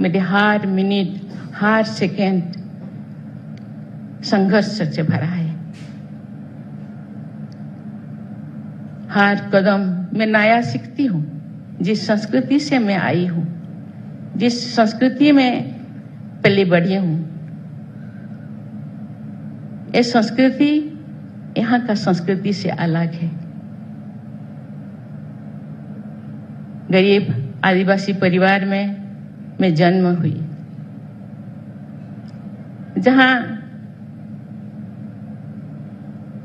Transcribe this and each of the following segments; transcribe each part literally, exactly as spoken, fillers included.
मेरे हर मिनट, हर सेकंड संघर्ष से भरा है। हर कदम मैं नया सीखती हूँ। जिस संस्कृति से मैं आई हूँ, जिस संस्कृति में पली बढ़ी हूँ, ये संस्कृति यहाँ का संस्कृति से अलग है। गरीब आदिवासी परिवार में मैं जन्म हुई, जहाँ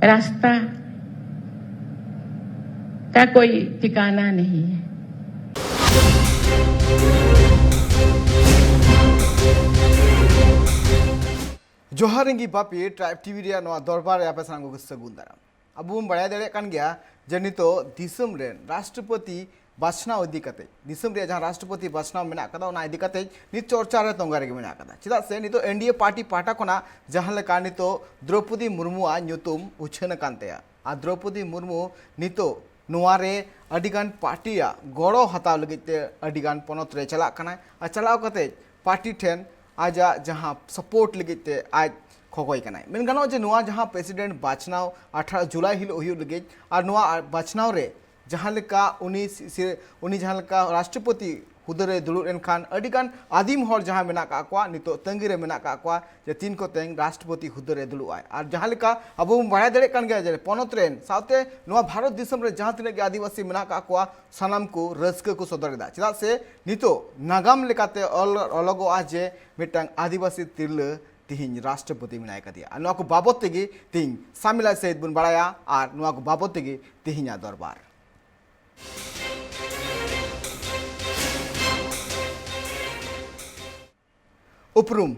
रास्ता का कोई ठिकाना नहीं है। ᱡᱚᱦᱟᱨ ᱤᱧ ᱜᱮ ᱵᱟᱯᱤ ᱴᱨᱟᱭᱤᱵ ᱴᱤᱵᱷᱤ ᱨᱮᱭᱟᱜ ᱱᱚᱣᱟ ᱫᱚᱨᱵᱟᱨ ᱨᱮ ᱟᱯᱮ ᱥᱟᱱᱟᱢ ᱠᱚᱜᱮ ᱥᱟᱹᱜᱩᱱ ᱫᱟᱨᱟᱢ᱾ ᱟᱵᱚ ᱵᱚᱱ ᱵᱟᱲᱟᱭ ᱫᱟᱲᱮᱭᱟᱜ ᱠᱟᱱ ᱜᱮᱭᱟ ᱡᱮ ᱱᱤᱛᱚᱜ ᱫᱤᱥᱚᱢ ᱨᱮᱱ ᱨᱟᱥᱴᱨᱚᱯᱚᱛᱤ ᱵᱟᱪᱷᱱᱟᱣ ᱤᱫᱤ ᱠᱟᱛᱮ, ᱫᱤᱥᱚᱢ ᱨᱮᱭᱟᱜ ᱡᱟᱦᱟᱸ ᱨᱟᱥᱴᱨᱚᱯᱚᱛᱤ ᱵᱟᱪᱷᱱᱟᱣ ᱢᱮᱱᱟᱜ ᱠᱟᱫᱟ, ᱚᱱᱟ ᱤᱫᱤ ᱠᱟᱛᱮ ᱱᱤᱛ ᱪᱚᱨᱪᱟ ᱨᱮ ᱛᱚᱸᱜᱟ ᱨᱮᱜᱮ ᱢᱮᱱᱟᱜ ᱠᱟᱫᱟ᱾ ᱪᱮᱫᱟᱜ ᱥᱮ ᱱᱤᱛᱚᱜ ᱮᱱᱰᱤᱮ ᱯᱟᱨᱴᱤ ᱯᱟᱦᱴᱟ ᱠᱷᱚᱱᱟᱜ ᱡᱟᱦᱟᱸ ᱞᱮᱠᱟ ᱱᱤᱛᱚᱜ ᱫᱨᱚᱯᱚᱫᱤ ᱢᱩᱨᱢᱩᱣᱟᱜ ᱧᱩᱛᱩᱢ ᱩᱪᱷᱟᱹᱱ ᱟᱠᱟᱱ ᱛᱟᱭᱟ, ᱟᱨ ᱫᱨᱚᱯᱚᱫᱤ ᱢᱩᱨᱢᱩ ᱱᱤᱛᱚᱜ ᱱᱚᱣᱟ ᱨᱮ ᱟᱹᱰᱤᱜᱟᱱ ᱯᱟᱨᱴᱤᱭᱟᱜ ᱜᱚᱲᱚ ᱦᱟᱛᱟᱣ ᱞᱟᱹᱜᱤᱫ ᱛᱮ ᱟᱹᱰᱤᱜᱟᱱ ᱯᱚᱱᱚᱛ ᱨᱮ ᱪᱟᱞᱟᱜ ᱠᱟᱱᱟᱭ, ᱟᱨ ᱪᱟᱞᱟᱣ ᱠᱟᱛᱮ ᱯᱟᱨᱴᱤ ᱴᱷᱮᱱ ᱟᱡᱟᱜ ᱡᱟᱦᱟᱸ ᱥᱟᱯᱳᱨᱴ ᱞᱟᱹᱜᱤᱫ ᱛᱮ ᱟᱡ ᱠᱷᱚᱠᱚᱭ ᱠᱟᱱᱟᱭ᱾ ᱢᱮᱱ ᱜᱟᱱᱚᱜᱼᱟ ᱡᱮ ᱱᱚᱣᱟ ᱡᱟᱦᱟᱸ ᱯᱨᱮᱥᱤᱰᱮᱱᱴ ᱵᱟᱪᱷᱱᱟᱣ ᱟᱴᱷᱟᱨᱚ ᱡᱩᱞᱟᱭ ᱦᱤᱞᱳᱜ ᱦᱩᱭᱩᱜ ᱞᱟᱹᱜᱤᱫ, ᱟᱨ ᱱᱚᱣᱟ ᱵᱟᱪᱷᱱᱟᱣ ᱨᱮ ᱡᱟᱦᱟᱸ ᱞᱮᱠᱟ ᱩᱱᱤ ᱥᱤ-, ᱥᱤ-, ᱩᱱᱤ ᱡᱟᱦᱟᱸ ᱞᱮᱠᱟ ᱨᱟᱥᱴᱨᱚᱯᱚᱛᱤ ᱦᱩᱫᱟᱹ ᱨᱮ ᱫᱩᱲᱩᱵ ᱮᱱᱠᱷᱟᱱ ᱟᱹᱰᱤᱜᱟᱱ ᱟᱹᱫᱤᱢ ᱦᱚᱲ ᱡᱟᱦᱟᱸ ᱢᱮᱱᱟᱜ ᱠᱟᱜ ᱠᱚᱣᱟ, ᱱᱤᱛᱚᱜ ᱛᱟᱺᱜᱤ ᱨᱮ ᱢᱮᱱᱟᱜ ᱠᱟᱜ ᱠᱚᱣᱟ ᱡᱮ ᱛᱤᱱ ᱠᱚᱛᱮ ᱨᱟᱥᱴᱨᱚᱯᱚᱛᱤ ᱦᱩᱫᱟᱹ ᱨᱮ ᱫᱩᱲᱩᱵ ᱟᱭ᱾ ᱟᱨ ᱡᱟᱦᱟᱸ ᱞᱮᱠᱟ ᱟᱵᱚ ᱵᱚᱱ ᱵᱟᱲᱟᱭ ᱫᱟᱲᱮᱭᱟᱜ ᱠᱟᱱ ᱜᱮᱭᱟ ᱡᱮ ᱯᱚᱱᱚᱛ ᱨᱮᱱ ᱥᱟᱶᱛᱮ ᱱᱚᱣᱟ ᱵᱷᱟᱨᱚᱛ ᱫᱤᱥᱚᱢ ᱨᱮ ᱡᱟᱦᱟᱸ ᱛᱤᱱᱟᱹᱜ ᱜᱮ ᱟᱹᱫᱤᱵᱟᱹᱥᱤ ᱢᱮᱱᱟᱜ ᱠᱟᱜ ᱠᱚᱣᱟ, ᱥᱟᱱᱟᱢ ᱠᱚ ᱨᱟᱹᱥᱠᱟᱹ ᱠᱚ ᱥᱚᱫᱚᱨ ᱮᱫᱟ᱾ ᱪᱮᱫᱟᱜ ᱥᱮ ᱱᱤᱛᱚᱜ ᱱᱟᱜᱟᱢ ᱞᱮᱠᱟᱛᱮ ᱚᱞ ᱚᱞᱚᱜᱚᱜᱼᱟ ᱡᱮ ᱢᱤᱫᱴᱟᱝ ᱟᱹᱫᱤᱵᱟᱹᱥᱤ ᱛᱤᱨᱞᱟᱹ ᱛᱤᱦᱤᱧ ᱨᱟᱥᱴᱨᱚᱯᱚᱛᱤ ᱢᱮᱱᱟᱭ ᱠᱟᱫᱮᱭᱟ᱾ ᱟᱨ ᱱᱚᱣᱟ ᱠᱚ ᱵᱟᱵᱚᱛ ᱛᱮᱜᱮ ᱛᱤᱦᱤᱧ ᱥᱟᱢᱤᱞᱟ ᱥᱟᱹᱦᱤᱛ ᱵᱚᱱ ᱵᱟᱲᱟᱭᱟ, ᱟᱨ ᱱᱚᱣᱟ ᱠᱚ ᱵᱟᱵᱚᱛ ᱛᱮᱜᱮ ᱛᱤᱦᱤᱧᱟᱜ ᱫᱚᱨᱵᱟᱨ᱾ ᱩᱯᱨᱩᱢ᱾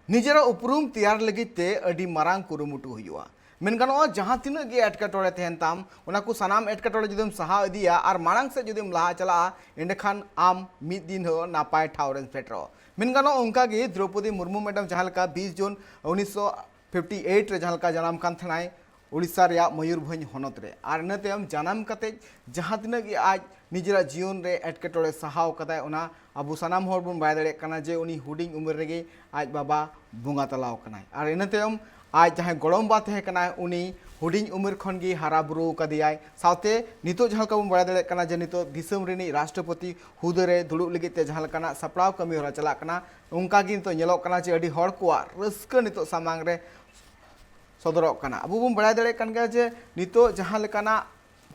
ᱱᱤᱡᱮᱨᱟᱜ ᱩᱯᱨᱩᱢ ᱛᱮᱭᱟᱨ ᱞᱟᱹᱜᱤᱫ ᱛᱮ ᱟᱹᱰᱤ ᱢᱟᱨᱟᱝ ᱠᱩᱨᱩᱢᱩᱴᱩ ᱦᱩᱭᱩᱜᱼᱟ᱾ ᱢᱮᱱ ᱜᱟᱱᱚᱜᱼᱟ, ᱡᱟᱦᱟᱸ ᱛᱤᱱᱟᱹᱜ ᱜᱮ ᱮᱴᱠᱮᱴᱚᱬᱮ ᱛᱟᱦᱮᱱ ᱛᱟᱢ, ᱚᱱᱟ ᱠᱚ ᱥᱟᱱᱟᱢ ᱮᱴᱠᱮᱴᱚᱬᱮ ᱡᱩᱫᱤᱢ ᱥᱟᱦᱟ ᱤᱫᱤᱭᱟ ᱟᱨ ᱢᱟᱲᱟᱝ ᱥᱮᱫ ᱡᱩᱫᱤᱢ ᱞᱟᱦᱟ ᱪᱟᱞᱟᱜᱼᱟ, ᱮᱸᱰᱮᱠᱷᱟᱱ ᱟᱢ ᱢᱤᱫ ᱫᱤᱱ ᱦᱤᱞᱳᱜ ᱱᱟᱯᱟᱭ ᱴᱷᱟᱶ ᱨᱮᱢ ᱥᱮᱴᱮᱨᱚᱜᱼᱟ᱾ ᱢᱮᱱ ᱜᱟᱱᱚᱜᱼᱟ, ᱚᱱᱠᱟ ᱜᱮ ᱫᱨᱚᱣᱯᱚᱫᱤ ᱢᱩᱨᱢᱩ ᱢᱮᱰᱟᱢ ᱡᱟᱦᱟᱸ ᱞᱮᱠᱟ ᱵᱤᱥ ᱡᱩᱱ ᱩᱱᱤᱥᱥᱚ ᱯᱷᱤᱯᱴᱤ ᱮᱭᱤᱴ ᱨᱮ ᱡᱟᱦᱟᱸ ᱞᱮᱠᱟ ᱡᱟᱱᱟᱢ ᱠᱟᱱ ᱛᱟᱦᱮᱱᱟᱭ ᱩᱲᱤᱥᱥᱟ ᱨᱮᱭᱟᱜ ᱢᱚᱭᱩᱨᱵᱷᱚᱸᱡᱽ ᱦᱚᱱᱚᱛ ᱨᱮ, ᱟᱨ ᱤᱱᱟᱹ ᱛᱟᱭᱚᱢ ᱡᱟᱱᱟᱢ ᱠᱟᱛᱮ ᱡᱟᱦᱟᱸ ᱛᱤᱱᱟᱹᱜ ᱜᱮ ᱟᱡ ᱱᱤᱡᱮᱨᱟᱜ ᱡᱤᱭᱚᱱ ᱨᱮ ᱮᱴᱠᱮᱴᱚᱬᱮ ᱥᱟᱦᱟᱣ ᱠᱟᱫᱟᱭ, ᱚᱱᱟ ᱟᱵᱚ ᱥᱟᱱᱟᱢ ᱦᱚᱲ ᱵᱚᱱ ᱵᱟᱲᱟᱭ ᱫᱟᱲᱮᱭᱟᱜ ᱠᱟᱱᱟ ᱡᱮ ᱩᱱᱤ ᱦᱩᱰᱤᱧ ᱩᱢᱮᱨ ᱨᱮᱜᱮ ᱟᱡ ᱵᱟᱵᱟ ᱵᱚᱸᱜᱟ ᱛᱟᱞᱟᱣ ᱠᱟᱱᱟᱭ᱾ ᱟᱨ ᱤᱱᱟᱹ ᱛᱟᱭᱚᱢ ᱟᱡ ᱡᱟᱦᱟᱸᱭ ᱜᱚᱲᱚᱢᱵᱟ ᱛᱟᱦᱮᱸ ᱠᱟᱱᱟᱭ, ᱩᱱᱤ ᱦᱩᱰᱤᱧ ᱩᱢᱮᱨ ᱠᱷᱚᱱ ᱜᱮ ᱦᱟᱨᱟ ᱵᱩᱨᱩ ᱠᱟᱫᱮᱭᱟᱭ᱾ ᱥᱟᱶᱛᱮ ᱱᱤᱛᱚᱜ ᱡᱟᱦᱟᱸ ᱞᱮᱠᱟ ᱵᱚᱱ ᱵᱟᱲᱟᱭ ᱫᱟᱲᱮᱭᱟᱜ ᱠᱟᱱᱟ ᱡᱮ ᱱᱤᱛᱚᱜ ᱫᱤᱥᱚᱢ ᱨᱤᱱᱤᱡ ᱨᱟᱥᱴᱨᱚᱯᱚᱛᱤ ᱦᱩᱫᱟᱹ ᱨᱮ ᱫᱩᱲᱩᱵ ᱞᱟᱹᱜᱤᱫ ᱛᱮ ᱡᱟᱦᱟᱸ ᱞᱮᱠᱟᱱᱟᱜ ᱥᱟᱯᱲᱟᱣ ᱠᱟᱹᱢᱤ ᱦᱚᱨᱟ ᱪᱟᱞᱟᱜ ᱠᱟᱱᱟ, ᱚᱱᱠᱟ ᱜᱮ ᱱᱤᱛᱚᱜ ᱧᱮᱞᱚᱜ ᱠᱟᱱᱟ ᱡᱮ ᱟᱹᱰᱤ ᱦᱚᱲ ᱠᱚᱣᱟᱜ ᱨᱟᱹᱥᱠᱟᱹ ᱱᱤᱛᱚᱜ ᱥᱟᱢᱟᱝ ᱨᱮ ᱥᱚᱫᱚᱨᱚᱜ ᱠᱟᱱᱟ᱾ ᱟᱵᱚ ᱵᱚᱱ ᱵᱟᱲᱟᱭ ᱫᱟᱲᱮᱭᱟᱜ ᱠᱟᱱ ᱜᱮᱭᱟ ᱡᱮ ᱱᱤᱛᱚᱜ ᱡᱟᱦᱟᱸ ᱞᱮᱠᱟᱱᱟᱜ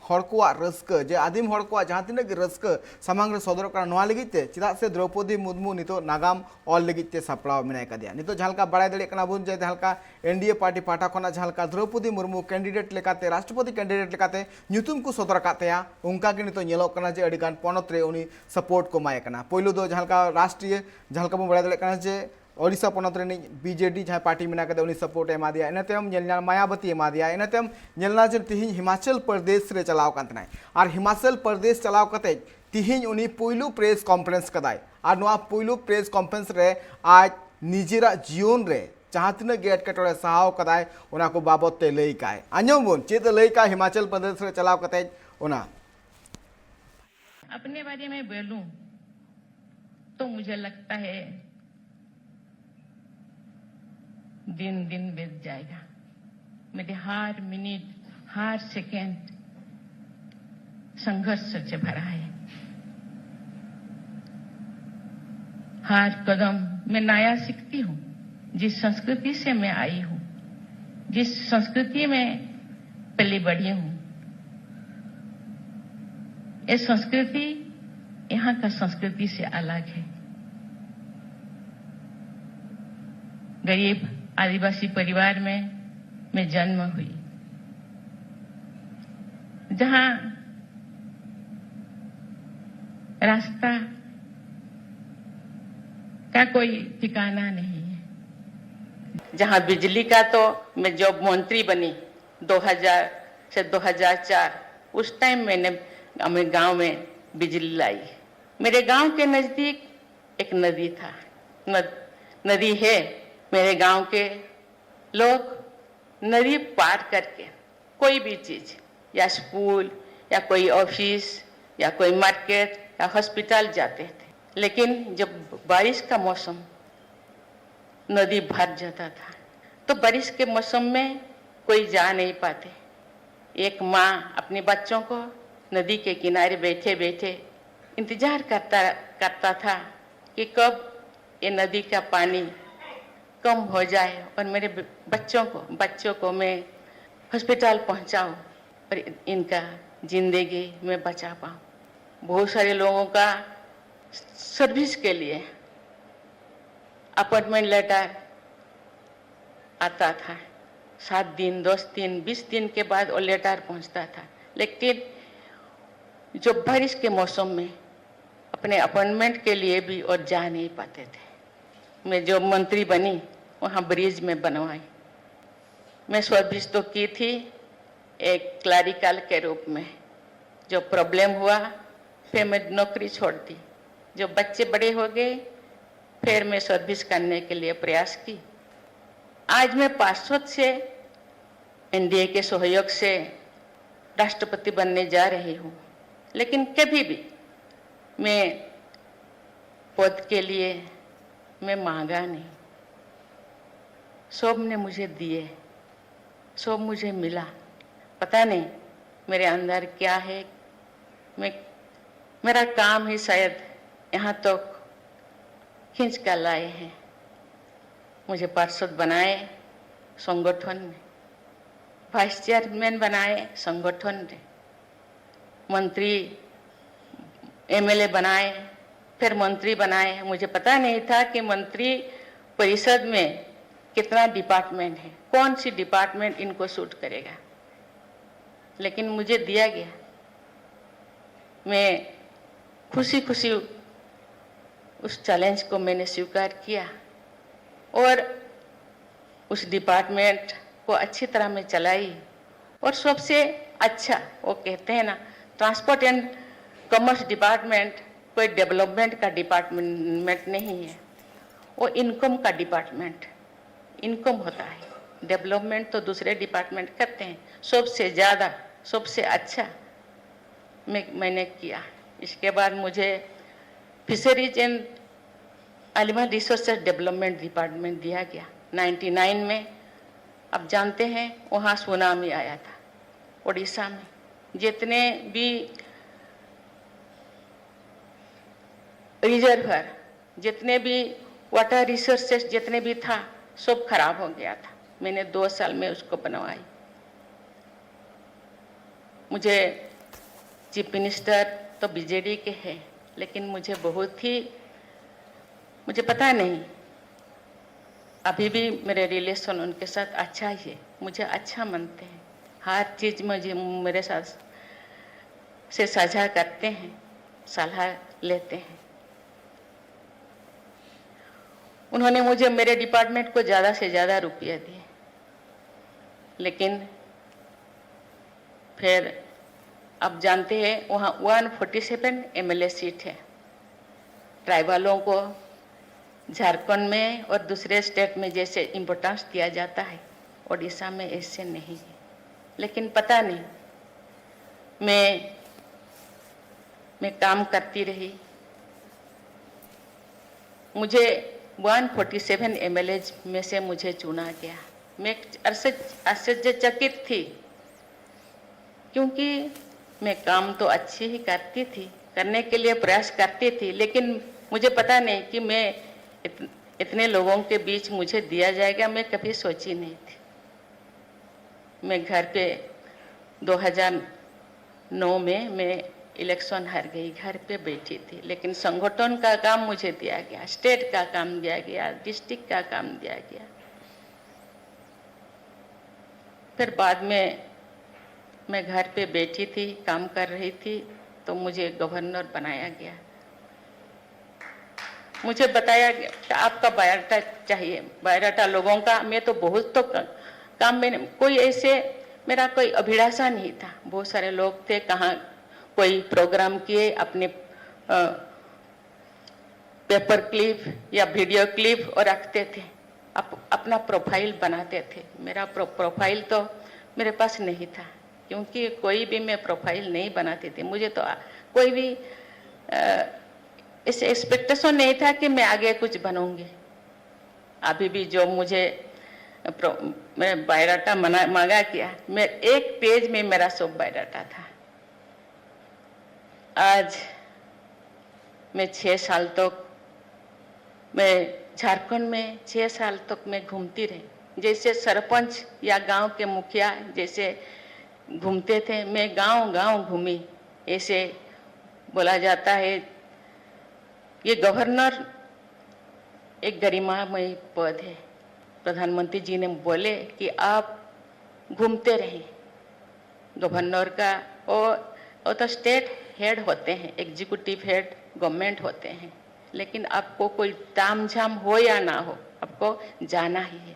ᱦᱚᱲ ᱠᱚᱣᱟᱜ ᱨᱟᱹᱥᱠᱟᱹ, ᱡᱮ ᱟᱹᱫᱤᱢ ᱦᱚᱲ ᱠᱚᱣᱟᱜ ᱡᱟᱦᱟᱸ ᱛᱤᱱᱟᱹᱜ ᱜᱮ ᱨᱟᱹᱥᱠᱟᱹ ᱥᱟᱢᱟᱝ ᱨᱮ ᱥᱚᱫᱚᱨᱚᱜ ᱠᱟᱱᱟ, ᱱᱚᱣᱟ ᱞᱟᱹᱜᱤᱫ ᱛᱮ, ᱪᱮᱫᱟᱜ ᱥᱮ ᱫᱨᱚᱣᱯᱚᱫᱤ ᱢᱩᱨᱢᱩ ᱱᱤᱛᱚᱜ ᱱᱟᱜᱟᱢ ᱚᱞ ᱞᱟᱹᱜᱤᱫ ᱛᱮ ᱥᱟᱯᱲᱟᱣ ᱢᱮᱱᱟᱭ ᱠᱟᱫᱮᱭᱟ᱾ ᱱᱤᱛᱚᱜ ᱡᱟᱦᱟᱸ ᱞᱮᱠᱟ ᱵᱟᱲᱟᱭ ᱫᱟᱲᱮᱭᱟᱜ ᱠᱟᱱᱟ ᱵᱚᱱ ᱡᱮ ᱡᱟᱦᱟᱸ ᱞᱮᱠᱟ ᱮᱱ ᱰᱤ ᱮ ᱯᱟᱨᱴᱤ ᱯᱟᱦᱴᱟ ᱠᱷᱚᱱᱟᱜ ᱡᱟᱦᱟᱸ ᱞᱮᱠᱟ ᱫᱨᱚᱣᱯᱚᱫᱤ ᱢᱩᱨᱢᱩ ᱠᱮᱱᱰᱤᱰᱮᱴ ᱞᱮᱠᱟᱛᱮ, ᱨᱟᱥᱴᱨᱚᱯᱚᱛᱤ ᱠᱮᱱᱰᱤᱰᱮᱴ ᱞᱮᱠᱟᱛᱮ ᱧᱩᱛᱩᱢ ᱠᱚ ᱥᱚᱫᱚᱨ ᱟᱠᱟᱫ ᱛᱟᱭᱟ, ᱚᱱᱠᱟ ᱜᱮ ᱱᱤᱛᱚᱜ ᱧᱮᱞᱚᱜ ᱠᱟᱱᱟ ᱡᱮ ᱟᱹᱰᱤ ᱜᱟᱱ ᱯᱚᱱᱚᱛ ᱨᱮ ᱩᱱᱤ ᱥᱟᱯᱳᱨᱴ ᱠᱚ ᱮᱢᱟᱭ ᱠᱟᱱᱟ᱾ ᱯᱳᱭᱞᱳ ᱫᱚ ᱡᱟᱦᱟᱸ ᱞᱮᱠᱟ ᱨᱟᱥᱴᱨᱤᱭᱚ, ᱡᱟᱦᱟᱸ ᱞᱮᱠᱟ ᱵᱚᱱ ᱵᱟᱲᱟᱭ ᱫᱟᱲᱮᱭᱟᱜ ᱠᱟᱱᱟ ᱡᱮ ᱳᱰᱤᱥᱟ ᱯᱚᱱᱚᱛ ᱨᱤᱱᱤᱡ ᱵᱤ ᱡᱮ ᱰᱤ ᱡᱟᱦᱟᱸᱭ ᱯᱟᱨᱴᱤ ᱢᱮᱱᱟᱜ ᱠᱟᱫᱮᱭᱟ, ᱩᱱᱤ ᱥᱟᱯᱳᱨᱴ ᱮ ᱮᱢᱟ ᱫᱮᱭᱟ᱾ ᱤᱱᱟᱹ ᱛᱟᱭᱚᱢ ᱧᱮᱞ ᱧᱟᱢ ᱢᱟᱭᱟᱵᱚᱛᱤ ᱮᱢᱟ ᱫᱮᱭᱟ᱾ ᱤᱱᱟᱹ ᱛᱟᱭᱚᱢ ᱧᱮᱞ ᱧᱟᱢ ᱡᱮ ᱛᱤᱦᱤᱧ ᱦᱤᱢᱟᱪᱚᱞ ᱯᱨᱚᱫᱮᱥ ᱨᱮ ᱪᱟᱞᱟᱣ ᱠᱟᱱ ᱛᱟᱦᱮᱱᱟᱭ᱾ ᱟᱨ ᱦᱤᱢᱟᱪᱚᱞ ᱯᱨᱚᱫᱮᱥ ᱪᱟᱞᱟᱣ ᱠᱟᱛᱮ ᱛᱤᱦᱤᱧ ᱩᱱᱤ ᱯᱩᱭᱞᱩ ᱯᱨᱮᱥ ᱠᱚᱱᱯᱷᱟᱨᱮᱱᱥ ᱠᱟᱫᱟᱭ᱾ ᱟᱨ ᱱᱚᱣᱟ ᱯᱩᱭᱞᱩ ᱯᱨᱮᱥ ᱠᱚᱱᱯᱷᱟᱨᱮᱱᱥ ᱨᱮ ᱟᱡ ᱱᱤᱡᱮᱨᱟᱜ ᱡᱤᱭᱚᱱ ᱨᱮ ᱡᱟᱦᱟᱸ ᱛᱤᱱᱟᱹᱜ ᱜᱮ ᱮᱴᱠᱮᱴᱚᱬᱮ ᱥᱟᱦᱟᱣ ᱠᱟᱫᱟᱭ, ᱚᱱᱟ ᱠᱚ ᱵᱟᱵᱚᱛ ᱛᱮ ᱞᱟᱹᱭ ᱠᱟᱭ᱾ ᱟᱸᱡᱚᱢ ᱵᱚᱱ ᱪᱮᱫ ᱮ ᱞᱟᱹᱭ ᱠᱟᱜ ᱦᱤᱢᱟᱪᱚᱞ ᱯᱨᱚᱫᱮᱥ ᱨᱮ ᱪᱟᱞᱟᱣ ᱠᱟᱛᱮ ᱚᱱᱟ᱾ अपने बारे में बोलूं तो मुझे लगता है दिन दिन बीत जाएगा। मेरे हर मिनट, हर सेकंड संघर्ष से भरा है। हर कदम मैं नया सीखती हूँ। जिस संस्कृति से मैं आई हूँ, जिस संस्कृति में पली बढ़ी हूँ, ये संस्कृति यहाँ का संस्कृति से अलग है। गरीब आदिवासी परिवार में मैं जन्म हुई, जहाँ रास्ता का कोई ठिकाना नहीं है। जहाँ बिजली का, तो मैं जब मंत्री बनी दो हज़ार से दो हज़ार चार, उस टाइम मैंने अपने गांव में बिजली लाई। मेरे गांव के नज़दीक एक नदी था, नद-, नदी है। मेरे गांव के लोग नदी पार करके कोई भी चीज़, या स्कूल, या कोई ऑफिस, या कोई मार्केट या हॉस्पिटल जाते थे। लेकिन जब बारिश का मौसम, नदी भर जाता था, तो बारिश के मौसम में कोई जा नहीं पाते। एक माँ अपने बच्चों को नदी के किनारे बैठे बैठे इंतजार करता करता था कि कब ये नदी का पानी कम हो जाए और मेरे ब- बच्चों को बच्चों को मैं हॉस्पिटल पहुंचाऊं और इनका जिंदगी में बचा पाऊं। बहुत सारे लोगों का सर्विस के लिए अपॉइंटमेंट लेटर आता था, सात दिन, दस दिन, बीस दिन के बाद वो लेटर पहुंचता था। लेकिन जो बारिश के मौसम में अपने अपॉइंटमेंट के लिए भी और जा नहीं पाते थे। मैं जब मंत्री बनी, वहाँ ब्रिज में बनवाई। मैं सर्विस तो की थी एक क्लरिकल के रूप में। जो प्रॉब्लम हुआ, फिर मैं नौकरी छोड़ दी। जो बच्चे बड़े हो गए, फिर मैं सर्विस करने के लिए प्रयास की। आज मैं पार्षद से एनडीए के सहयोग से राष्ट्रपति बनने जा रही हूँ, लेकिन कभी भी मैं पद के लिए मैं मांगा नहीं। सब ने मुझे दिए, सब मुझे मिला। पता नहीं मेरे अंदर क्या है, मैं मेरा काम ही शायद यहाँ तक खींच कर लाए हैं। मुझे पार्षद बनाए संगठन में, वाइस चेयरमैन बनाए संगठन में, मंत्री एमएलए बनाए, फिर मंत्री बनाए। मुझे पता नहीं था कि मंत्री परिषद में कितना डिपार्टमेंट है, कौन सी डिपार्टमेंट इनको सूट करेगा, लेकिन मुझे दिया गया। मैं खुशी खुशी उस चैलेंज को मैंने स्वीकार किया और उस डिपार्टमेंट को अच्छी तरह मैं चलाई। और सबसे अच्छा, वो कहते हैं ना, ट्रांसपोर्ट एंड कॉमर्स डिपार्टमेंट कोई डेवलपमेंट का डिपार्टमेंट नहीं है, वो इनकम का डिपार्टमेंट, इनकम होता है। डेवलपमेंट तो दूसरे डिपार्टमेंट करते हैं। सबसे ज़्यादा, सबसे अच्छा में मैंने किया। इसके बाद मुझे fisheries and animal resources development department दिया गया नाइन्टी नाइन में। आप जानते हैं, वहाँ सुनामी आया था उड़ीसा में। जितने भी रिजर्वर, जितने भी वाटर रिसोर्सेज, जितने भी था, सब खराब हो गया था। मैंने दो साल में उसको बनवाई। मुझे चीफ मिनिस्टर तो बीजेडी के हैं, लेकिन मुझे बहुत ही, मुझे पता नहीं, अभी भी मेरे रिलेशन उनके साथ अच्छा ही है। मुझे अच्छा मानते हैं, हर चीज़ मुझे मेरे साथ से साझा करते हैं, सलाह लेते हैं। उन्होंने मुझे, मेरे डिपार्टमेंट को ज़्यादा से ज़्यादा रुपया दिए, लेकिन फिर आप जानते हैं, वहाँ one forty seven MLA seat है। ट्राइबलों को झारखंड में और दूसरे स्टेट में जैसे इम्पोर्टेंस दिया जाता है, उड़ीसा में ऐसे नहीं है। लेकिन पता नहीं, मैं मैं काम करती रही। मुझे वन फोर्टी सेवन एमएलएज में से मुझे चुना गया। मैं आश्चर्य- आश्चर्यचकित थी, क्योंकि मैं काम तो अच्छी ही करती थी, करने के लिए प्रयास करती थी, लेकिन मुझे पता नहीं कि मैं इत, इतने लोगों के बीच मुझे दिया जाएगा, मैं कभी सोची नहीं थी। मैं घर पे, दो हज़ार नौ में मैं इलेक्शन हार गई, घर पे बैठी थी, लेकिन संगठन का काम मुझे दिया गया, स्टेट का काम दिया गया, डिस्ट्रिक्ट का काम दिया गया। फिर बाद में मैं घर पे बैठी थी, काम कर रही थी, तो मुझे गवर्नर बनाया गया। मुझे बताया गया कि आपका बायोडाटा चाहिए, बायोडाटा लोगों का। मैं तो बहुत तो क-, काम में, कोई ऐसे, मेरा कोई अभिलाषा नहीं था। बहुत सारे लोग थे, कहाँ कोई प्रोग्राम किए, अपने पेपर क्लिप या वीडियो क्लिप और रखते थे, अप, अपना प्रोफाइल बनाते थे। मेरा प्रो, प्रोफाइल तो मेरे पास नहीं था। क्योंकि कोई भी मैं प्रोफाइल नहीं बनाती थी। मुझे तो आ- कोई भी अ, ऐसे एक्सपेक्टेशन नहीं था कि मैं आगे कुछ बनूंगी। अभी भी जो मुझे प्रो- मैं बायोडाटा मना मांगा किया, मैं एक पेज में मेरा सब बायोडाटा था। आज मैं छः साल तक मैं झारखंड में छः साल तक मैं घूमती रही। जैसे सरपंच या गांव के मुखिया जैसे घूमते थे, मैं गांव गांव घूमी। ऐसे बोला जाता है, ये गवर्नर एक गरिमामय पद है। प्रधानमंत्री जी ने बोले कि आप घूमते रहें। गवर्नर का वो वो तो स्टेट हेड होते हैं, एग्जीक्यूटिव हेड गवर्नमेंट होते हैं, लेकिन आपको कोई ताम झाम हो या ना हो, आपको जाना ही है।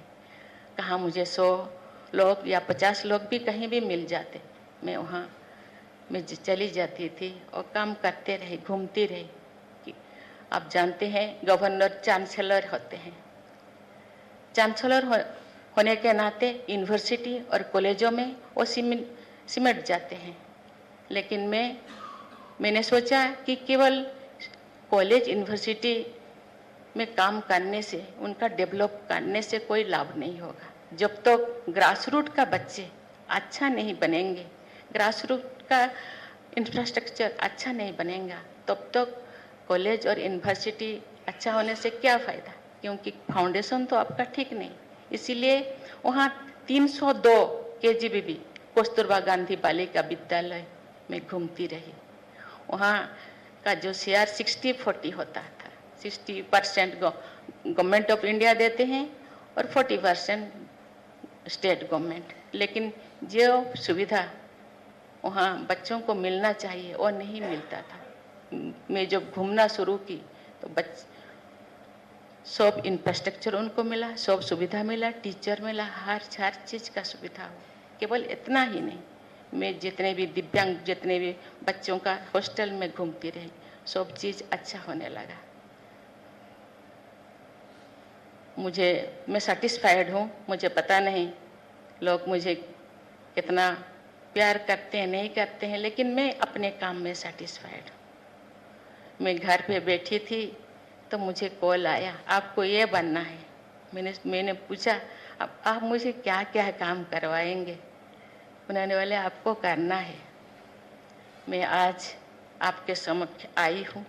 कहाँ मुझे सौ लोग या पचास लोग भी कहीं भी मिल जाते, मैं वहाँ मैं ज- चली जाती थी और काम करते रही, घूमती रही। कि आप जानते हैं, गवर्नर चांसलर होते हैं। चांसलर हो, होने के नाते यूनिवर्सिटी और कॉलेजों में वो सिमट सिमट जाते हैं। लेकिन मैं मैंने सोचा कि केवल कॉलेज यूनिवर्सिटी में काम करने से, उनका डेवलप करने से कोई लाभ नहीं होगा। जब तक ग्रासरूट का बच्चे अच्छा नहीं बनेंगे, ग्रासरूट का इंफ्रास्ट्रक्चर अच्छा नहीं बनेगा, तब तक कॉलेज और यूनिवर्सिटी अच्छा होने से क्या फ़ायदा, क्योंकि फाउंडेशन तो आपका ठीक नहीं। इसीलिए वहाँ तीन सौ दो K G B B Kasturba Gandhi Balika Vidyalaya में घूमती रही। वहाँ का जो शेयर सिक्सटी फोर्टी होता था, sixty percent government of India देते हैं और फोर्टी परसेंट स्टेट गवर्नमेंट, लेकिन जो सुविधा वहाँ बच्चों को मिलना चाहिए, वो नहीं मिलता था। मैं जब घूमना शुरू की तो बच सब इंफ्रास्ट्रक्चर उनको मिला, सब सुविधा मिला, टीचर मिला, हर हर चीज़ का सुविधा हो। केवल इतना ही नहीं, मैं जितने भी दिव्यांग, जितने भी बच्चों का हॉस्टल में घूमती रही, सब चीज़ अच्छा होने लगा। मुझे मैं सेटिस्फाइड हूँ। मुझे पता नहीं लोग मुझे कितना प्यार करते हैं, नहीं करते हैं, लेकिन मैं अपने काम में सेटिस्फाइड हूँ। मैं घर पे बैठी थी तो मुझे कॉल आया, "आपको ये बनना है।" मैंने मैंने पूछा, "आप, आप मुझे क्या क्या काम करवाएंगे?" उन्होंने बोले, "आपको करना है।" मैं आज आपके समक्ष आई हूँ।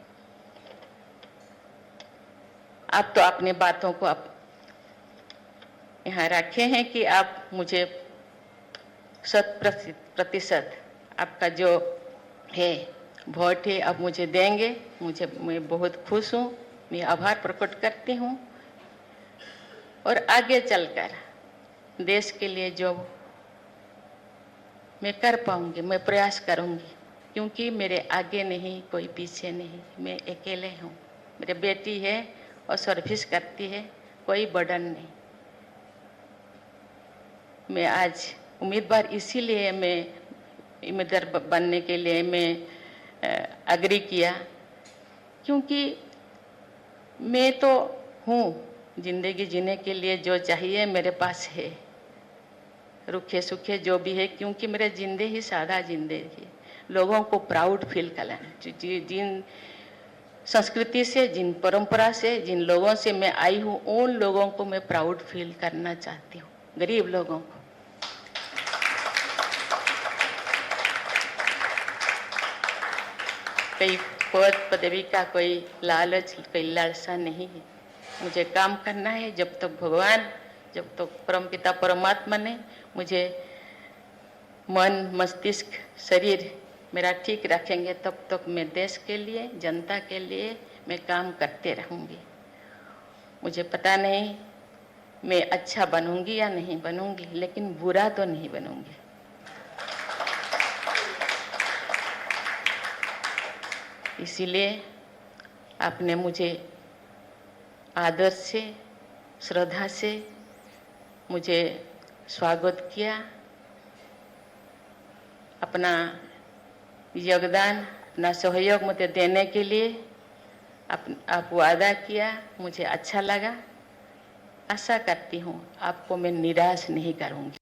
आप तो अपने बातों को आप यहाँ रखे हैं कि आप मुझे शत प्रतिशत आपका जो है वोट है, आप मुझे देंगे। मुझे मैं बहुत खुश हूँ, मैं आभार प्रकट करती हूँ और आगे चलकर देश के लिए जो मैं कर पाऊंगी, मैं प्रयास करूंगी, क्योंकि मेरे आगे नहीं, कोई पीछे नहीं, मैं अकेले हूँ। मेरी बेटी है और सर्विस करती है, कोई बर्डन नहीं। मैं आज उम्मीदवार इसीलिए मैं उम्मीदवार ब-, बनने के लिए मैं एग्री किया, क्योंकि मैं तो हूँ, जिंदगी जीने के लिए जो चाहिए मेरे पास है, रुखे सूखे जो भी है, क्योंकि मेरे जिंदे ही सादा जिंदगी, लोगों को प्राउड फील कराना। जि-, जि-, जिन संस्कृति से, जिन परंपरा से, जिन लोगों से मैं आई हूँ, उन लोगों को मैं प्राउड फील करना चाहती हूँ, गरीब लोगों को। कोई पद पदवी का कोई लालच, कोई लालसा नहीं है। मुझे काम करना है। जब तक भगवान, जब तक परमपिता परमात्मा ने मुझे मन, मस्तिष्क, शरीर मेरा ठीक रखेंगे, तब तक मैं देश के लिए, जनता के लिए मैं काम करते रहूंगी। मुझे पता नहीं मैं अच्छा बनूंगी या नहीं बनूंगी, लेकिन बुरा तो नहीं बनूंगी। इसीलिए आपने मुझे आदर से, श्रद्धा से मुझे स्वागत किया। अपना योगदान, अपना सहयोग मुझे देने के लिए आप, आप वादा किया, मुझे अच्छा लगा। आशा करती हूँ आपको मैं निराश नहीं करूँगी।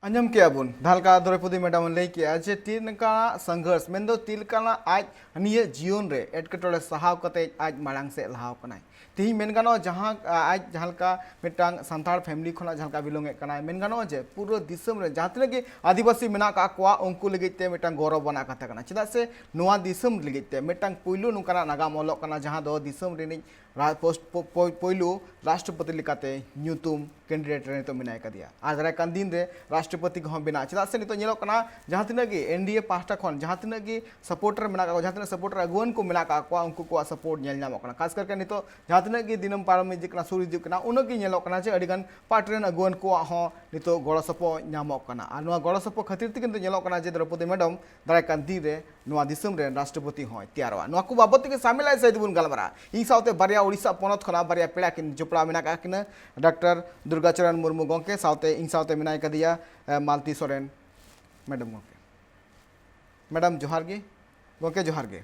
ᱟᱸᱡᱚᱢ ᱠᱮᱜᱼᱟ ᱵᱚᱱ, ᱡᱟᱦᱟᱸ ᱞᱮᱠᱟ ᱫᱨᱚᱣᱯᱚᱫᱤ ᱢᱮᱰᱟᱢ ᱞᱟᱹᱭ ᱠᱮᱜᱼᱟ ᱡᱮ ᱛᱤᱱ ᱞᱮᱠᱟᱱᱟᱜ ᱥᱚᱝᱜᱷᱚᱨᱥ, ᱢᱮᱱᱫᱚ ᱛᱤᱱ ᱞᱮᱠᱟᱱᱟᱜ ᱟᱡ ᱱᱤᱭᱟᱹ ᱡᱤᱭᱚᱱ ᱨᱮ ᱮᱴᱠᱮᱴᱚᱬᱮ ᱥᱟᱦᱟᱣ ᱠᱟᱛᱮ ᱟᱡ ᱢᱟᱲᱟᱝ ᱥᱮᱫ ᱞᱟᱦᱟᱣ ᱠᱟᱱᱟᱭ᱾ ᱛᱮᱦᱮᱧ ᱢᱮᱱ ᱜᱟᱱᱚᱜᱼᱟ, ᱡᱟᱦᱟᱸ ᱟᱡ ᱡᱟᱦᱟᱸ ᱞᱮᱠᱟ ᱢᱤᱫᱴᱟᱝ ᱥᱟᱱᱛᱟᱲ ᱯᱷᱮᱢᱤᱞᱤ ᱠᱷᱚᱱᱟᱜ ᱡᱟᱦᱟᱸ ᱞᱮᱠᱟ belong ᱮᱫ ᱠᱟᱱᱟᱭ, ᱢᱮᱱ ᱜᱟᱱᱚᱜᱼᱟ ᱡᱮ ᱯᱩᱨᱟᱹ ᱫᱤᱥᱚᱢ ᱨᱮ ᱡᱟᱦᱟᱸ ᱛᱤᱱᱟᱹᱜ ᱜᱮ ᱟᱹᱫᱤᱵᱟᱹᱥᱤ ᱢᱮᱱᱟᱜ ᱟᱠᱟᱫ ᱠᱚᱣᱟ, ᱩᱱᱠᱩ ᱞᱟᱹᱜᱤᱫ ᱛᱮ ᱢᱤᱫᱴᱟᱝ ᱜᱚᱨᱚᱵᱽ ᱟᱱᱟᱜ ᱠᱟᱛᱷᱟ ᱠᱟᱱᱟ᱾ ᱪᱮᱫᱟᱜ ᱥᱮ ᱱᱚᱣᱟ ᱫᱤᱥᱚᱢ ᱞᱟᱹᱜᱤᱫ ᱛᱮ ᱢᱤᱫᱴᱟᱝ ᱯᱩᱭᱞᱩ ᱱᱚᱝᱠᱟᱱᱟᱜ ᱱᱟᱜᱟᱢ ᱚᱞᱚᱜ ᱠᱟᱱᱟ, ᱡᱟᱦᱟᱸ ᱫᱚ ᱫᱤᱥᱚᱢ ᱨᱤᱱᱤᱡ ᱨᱟ-, ᱯᱳᱥᱴ-, ᱯᱳ-, ᱯᱳ-, ᱯᱳᱭᱞᱳ ᱨᱟᱥᱴᱨᱚᱯᱚᱛᱤ ᱞᱮᱠᱟᱛᱮ ᱧᱩᱛᱩᱢ ᱠᱮᱱᱰᱤᱰᱮᱴ ᱨᱮ ᱱᱤᱛᱚᱜ ᱢᱮᱱᱟᱭ ᱠᱟᱫᱮᱭᱟ᱾ ᱟᱨ ᱫᱟᱨᱟᱭ ᱠᱟᱱ ᱫᱤᱱ ᱨᱮ ᱨᱟᱥᱴᱨᱚᱯᱚᱛᱤ ᱠᱚᱦᱚᱸ ᱵᱮᱱᱟᱜᱼᱟ᱾ ᱪᱮᱫᱟᱜ ᱥᱮ ᱱᱤᱛᱚᱜ ᱧᱮᱞᱚᱜ ᱠᱟᱱᱟ, ᱡᱟᱦᱟᱸ ᱛᱤᱱᱟᱹᱜ ᱜᱮ ᱮᱱᱰᱤᱮ ᱯᱟᱦᱴᱟ ᱠᱷᱚᱱ ᱡᱟᱦᱟᱸ ᱛᱤᱱᱟᱹᱜ ᱜᱮ ᱥᱟᱯᱳᱨᱴᱟᱨ ᱢᱮᱱᱟᱜ ᱠᱟᱜ ᱠᱚᱣᱟ, ᱡᱟᱦᱟᱸ ᱛᱤᱱᱟᱹᱜ ᱥᱟᱯᱳᱨᱴᱟᱨ ᱟᱹᱜᱩᱣᱟᱹᱱ ᱠᱚ ᱢᱮᱱᱟᱜ ᱠᱟᱜ ᱠᱚᱣᱟ, ᱩᱱᱠᱩ ᱠᱚᱣᱟᱜ ᱥᱟᱯᱳᱨᱴ ᱧᱮᱞ ᱧᱟᱢᱚᱜ ᱠᱟᱱᱟ᱾ ᱠᱷᱟᱥ ᱠᱟᱨᱛᱮ ᱱᱤᱛᱚᱜ ᱡᱟᱦᱟᱸ ᱛᱤᱱᱟᱹᱜ ᱜᱮ ᱫᱤᱱᱟᱹᱢ ᱯᱟᱨᱚᱢ ᱦᱤᱡᱩᱜ ᱠᱟᱱᱟ, ᱥᱩᱨ ᱦᱤᱡᱩᱜ ᱠᱟᱱᱟ, ᱩᱱᱟᱹᱜ ᱜᱮ ᱧᱮᱞᱚᱜ ᱠᱟᱱᱟ ᱡᱮ ᱟᱹᱰᱤᱜᱟᱱ ᱯᱟᱨᱴᱤ ᱨᱮᱱ ᱟᱹᱜᱩᱣᱟᱹᱱ ᱠᱚᱣᱟᱜ ᱦᱚᱸ ᱱᱤᱛᱚᱜ ᱜᱚᱲᱚ ᱥᱚᱯᱚᱦᱚᱫ ᱧᱟᱢᱚᱜ ᱠᱟᱱᱟ᱾ ᱟᱨ ᱱᱚᱣᱟ ᱜᱚᱲᱚ ᱥᱚᱯᱚᱦᱚᱫ ᱠᱷᱟᱹᱛᱤᱨ ᱛᱮᱜᱮ ᱱᱤᱛᱚᱜ ᱧᱮᱞᱚᱜ ᱠᱟᱱᱟ ᱡᱮ ᱫᱨᱚᱣᱯᱚᱫᱤ ᱢᱮᱰᱟᱢ ᱫᱟᱨᱟᱭ ᱠᱟᱱ ᱫᱤᱱ ᱨᱮ ᱱᱚᱣᱟ ᱫᱤᱥᱚᱢ ᱨᱮᱱ ᱨᱟᱥᱴᱨᱚᱯᱚᱛᱤ ᱦᱚᱸᱭ ᱛᱮᱭᱟᱨᱚᱜᱼᱟ᱾ ᱱᱚᱣᱟ ᱠᱚ ᱵᱟᱵᱚᱫ ᱛᱮᱜᱮ ᱥᱟᱢᱮᱞᱟᱭ ᱥᱟᱹᱦᱤᱡ ᱵᱚᱱ ᱜᱟᱞᱢᱟᱨᱟᱜᱼᱟ᱾ ᱤᱧ ᱥᱟᱶᱛᱮ ᱵᱟᱨᱭᱟ ᱳᱰᱤᱥᱟ ᱯᱚᱱᱚᱛ ᱠᱷᱚᱱᱟᱜ ᱵᱟᱨᱭᱟ ᱯᱮᱲᱟ ᱠᱤᱱ ᱡᱚᱯᱲᱟᱣ ᱢᱮᱱᱟᱜ ᱟᱠᱟᱫ ᱠᱤᱱᱟ, ᱰᱟᱠᱛᱟᱨ ᱫᱩᱨᱜᱟᱪᱚᱨᱚᱱ ᱢᱩᱨᱢᱩ ᱜᱚᱢᱠᱮ ᱥᱟᱶᱛᱮ ᱤᱧ ᱥᱟᱶᱛᱮ ᱢᱮᱱᱟᱭ ᱠᱟᱫᱮᱭᱟ, ᱮ, ᱢᱟᱞᱛᱤ ᱥᱚᱨᱮᱱ ᱢᱮᱰᱟᱢ ᱜᱚᱢᱠᱮ᱾ ᱢᱮᱰᱟᱢ ᱡᱚᱦᱟᱨ ᱜᱮ, ᱜᱚᱢᱠᱮ ᱡᱚᱦᱟᱨ ᱜᱮ᱾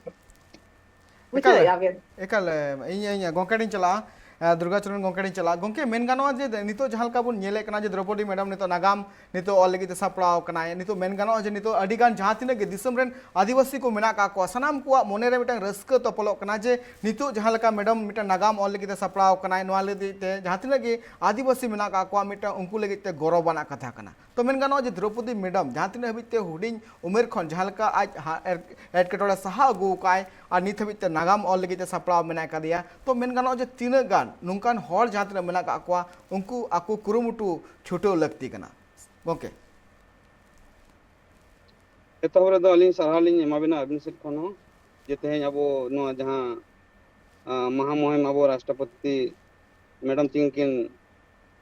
ᱵᱩᱡᱷᱟᱹᱣᱮᱫᱼᱟ ᱵᱮᱱ? ᱮᱠᱟᱞ, ᱮ, ᱤᱧ, ᱤᱧ ᱜᱚᱢᱠᱮ ᱴᱷᱮᱱ ᱤᱧ ᱪᱟᱞᱟᱜᱼᱟ᱾ ᱮ, ᱫᱩᱨᱜᱟᱪᱚᱨᱚᱱ ᱜᱚᱢᱠᱮ ᱴᱷᱮᱱ ᱤᱧ ᱪᱟᱞᱟᱜᱼᱟ᱾ ᱜᱚᱢᱠᱮ, ᱢᱮᱱ ᱜᱟᱱᱚᱜᱼᱟ ᱡᱮ ᱱᱤᱛᱚᱜ ᱡᱟᱦᱟᱸ ᱞᱮᱠᱟ ᱵᱚᱱ ᱧᱮᱞᱮᱫ ᱠᱟᱱᱟ ᱡᱮ ᱫᱨᱚᱣᱯᱚᱫᱤ ᱢᱮᱰᱟᱢ ᱱᱤᱛᱚᱜ ᱱᱟᱜᱟᱢ ᱱᱤᱛᱚᱜ ᱚᱞ ᱞᱟᱹᱜᱤᱫ ᱛᱮ ᱥᱟᱯᱲᱟᱣ ᱠᱟᱱᱟᱭ᱾ ᱱᱤᱛᱚᱜ ᱢᱮᱱ ᱜᱟᱱᱚᱜᱼᱟ ᱡᱮ ᱱᱤᱛᱚᱜ ᱟᱹᱰᱤ ᱜᱟᱱ ᱡᱟᱦᱟᱸ ᱛᱤᱱᱟᱹᱜ ᱜᱮ ᱫᱤᱥᱚᱢ ᱨᱮᱱ ᱟᱹᱫᱤᱵᱟᱹᱥᱤ ᱠᱚ ᱢᱮᱱᱟᱜ ᱟᱠᱟᱫ ᱠᱚᱣᱟ, ᱥᱟᱱᱟᱢ ᱠᱚᱣᱟᱜ ᱢᱚᱱᱮ ᱨᱮ ᱢᱤᱫᱴᱟᱝ ᱨᱟᱹᱥᱠᱟᱹ ᱛᱚᱯᱚᱞᱚᱜ ᱠᱟᱱᱟ ᱡᱮ ᱱᱤᱛᱚᱜ ᱡᱟᱦᱟᱸ ᱞᱮᱠᱟ ᱢᱮᱰᱟᱢ ᱢᱤᱫᱴᱟᱝ ᱱᱟᱜᱟᱢ ᱚᱞ ᱞᱟᱹᱜᱤᱫ ᱛᱮ ᱥᱟᱯᱲᱟᱣ ᱠᱟᱱᱟᱭ, ᱱᱚᱣᱟ ᱞᱟᱹᱜᱤᱫ ᱛᱮ ᱡᱟᱦᱟᱸ ᱛᱤᱱᱟᱹᱜ ᱜᱮ ᱟᱹᱫᱤᱵᱟᱹᱥᱤ ᱢᱮᱱᱟᱜ ᱟᱠᱟᱫ ᱠᱚᱣᱟ, ᱢᱤᱫᱴᱟᱝ ᱩᱱᱠᱩ ᱞᱟᱹᱜᱤᱫ ᱛᱮ ᱜᱚᱨᱚᱵᱽ ᱟᱱᱟᱜ ᱠᱟᱛᱷᱟ ᱠᱟᱱᱟ᱾ ᱛᱚ ᱢᱮᱱ ᱜᱟᱱᱚᱜᱼᱟ ᱡᱮ ᱫᱨᱚᱣᱯᱚᱫᱤ ᱢᱮᱰᱟᱢ ᱡᱟᱦᱟᱸ ᱛᱤᱱᱟᱹᱜ ᱦᱟᱹᱵᱤᱡ ᱛᱮ ᱦᱩᱰᱤᱧ ᱩᱢᱮᱨ ᱠᱷᱚᱱ ᱡᱟᱦᱟᱸ ᱞᱮᱠᱟ ᱟᱡ ᱦᱟ-, ᱮᱨ-, ᱮᱴᱠᱮᱴᱚᱬᱮ ᱥᱟᱦᱟᱣ ᱟᱹᱜᱩ ᱟᱠᱟᱫᱼᱟᱭ ᱟᱨ ᱱᱤᱛ ᱦᱟᱹᱵᱤᱡ ᱛᱮ ᱱᱟᱜᱟᱢ ᱚᱞ ᱞᱟᱹᱜᱤᱫ ᱛᱮ ᱥᱟᱯᱲᱟᱣ ᱢᱮᱱᱟᱭ ᱠᱟᱫᱮᱭᱟ, ᱛᱚ ᱢᱮᱱ ᱜᱟᱱᱚᱜᱼᱟ ᱡᱮ ᱛᱤᱱᱟᱹᱜ ᱜᱟᱱ ᱱᱚᱝᱠᱟᱱ ᱦᱚᱲ ᱡᱟᱦᱟᱸ ᱛᱤᱱᱟᱹᱜ ᱢᱮᱱᱟᱜ ᱟᱠᱟᱫ ᱠᱚᱣᱟ, ᱩᱱᱠᱩ ᱟᱠᱚ ᱠᱩᱨᱩᱢᱩᱴᱩ ᱪᱷᱩᱴᱟᱹᱣ ᱞᱟᱹᱠᱛᱤ ᱠᱟᱱᱟ᱾ ᱜᱚᱢᱠᱮ᱾ ᱮᱛᱚᱦᱚᱵ ᱨᱮᱫᱚ ᱟᱹᱞᱤᱧ ᱥᱟᱨᱦᱟᱣ ᱞᱤᱧ ᱮᱢᱟ ᱵᱤᱱᱟ ᱟᱹᱵᱤᱱ ᱥᱮᱫ ᱠᱷᱚᱱ ᱦᱚᱸ, ᱡᱮ ᱛᱮᱦᱮᱧ ᱟᱵᱚ ᱱᱚᱣᱟ ᱡᱟᱦᱟᱸ, ᱟᱸ, ᱢᱟᱦᱟ ᱢᱩᱦᱤᱢ ᱟᱵᱚ ᱨᱟᱥᱴᱨᱚᱯᱚᱛᱤ ᱢᱮᱰᱟᱢ ᱛᱤᱠᱤᱱ ᱠᱤᱱ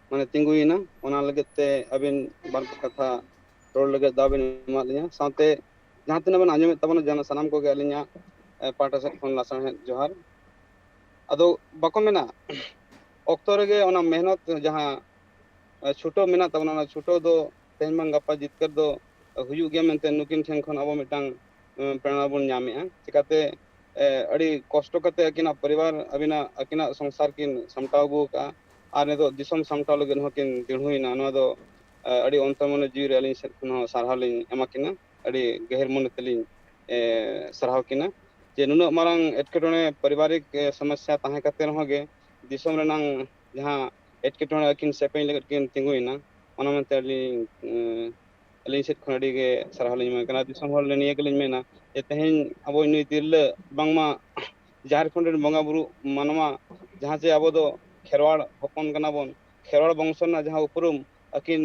ᱢᱟᱱᱮ ᱛᱤᱸᱜᱩᱭᱮᱱᱟ, ᱚᱱᱟ ᱞᱟᱹᱜᱤᱫ ᱛᱮ ᱟᱹᱵᱤᱱ ᱵᱟᱨ ᱯᱮ ᱠᱟᱛᱷᱟ ᱨᱚᱲ ᱞᱟᱹᱜᱤᱫ ᱫᱟᱣ ᱵᱤᱱ ᱮᱢᱟᱫ ᱞᱤᱧᱟ᱾ ᱥᱟᱶᱛᱮ ᱡᱟᱦᱟᱸ ᱛᱤᱱᱟᱹᱜ ᱵᱮᱱ ᱟᱸᱡᱚᱢᱮᱫ ᱛᱟᱵᱚᱱᱟ, ᱡᱟᱦᱟᱸ ᱥᱟᱱᱟᱢ ᱠᱚᱜᱮ ᱟᱹᱞᱤᱧᱟᱜ, ᱮ, ᱯᱟᱦᱴᱟ ᱥᱮᱫ ᱠᱷᱚᱱ ᱞᱟᱥᱟᱲᱦᱮᱫ ᱡᱚᱦᱟᱨ᱾ ᱟᱫᱚ ᱵᱟᱠᱚ ᱢᱮᱱᱟ, ᱚᱠᱛᱚ ᱨᱮᱜᱮ ᱚᱱᱟ ᱢᱮᱦᱱᱚᱛ ᱡᱟᱦᱟᱸ, ᱮ, ᱪᱷᱩᱴᱟᱹᱣ ᱢᱮᱱᱟᱜ ᱛᱟᱵᱚᱱᱟ, ᱚᱱᱟ ᱪᱷᱩᱴᱟᱹᱣ ᱫᱚ ᱛᱮᱦᱮᱧ ᱵᱟᱝ ᱜᱟᱯᱟ ᱡᱤᱛᱠᱟᱹᱨ ᱫᱚ ᱦᱩᱭᱩᱜ ᱜᱮᱭᱟ ᱢᱮᱱᱛᱮ ᱱᱩᱠᱤᱱ ᱴᱷᱮᱱ ᱠᱷᱚᱱ ᱟᱵᱚ ᱢᱤᱫᱴᱟᱝ, ᱮ, ᱯᱨᱮᱨᱚᱱᱟ ᱵᱚᱱ ᱧᱟᱢᱮᱜᱼᱟ᱾ ᱪᱤᱠᱟᱛᱮ, ᱮ, ᱟᱹᱰᱤ ᱠᱚᱥᱴᱚ ᱠᱟᱛᱮ ᱟᱹᱠᱤᱱᱟᱜ ᱯᱚᱨᱤᱵᱟᱨ, ᱟᱹᱵᱤᱱᱟᱜ, ᱟᱹᱠᱤᱱᱟᱜ ᱥᱚᱝᱥᱟᱨ ᱠᱤᱱ ᱥᱟᱢᱴᱟᱣ ᱟᱹᱜᱩ ᱟᱠᱟᱫᱼᱟ ᱟᱨ ᱱᱤᱛᱚᱜ ᱫᱤᱥᱚᱢ ᱥᱟᱢᱴᱟᱣ ᱞᱟᱹᱜᱤᱫ ᱦᱚᱸ ᱠᱤᱱ ᱫᱤᱲᱦᱩᱭᱮᱱᱟ᱾ ᱱᱚᱣᱟ ᱫᱚ, ᱟᱹᱰᱤ ᱚᱱᱛᱚᱨ ᱢᱚᱱᱮ ᱡᱤᱣᱤ ᱨᱮ ᱟᱹᱞᱤᱧ ᱥᱮᱫ ᱠᱷᱚᱱ ᱦᱚᱸ ᱥᱟᱨᱦᱟᱣ ᱞᱤᱧ ᱮᱢᱟ ᱠᱤᱱᱟ᱾ ᱟᱹᱰᱤ ᱜᱟᱹᱦᱤᱨ ᱢᱚᱱᱮ ᱛᱮᱞᱤᱧ ᱥᱟᱨᱦᱟᱣ ᱠᱤᱱᱟ ᱡᱮ ᱱᱩᱱᱟᱹᱜ ᱢᱟᱨᱟᱝ ᱮᱴᱠᱮᱴᱚᱬᱮ, ᱯᱟᱨᱤᱵᱟᱨᱤᱠ ᱥᱚᱢᱚᱥᱥᱟ ᱛᱟᱦᱮᱸ ᱠᱟᱛᱮ ᱨᱮᱦᱚᱸ ᱜᱮ ᱫᱤᱥᱚᱢ ᱨᱮᱱᱟᱝ ᱡᱟᱦᱟᱸ ᱮᱴᱠᱮᱴᱚᱬᱮ ᱟᱹᱠᱤᱱ ᱥᱮᱯᱮᱧ ᱞᱟᱹᱜᱤᱫ ᱠᱤᱱ ᱛᱤᱸᱜᱩᱭᱮᱱᱟ, ᱚᱱᱟ ᱢᱮᱱᱛᱮ ᱟᱹᱞᱤᱧ ᱟᱹᱞᱤᱧ ᱥᱮᱫ ᱠᱷᱚᱱ ᱟᱹᱰᱤ ᱜᱮ ᱥᱟᱨᱦᱟᱣ ᱞᱤᱧ ᱮᱢᱟᱭ ᱠᱟᱱᱟ᱾ ᱫᱤᱥᱚᱢ ᱦᱚᱲ ᱱᱤᱭᱟᱹ ᱜᱮᱞᱤᱧ ᱢᱮᱱᱟ ᱡᱮ ᱛᱮᱦᱮᱧ ᱟᱵᱚ ᱱᱩᱭ ᱛᱤᱨᱞᱟᱹ ᱵᱟᱝᱢᱟ ᱡᱟᱦᱮᱨ ᱠᱷᱚᱸᱰ ᱨᱮᱱ ᱵᱚᱸᱜᱟ ᱵᱩᱨᱩ ᱢᱟᱱᱣᱟ, ᱡᱟᱦᱟᱸ ᱡᱮ ᱟᱵᱚ ᱫᱚ ᱠᱷᱮᱨᱣᱟᱲ ᱦᱚᱯᱚᱱ ᱠᱟᱱᱟ ᱵᱚᱱ, ᱠᱷᱮᱨᱣᱟᱲ ᱵᱚᱝᱥᱚ ᱨᱮᱱᱟᱜ ᱡᱟᱦᱟᱸ ᱩᱯᱨᱩᱢ ᱟᱹᱠᱤᱱ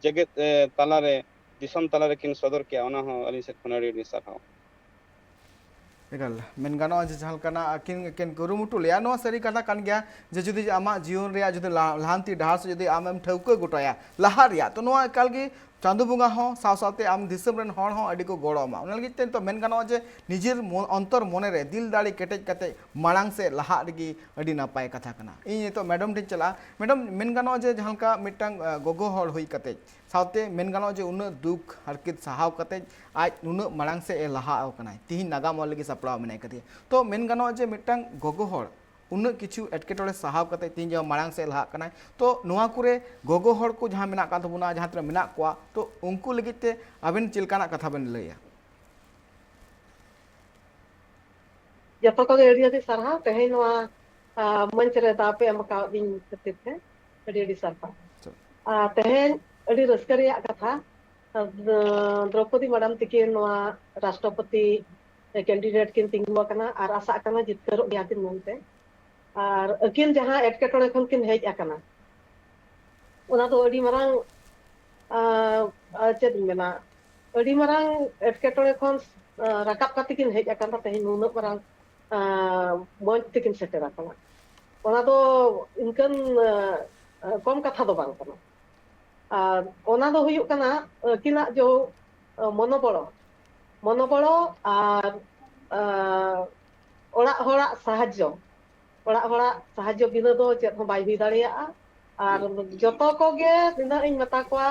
ᱡᱮᱜᱮᱛ ᱛᱟᱞᱟᱨᱮ, ᱫᱤᱥᱚᱢ ᱛᱟᱞᱟᱨᱮ ᱠᱤᱱ ᱥᱚᱫᱚᱨ ᱠᱮᱜᱼᱟ, ᱚᱱᱟ ᱦᱚᱸ ᱟᱹᱞᱤᱧ ᱥᱮᱫ ᱠᱷᱚᱱ ᱟᱹᱰᱤ ᱟᱹᱰᱤ ᱥᱟᱨᱦᱟᱣ᱾ ᱮᱠᱟᱞ, ᱢᱮᱱ ᱜᱟᱱᱚᱜᱼᱟ ᱡᱮ ᱡᱟᱦᱟᱸ ᱞᱮᱠᱟᱱᱟᱜ ᱟᱹᱠᱤᱱ ᱠᱤᱱ ᱠᱩᱨᱩᱢᱩᱴᱩ ᱞᱮᱜᱼᱟ, ᱱᱚᱣᱟ ᱥᱟᱹᱨᱤ ᱠᱟᱛᱷᱟ ᱠᱟᱱ ᱜᱮᱭᱟ ᱡᱮ ᱡᱩᱫᱤ ᱟᱢᱟᱜ ᱡᱤᱭᱚᱱ ᱨᱮᱭᱟᱜ ᱡᱩᱫᱤ ᱞᱟᱦᱟᱱᱛᱤ ᱰᱟᱦᱟᱨ ᱥᱮᱫ ᱡᱩᱫᱤ ᱟᱢᱮᱢ ᱴᱷᱟᱹᱣᱠᱟᱹ ᱜᱚᱴᱟᱭᱟ ᱞᱟᱦᱟ ᱨᱮᱭᱟᱜ, ᱛᱚ ᱱᱚᱣᱟ ᱮᱠᱟᱞ ᱜᱮ ᱪᱟᱸᱫᱳ ᱵᱚᱸᱜᱟ ᱦᱚᱸ ᱥᱟᱶ ᱥᱟᱶᱛᱮ ᱟᱢ ᱫᱤᱥᱚᱢ ᱨᱮᱱ ᱦᱚᱲ ᱦᱚᱸ ᱟᱹᱰᱤ ᱠᱚ ᱜᱚᱲᱚ ᱟᱢᱟ᱾ ᱚᱱᱟ ᱞᱟᱹᱜᱤᱫ ᱛᱮ ᱱᱤᱛᱚᱜ ᱢᱮᱱ ᱜᱟᱱᱚᱜᱼᱟ ᱡᱮ ᱱᱤᱡᱮᱨ ᱚᱱᱛᱚᱨ ᱢᱚᱱᱮ ᱨᱮ ᱫᱤᱞ ᱫᱟᱲᱮ ᱠᱮᱴᱮᱡ ᱠᱟᱛᱮ ᱢᱟᱲᱟᱝ ᱥᱮᱫ ᱞᱟᱦᱟᱜ ᱨᱮᱜᱮ ᱟᱹᱰᱤ ᱱᱟᱯᱟᱭ ᱠᱟᱛᱷᱟ ᱠᱟᱱᱟ᱾ ᱤᱧ ᱱᱤᱛᱚᱜ ᱢᱮᱰᱟᱢ ᱴᱷᱮᱱ ᱪᱟᱞᱟᱜᱼᱟ᱾ ᱢᱮᱰᱟᱢ, ᱢᱮᱱ ᱜᱟᱱᱚᱜᱼᱟ ᱡᱮ ᱡᱟᱦᱟᱸ ᱞᱮᱠᱟ ᱢᱤᱫᱴᱟᱝ ᱜᱚᱜᱚ ᱦᱚᱲ ᱦᱩᱭ ᱠᱟᱛᱮ ᱥᱟᱶᱛᱮ ᱢᱮᱱ ᱜᱟᱱᱚᱜᱼᱟ ᱡᱮ ᱩᱱᱟᱹᱜ ᱫᱩᱠ ᱦᱟᱨᱠᱮᱛ ᱥᱟᱦᱟᱣ ᱠᱟᱛᱮ ᱟᱡ ᱱᱩᱱᱟᱹᱜ ᱢᱟᱲᱟᱝ ᱥᱮᱫ ᱮ ᱞᱟᱦᱟ ᱟᱠᱟᱱᱟᱭ, ᱛᱤᱦᱤᱧ ᱱᱟᱜᱟᱢ ᱚᱞ ᱞᱟᱹᱜᱤᱫ ᱥᱟᱯᱲᱟᱣ ᱢᱮᱱᱟᱭ ᱠᱟᱫᱮᱭᱟ᱾ ᱛᱚ ᱢᱮᱱ ᱜᱟᱱᱚᱜᱼᱟ ᱡᱮ ᱢᱤᱫᱴᱟᱝ ᱜᱚᱜᱚ ᱦᱚᱲ ᱩᱱᱟᱹᱜ ᱠᱤᱪᱷᱩ ᱮᱴᱠᱮᱴᱚᱬᱮ ᱥᱟᱦᱟᱣ ᱠᱟᱛᱮ ᱛᱤᱦᱤᱧ ᱡᱟᱦᱟᱸ ᱢᱟᱲᱟᱝ ᱥᱮᱫ ᱞᱟᱦᱟᱜ ᱠᱟᱱᱟᱭ, ᱛᱚ ᱱᱚᱣᱟ ᱠᱚᱨᱮ ᱜᱚᱜᱚ ᱦᱚᱲ ᱠᱚ ᱡᱟᱦᱟᱸ ᱢᱮᱱᱟᱜ ᱟᱠᱟᱫ ᱛᱟᱵᱚᱱᱟ, ᱡᱟᱦᱟᱸ ᱛᱤᱱᱟᱹᱜ ᱢᱮᱱᱟᱜ ᱠᱚᱣᱟ, ᱛᱚ ᱩᱱᱠᱩ ᱞᱟᱹᱜᱤᱫ ᱛᱮ ᱟᱵᱮᱱ ᱪᱮᱫ ᱞᱮᱠᱟᱱᱟᱜ ᱠᱟᱛᱷᱟ ᱵᱮᱱ ᱞᱟᱹᱭᱟ? ᱡᱚᱛᱚ ᱠᱚᱜᱮ ᱟᱹᱰᱤ ᱟᱹᱰᱤ ᱥᱟᱨᱦᱟᱣ ᱛᱮᱦᱮᱧ ᱱᱚᱣᱟ ᱢᱚᱧᱪ ᱨᱮ ᱫᱟᱣ ᱯᱮ ᱮᱢ ᱟᱠᱟᱣᱟᱫᱤᱧ ᱠᱷᱟᱹᱛᱤᱨ ᱛᱮ ᱟᱹᱰᱤ ᱟᱹᱰᱤ ᱥᱟᱨᱦᱟᱣ᱾ ᱟᱨ ᱛᱮᱦᱮᱧ ᱟᱹᱰᱤ ᱨᱟᱹᱥᱠᱟᱹ ᱨᱮᱭᱟᱜ ᱠᱟᱛᱷᱟ, ᱫᱨᱚᱣᱯᱚᱫᱤ ᱢᱮᱰᱟᱢ ᱛᱤᱠᱤᱱ ᱱᱚᱣᱟ ᱨᱟᱥᱴᱨᱚᱯᱚᱛᱤ ᱠᱮᱱᱰᱤᱰᱮᱴ ᱠᱤᱱ ᱛᱤᱸᱜᱩ ᱟᱠᱟᱱᱟ ᱟᱨ ᱟᱥᱟᱜ ᱠᱟᱱᱟ ᱡᱤᱛᱠᱟᱹᱨᱚᱜ ᱜᱮᱭᱟ ᱠᱤᱱ ᱢᱮᱱᱛᱮ᱾ ᱟᱨ ᱟᱹᱠᱤᱱ ᱡᱟᱦᱟᱸ ᱮᱴᱠᱮᱴᱚᱬᱮ ᱠᱷᱚᱱ ᱠᱤᱱ ᱦᱮᱡ ᱟᱠᱟᱱᱟ, ᱚᱱᱟ ᱫᱚ ᱟᱹᱰᱤ ᱢᱟᱨᱟᱝ ᱪᱮᱫ ᱤᱧ ᱢᱮᱱᱟ, ᱟᱹᱰᱤ ᱢᱟᱨᱟᱝ ᱮᱴᱠᱮᱴᱚᱬᱮ ᱠᱷᱚᱱ ᱨᱟᱠᱟᱵ ᱠᱟᱛᱮ ᱠᱤᱱ ᱦᱮᱡ ᱟᱠᱟᱱᱟ, ᱛᱮᱦᱮᱧ ᱱᱩᱱᱟᱹᱜ ᱢᱟᱨᱟᱝ ᱢᱚᱧᱪ ᱛᱮᱠᱤᱱ ᱥᱮᱴᱮᱨ ᱟᱠᱟᱱᱟ᱾ ᱚᱱᱟ ᱫᱚ ᱤᱱᱠᱟᱹᱱ ᱠᱚᱢ ᱠᱟᱛᱷᱟ ᱫᱚ ᱵᱟᱝ ᱠᱟᱱᱟ᱾ ᱟᱨ ᱚᱱᱟ ᱫᱚ ᱦᱩᱭᱩᱜ ᱠᱟᱱᱟ ᱟᱹᱠᱤᱱᱟᱜ ᱡᱚ ᱢᱚᱱᱚᱵᱚᱲᱚ, ᱢᱚᱱᱚᱵᱚᱲᱚ ᱟᱨ ᱚᱲᱟᱜ ᱦᱚᱲᱟᱜ ᱥᱟᱦᱟᱡᱽᱡᱚ᱾ ᱚᱲᱟᱜ ᱦᱚᱲᱟᱜ ᱥᱟᱦᱟᱡᱽᱡᱚ ᱵᱤᱱᱟᱹ ᱫᱚ ᱪᱮᱫ ᱦᱚᱸ ᱵᱟᱭ ᱦᱩᱭ ᱫᱟᱲᱮᱭᱟᱜᱼᱟ᱾ ᱟᱨ ᱡᱚᱛᱚ ᱠᱚᱜᱮ ᱱᱤᱱᱟᱹᱜ ᱤᱧ ᱢᱮᱛᱟ ᱠᱚᱣᱟ,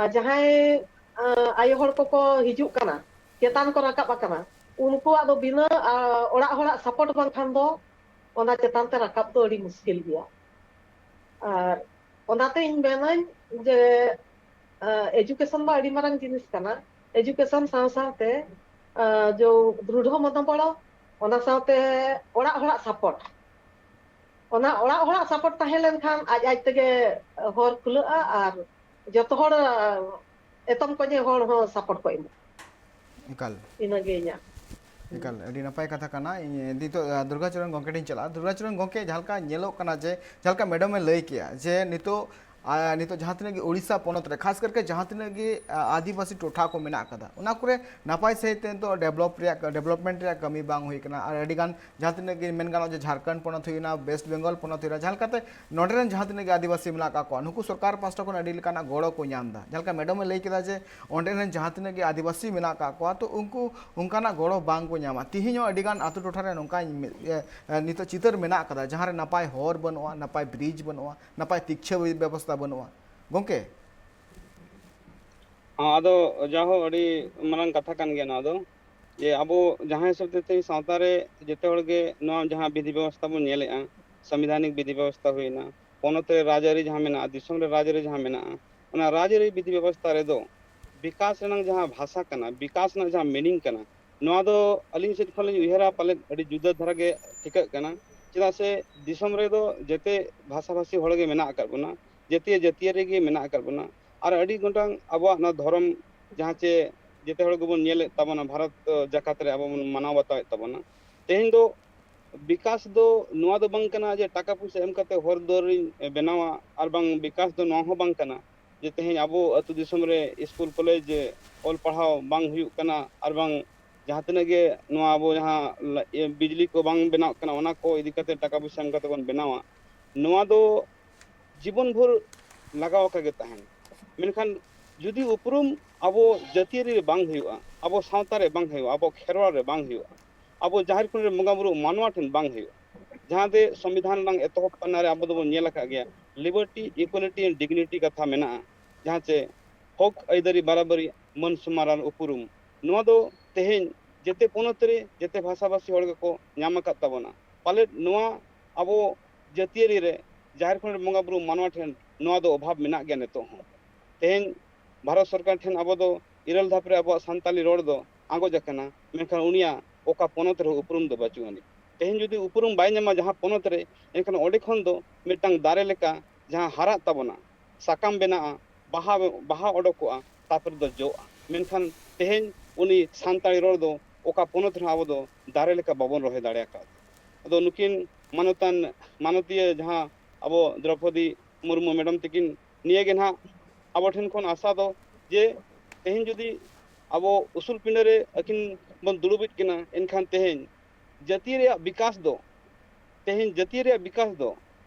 ᱟᱨ ᱡᱟᱦᱟᱸᱭ ᱟᱭᱳ ᱦᱚᱲ ᱠᱚᱠᱚ ᱦᱤᱡᱩᱜ ᱠᱟᱱᱟ, ᱪᱮᱛᱟᱱ ᱠᱚ ᱨᱟᱠᱟᱵ ᱟᱠᱟᱱᱟ, ᱩᱱᱠᱩᱣᱟᱜ ᱫᱚ ᱵᱤᱱᱟᱹ ᱚᱲᱟᱜ ᱦᱚᱲᱟᱜ ᱥᱟᱯᱳᱨᱴ ᱵᱟᱝᱠᱷᱟᱱ ᱫᱚ ᱚᱱᱟ ᱪᱮᱛᱟᱱ ᱛᱮ ᱨᱟᱠᱟᱵ ᱫᱚ ᱟᱹᱰᱤ ᱢᱩᱥᱠᱤᱞ ᱜᱮᱭᱟ᱾ ᱟᱨ ᱚᱱᱟᱛᱮ ᱤᱧ ᱢᱮᱱᱟᱹᱧ ᱡᱮ ᱮᱡᱩᱠᱮᱥᱚᱱ ᱫᱚ ᱟᱹᱰᱤ ᱢᱟᱨᱟᱝ ᱡᱤᱱᱤᱥ ᱠᱟᱱᱟ᱾ ᱮᱡᱩᱠᱮᱥᱚᱱ ᱥᱟᱶ ᱥᱟᱶᱛᱮ ᱡᱚ ᱫᱨᱩᱰᱷᱚ ᱢᱚᱱᱳᱵᱚᱞ, ᱚᱱᱟ ᱥᱟᱶᱛᱮ ᱚᱲᱟᱜ ᱦᱚᱲᱟᱜ ᱥᱟᱯᱳᱨᱴ, ᱚᱱᱟ ᱚᱲᱟᱜ ᱦᱚᱲᱟᱜ ᱥᱟᱯᱳᱨᱴ ᱛᱟᱦᱮᱸ ᱞᱮᱱᱠᱷᱟᱱ ᱟᱡ ᱟᱡ ᱛᱮᱜᱮ ᱦᱚᱨ ᱠᱷᱩᱞᱟᱹᱜᱼᱟ ᱟᱨ ᱡᱚᱛᱚ ᱦᱚᱲ, ᱮᱛᱚᱢ ᱠᱚᱧᱮ ᱦᱚᱲ ᱦᱚᱸ ᱥᱟᱯᱳᱨᱴ ᱠᱚ ᱮᱢᱟ᱾ ᱮᱠᱟᱞ᱾ ᱤᱱᱟᱹᱜᱮ ᱤᱧᱟᱹᱜ᱾ ᱮᱠᱟᱞ, ᱟᱹᱰᱤ ᱱᱟᱯᱟᱭ ᱠᱟᱛᱷᱟ ᱠᱟᱱᱟ᱾ ᱤᱧ ᱱᱤᱛᱚᱜ ᱫᱩᱨᱜᱟᱪᱚᱨᱚᱱ ᱜᱚᱢᱠᱮ ᱴᱷᱮᱱ ᱪᱟᱞᱟᱜᱼᱟ᱾ ᱫᱩᱨᱜᱟᱪᱚᱨᱚᱱ ᱜᱚᱢᱠᱮ, ᱡᱟᱦᱟᱸ ᱞᱮᱠᱟ ᱧᱮᱞᱚᱜ ᱠᱟᱱᱟ ᱡᱮ, ᱡᱟᱦᱟᱸ ᱞᱮᱠᱟ ᱢᱮᱰᱟᱢᱮ ᱞᱟᱹᱭ ᱠᱮᱜᱼᱟ ᱡᱮ ᱱᱤᱛᱚᱜ ᱟᱨ ᱱᱤᱛᱚᱜ ᱡᱟᱦᱟᱸ ᱛᱤᱱᱟᱹᱜ ᱜᱮ ᱳᱰᱤᱥᱟ ᱯᱚᱱᱚᱛ ᱨᱮ, ᱠᱷᱟᱥ ᱠᱟᱨᱠᱮ ᱡᱟᱦᱟᱸ ᱛᱤᱱᱟᱹᱜ ᱜᱮ ᱟᱹᱫᱤᱵᱟᱹᱥᱤ ᱴᱚᱴᱷᱟ ᱠᱚ ᱢᱮᱱᱟᱜ ᱟᱠᱟᱫᱟ, ᱚᱱᱟ ᱠᱚᱨᱮ ᱱᱟᱯᱟᱭ ᱥᱟᱺᱦᱤᱡ ᱛᱮ ᱱᱤᱛᱚᱜ ᱰᱮᱵᱷᱞᱚᱯ ᱨᱮᱭᱟᱜ, ᱰᱮᱵᱷᱞᱚᱯᱢᱮᱱᱴ ᱨᱮᱭᱟᱜ ᱠᱟᱹᱢᱤ ᱵᱟᱝ ᱦᱩᱭ ᱠᱟᱱᱟ᱾ ᱟᱨ ᱟᱹᱰᱤ ᱜᱟᱱ ᱡᱟᱦᱟᱸ ᱛᱤᱱᱟᱹᱜ ᱜᱮ ᱢᱮᱱ ᱜᱟᱱᱚᱜᱼᱟ ᱡᱮ ᱡᱷᱟᱲᱠᱷᱚᱸᱰ ᱯᱚᱱᱚᱛ ᱦᱩᱭᱱᱟ, ᱣᱮᱥᱴ ᱵᱮᱝᱜᱚᱞ ᱯᱚᱱᱚᱛ ᱦᱩᱭᱱᱟ, ᱡᱟᱦᱟᱸ ᱞᱮᱠᱟᱛᱮ ᱱᱚᱰᱮ ᱨᱮᱱ ᱡᱟᱦᱟᱸ ᱛᱤᱱᱟᱹᱜ ᱜᱮ ᱟᱹᱫᱤᱵᱟᱹᱥᱤ ᱢᱮᱱᱟᱜ ᱟᱠᱟᱫ ᱠᱚᱣᱟ, ᱱᱩᱠᱩ ᱥᱚᱨᱠᱟᱨ ᱯᱟᱥᱴᱟ ᱠᱷᱚᱱ ᱟᱹᱰᱤ ᱞᱮᱠᱟᱱᱟᱜ ᱜᱚᱲᱚ ᱠᱚ ᱧᱟᱢ ᱮᱫᱟ᱾ ᱡᱟᱦᱟᱸ ᱞᱮᱠᱟ ᱢᱮᱰᱟᱢᱮ ᱞᱟᱹᱭ ᱠᱮᱫᱟ ᱡᱮ ᱚᱸᱰᱮ ᱨᱮᱱ ᱡᱟᱦᱟᱸ ᱛᱤᱱᱟᱹᱜ ᱜᱮ ᱟᱹᱫᱤᱵᱟᱹᱥᱤ ᱢᱮᱱᱟᱜ ᱟᱠᱟᱫ ᱠᱚᱣᱟ, ᱛᱚ ᱩᱱᱠᱩ ᱚᱱᱠᱟᱱᱟᱜ ᱜᱚᱲᱚ ᱵᱟᱝ ᱠᱚ ᱧᱟᱢᱟ᱾ ᱛᱤᱦᱤᱧ ᱦᱚᱸ ᱟᱹᱰᱤ ᱜᱟᱱ ᱟᱛᱳ ᱴᱚᱴᱷᱟ ᱨᱮ ᱱᱚᱝᱠᱟ ᱱᱤᱛᱚᱜ ᱪᱤᱛᱟᱹᱨ ᱢᱮᱱᱟᱜ ᱟᱠᱟᱫᱟ, ᱡᱟᱦᱟᱸ ᱨᱮ ᱱᱟᱯᱟᱭ ᱦᱚᱨ ᱵᱟᱹᱱᱩᱜᱼᱟ, ᱱᱟᱯᱟᱭ ᱵᱨᱤᱡᱽ ᱵᱟᱹᱱᱩᱜᱼᱟ, ᱱᱟᱯᱟᱭ ᱛᱤᱠᱪᱷᱟᱹ ᱵᱮᱵᱚᱥᱛᱷᱟ ᱵᱟᱹᱱᱩᱜᱼᱟ᱾ ᱜᱚᱢᱠᱮ, ᱦᱚᱸ, ᱟᱫᱚ ᱡᱟᱦᱳ, ᱟᱹᱰᱤ ᱢᱟᱨᱟᱝ ᱠᱟᱛᱷᱟ ᱠᱟᱱ ᱜᱮᱭᱟ ᱱᱚᱣᱟ ᱫᱚ, ᱡᱮ ᱟᱵᱚ ᱡᱟᱦᱟᱸ ᱦᱤᱥᱟᱹᱵ ᱛᱮ ᱛᱮᱦᱮᱧ ᱥᱟᱶᱛᱟ ᱨᱮ ᱡᱮᱛᱮ ᱦᱚᱲ ᱜᱮ ᱱᱚᱣᱟ ᱡᱟᱦᱟᱸ ᱵᱤᱫᱷᱤ ᱵᱮᱵᱚᱥᱛᱷᱟ ᱵᱚᱱ ᱧᱮᱞᱮᱜᱼᱟ, ᱥᱚᱝᱵᱤᱫᱷᱟᱱᱤᱠ ᱵᱤᱫᱷᱤ ᱵᱮᱵᱚᱥᱛᱷᱟ ᱦᱩᱭᱱᱟ, ᱯᱚᱱᱚᱛ ᱨᱮ ᱨᱟᱡᱽᱟᱹᱨᱤ ᱡᱟᱦᱟᱸ ᱢᱮᱱᱟᱜᱼᱟ, ᱫᱤᱥᱚᱢ ᱨᱮ ᱨᱟᱡᱽᱟᱹᱨᱤ ᱡᱟᱦᱟᱸ ᱢᱮᱱᱟᱜᱼᱟ, ᱚᱱᱟ ᱨᱟᱡᱽᱟᱹᱨᱤ ᱵᱤᱫᱷᱤ ᱵᱮᱵᱚᱥᱛᱷᱟ ᱨᱮᱫᱚ ᱵᱤᱠᱟᱥ ᱨᱮᱱᱟᱜ ᱡᱟᱦᱟᱸ ᱵᱷᱟᱥᱟ ᱠᱟᱱᱟ, ᱵᱤᱠᱟᱥ ᱨᱮᱱᱟᱜ ᱡᱟᱦᱟᱸ ᱢᱤᱱᱤᱝ ᱠᱟᱱᱟ, ᱱᱚᱣᱟ ᱫᱚ ᱟᱹᱞᱤᱧ ᱥᱮᱫ ᱠᱷᱚᱱ ᱞᱤᱧ ᱩᱭᱦᱟᱹᱨᱟ, ᱯᱟᱞᱮᱫ ᱟᱹᱰᱤ ᱡᱩᱫᱟᱹ ᱫᱷᱟᱨᱟ ᱜᱮ ᱴᱷᱤᱠᱟᱹᱜ ᱠᱟᱱᱟ᱾ ᱪᱮᱫᱟᱜ ᱥᱮ ᱫᱤᱥᱚᱢ ᱨᱮᱫᱚ ᱡᱮᱛᱮ ᱵᱷᱟᱥᱟᱵᱷᱟᱥᱤ ᱦᱚᱲ ᱜᱮ ᱢᱮᱱᱟᱜ ᱟᱠᱟᱫ ᱵᱚᱱᱟ, ᱡᱟᱹᱛᱤᱭᱟᱹ ᱡᱟᱹᱛᱤᱭᱟᱹᱨᱤ ᱜᱮ ᱢᱮᱱᱟᱜ ᱟᱠᱟᱫ ᱵᱚᱱᱟ᱾ ᱟᱨ ᱟᱹᱰᱤ ᱜᱚᱴᱟᱝ ᱟᱵᱚᱣᱟᱜ ᱱᱚᱣᱟ ᱫᱷᱚᱨᱚᱢ, ᱡᱟᱦᱟᱸ ᱪᱮ ᱡᱮᱛᱮ ᱦᱚᱲ ᱜᱮᱵᱚᱱ ᱧᱮᱞᱮᱫ ᱛᱟᱵᱚᱱᱟ, ᱵᱷᱟᱨᱚᱛ ᱡᱟᱠᱟᱛ ᱨᱮ ᱟᱵᱚ ᱵᱚᱱ ᱢᱟᱱᱟᱣ ᱵᱟᱛᱟᱣᱮᱫ ᱛᱟᱵᱚᱱᱟ᱾ ᱛᱮᱦᱮᱧ ᱫᱚ ᱵᱤᱠᱟᱥ ᱫᱚ ᱱᱚᱣᱟ ᱫᱚ ᱵᱟᱝ ᱠᱟᱱᱟ ᱡᱮ ᱴᱟᱠᱟ ᱯᱩᱭᱥᱟᱹ ᱮᱢ ᱠᱟᱛᱮ ᱦᱚᱨ ᱫᱩᱣᱟᱹᱨ ᱤᱧ ᱵᱮᱱᱟᱣᱟ, ᱟᱨ ᱵᱟᱝ ᱵᱤᱠᱟᱥ ᱫᱚ ᱱᱚᱣᱟ ᱦᱚᱸ ᱵᱟᱝ ᱠᱟᱱᱟ ᱡᱮ ᱛᱮᱦᱮᱧ ᱟᱵᱚ ᱟᱹᱛᱩ ᱫᱤᱥᱚᱢ ᱨᱮ ᱥᱠᱩᱞ ᱠᱚᱞᱮᱡᱽ ᱚᱞ ᱯᱟᱲᱦᱟᱣ ᱵᱟᱝ ᱦᱩᱭᱩᱜ ᱠᱟᱱᱟ, ᱟᱨ ᱵᱟᱝ ᱡᱟᱦᱟᱸ ᱛᱤᱱᱟᱹᱜ ᱜᱮ ᱱᱚᱣᱟ ᱟᱵᱚ ᱡᱟᱦᱟᱸ ᱞᱟ-, ᱤᱭᱟᱹ ᱵᱤᱡᱽᱞᱤ ᱠᱚ ᱵᱟᱝ ᱵᱮᱱᱟᱣ ᱠᱟᱱᱟ, ᱚᱱᱟ ᱠᱚ ᱤᱫᱤ ᱠᱟᱛᱮ ᱴᱟᱠᱟ ᱯᱚᱭᱥᱟ ᱮᱢ ᱠᱟᱛᱮ ᱵᱚᱱ ᱵᱮᱱᱟᱣᱟ, ᱱᱚᱣᱟ ᱫᱚ ᱡᱤᱵᱚᱱ ᱵᱷᱳᱨ ᱞᱟᱜᱟᱣ ᱟᱠᱟ ᱜᱮ ᱛᱟᱦᱮᱱ᱾ ᱢᱮᱱᱠᱷᱟᱱ ᱡᱩᱫᱤ ᱩᱯᱨᱩᱢ ᱟᱵᱚ ᱡᱟᱹᱛᱤᱭᱟᱹᱨᱤ ᱨᱮ ᱵᱟᱝ ᱦᱩᱭᱩᱜᱼᱟ, ᱟᱵᱚ ᱥᱟᱶᱛᱟ ᱨᱮ ᱵᱟᱝ ᱦᱩᱭᱩᱜᱼᱟ, ᱟᱵᱚ ᱠᱷᱮᱨᱣᱟᱲ ᱨᱮ ᱵᱟᱝ ᱦᱩᱭᱩᱜᱼᱟ, ᱟᱵᱚ ᱡᱟᱦᱮᱨ ᱠᱷᱚᱸᱰ ᱨᱮ ᱵᱚᱸᱜᱟ ᱵᱩᱨᱩ ᱢᱟᱱᱣᱟ ᱴᱷᱮᱱ ᱵᱟᱝ ᱦᱩᱭᱩᱜᱼᱟ, ᱡᱟᱦᱟᱸ ᱫᱚ ᱥᱚᱝᱵᱤᱫᱷᱟᱱ ᱨᱮᱱᱟᱝ ᱮᱛᱚᱦᱚᱵ ᱯᱟᱱᱟ ᱨᱮ ᱟᱵᱚ ᱫᱚᱵᱚᱱ ᱧᱮᱞ ᱟᱠᱟᱫ ᱜᱮᱭᱟ, liberty, equality and dignity ᱠᱟᱛᱷᱟ ᱢᱮᱱᱟᱜᱼᱟ, ᱡᱟᱦᱟᱸ ᱪᱮ ᱦᱚᱠ ᱟᱹᱭᱫᱟᱹᱨᱤ ᱵᱟᱨᱟᱵᱟᱹᱨᱤ ᱢᱟᱹᱱ ᱥᱚᱢᱢᱟᱱ ᱟᱨ ᱩᱯᱨᱩᱢ, ᱱᱚᱣᱟ ᱫᱚ ᱛᱮᱦᱮᱧ ᱡᱮᱛᱮ ᱯᱚᱱᱚᱛ ᱨᱮ ᱡᱮᱛᱮ ᱵᱷᱟᱥᱟᱵᱷᱟᱥᱤ ᱦᱚᱲ ᱜᱮᱠᱚ ᱧᱟᱢ ᱟᱠᱟᱫ ᱛᱟᱵᱚᱱᱟ᱾ ᱯᱟᱞᱮᱫ ᱱᱚᱣᱟ ᱟᱵᱚ ᱡᱟᱹᱛᱤᱭᱟᱹᱨᱤ ᱨᱮ ᱡᱟᱦᱮᱨ ᱠᱷᱚᱸᱰ ᱵᱚᱸᱜᱟ ᱵᱩᱨᱩ ᱢᱟᱱᱣᱟ ᱴᱷᱮᱱ ᱱᱚᱣᱟ ᱫᱚ ᱚᱵᱷᱟᱵᱽ ᱢᱮᱱᱟᱜ ᱜᱮᱭᱟ ᱱᱤᱛᱚᱜ ᱦᱚᱸ᱾ ᱛᱮᱦᱮᱧ ᱵᱷᱟᱨᱚᱛ ᱥᱚᱨᱠᱟᱨ ᱴᱷᱮᱱ ᱟᱵᱚ ᱫᱚ ᱤᱨᱟᱹᱞ ᱫᱷᱟᱯ ᱨᱮ ᱟᱵᱚᱣᱟᱜ ᱥᱟᱱᱛᱟᱞᱤ ᱨᱚᱲ ᱫᱚ ᱟᱸᱜᱚᱪ ᱟᱠᱟᱱᱟ, ᱢᱮᱱᱠᱷᱟᱱ ᱩᱱᱤᱭᱟᱜ ᱚᱠᱟ ᱯᱚᱱᱚᱛ ᱨᱮᱦᱚᱸ ᱩᱯᱨᱩᱢ ᱫᱚ ᱵᱟᱹᱪᱩᱜ ᱟᱹᱱᱤᱡ᱾ ᱛᱮᱦᱮᱧ ᱡᱩᱫᱤ ᱩᱯᱨᱩᱢ ᱵᱟᱭ ᱧᱟᱢᱟ ᱡᱟᱦᱟᱸ ᱯᱚᱱᱚᱛ ᱨᱮ, ᱮᱱᱠᱷᱟᱱ ᱚᱸᱰᱮ ᱠᱷᱚᱱ ᱫᱚ ᱢᱤᱫᱴᱟᱝ ᱫᱟᱨᱮ ᱞᱮᱠᱟ ᱡᱟᱦᱟᱸ ᱦᱟᱨᱟᱜ ᱛᱟᱵᱚᱱᱟ, ᱥᱟᱠᱟᱢ ᱵᱮᱱᱟᱜᱼᱟ, ᱵᱟᱦᱟ, ᱵᱟᱦᱟ ᱚᱰᱚᱠᱚᱜᱼᱟ, ᱛᱟᱨᱯᱚᱨᱮ ᱫᱚ ᱡᱚᱜᱼᱟ᱾ ᱢᱮᱱᱠᱷᱟᱱ ᱛᱮᱦᱮᱧ ᱩᱱᱤ ᱥᱟᱱᱛᱟᱲᱤ ᱨᱚᱲ ᱫᱚ ᱚᱠᱟ ᱯᱚᱱᱚᱛ ᱨᱮᱦᱚᱸ ᱟᱵᱚ ᱫᱚ ᱫᱟᱨᱮ ᱞᱮᱠᱟ ᱵᱟᱵᱚᱱ ᱨᱚᱦᱚᱭ ᱫᱟᱲᱮ ᱟᱠᱟᱫ᱾ ᱟᱫᱚ ᱱᱩᱠᱤᱱ ᱢᱟᱱᱚᱛᱟᱱ, ᱢᱟᱱᱚᱛᱤᱭᱟᱹ ᱡᱟᱦᱟᱸ ᱟᱵᱚ ᱫᱨᱚᱯᱚᱫᱤ ᱢᱩᱨᱢᱩ ᱢᱮᱰᱟᱢ ᱛᱟᱹᱠᱤᱱ, ᱱᱤᱭᱟᱹ ᱜᱮ ᱱᱟᱦᱟᱜ ᱟᱵᱚ ᱴᱷᱮᱱ ᱠᱷᱚᱱ ᱟᱥᱟ ᱫᱚ ᱡᱮ ᱛᱮᱦᱮᱧ ᱡᱩᱫᱤ ᱟᱵᱚ ᱩᱥᱩᱞ ᱯᱤᱸᱰᱟᱹ ᱨᱮ ᱟᱹᱠᱤᱱ ᱵᱚᱱ ᱫᱩᱲᱩᱵᱮᱫ ᱠᱤᱱᱟ, ᱮᱱᱠᱷᱟᱱ ᱛᱮᱦᱮᱧ ᱡᱟᱹᱛᱤ ᱨᱮᱭᱟᱜ ᱵᱤᱠᱟᱥ ᱫᱚ, ᱛᱮᱦᱮᱧ ᱡᱟᱹᱛᱤ ᱨᱮᱭᱟᱜ ᱵᱤᱠᱟᱥ ᱫᱚ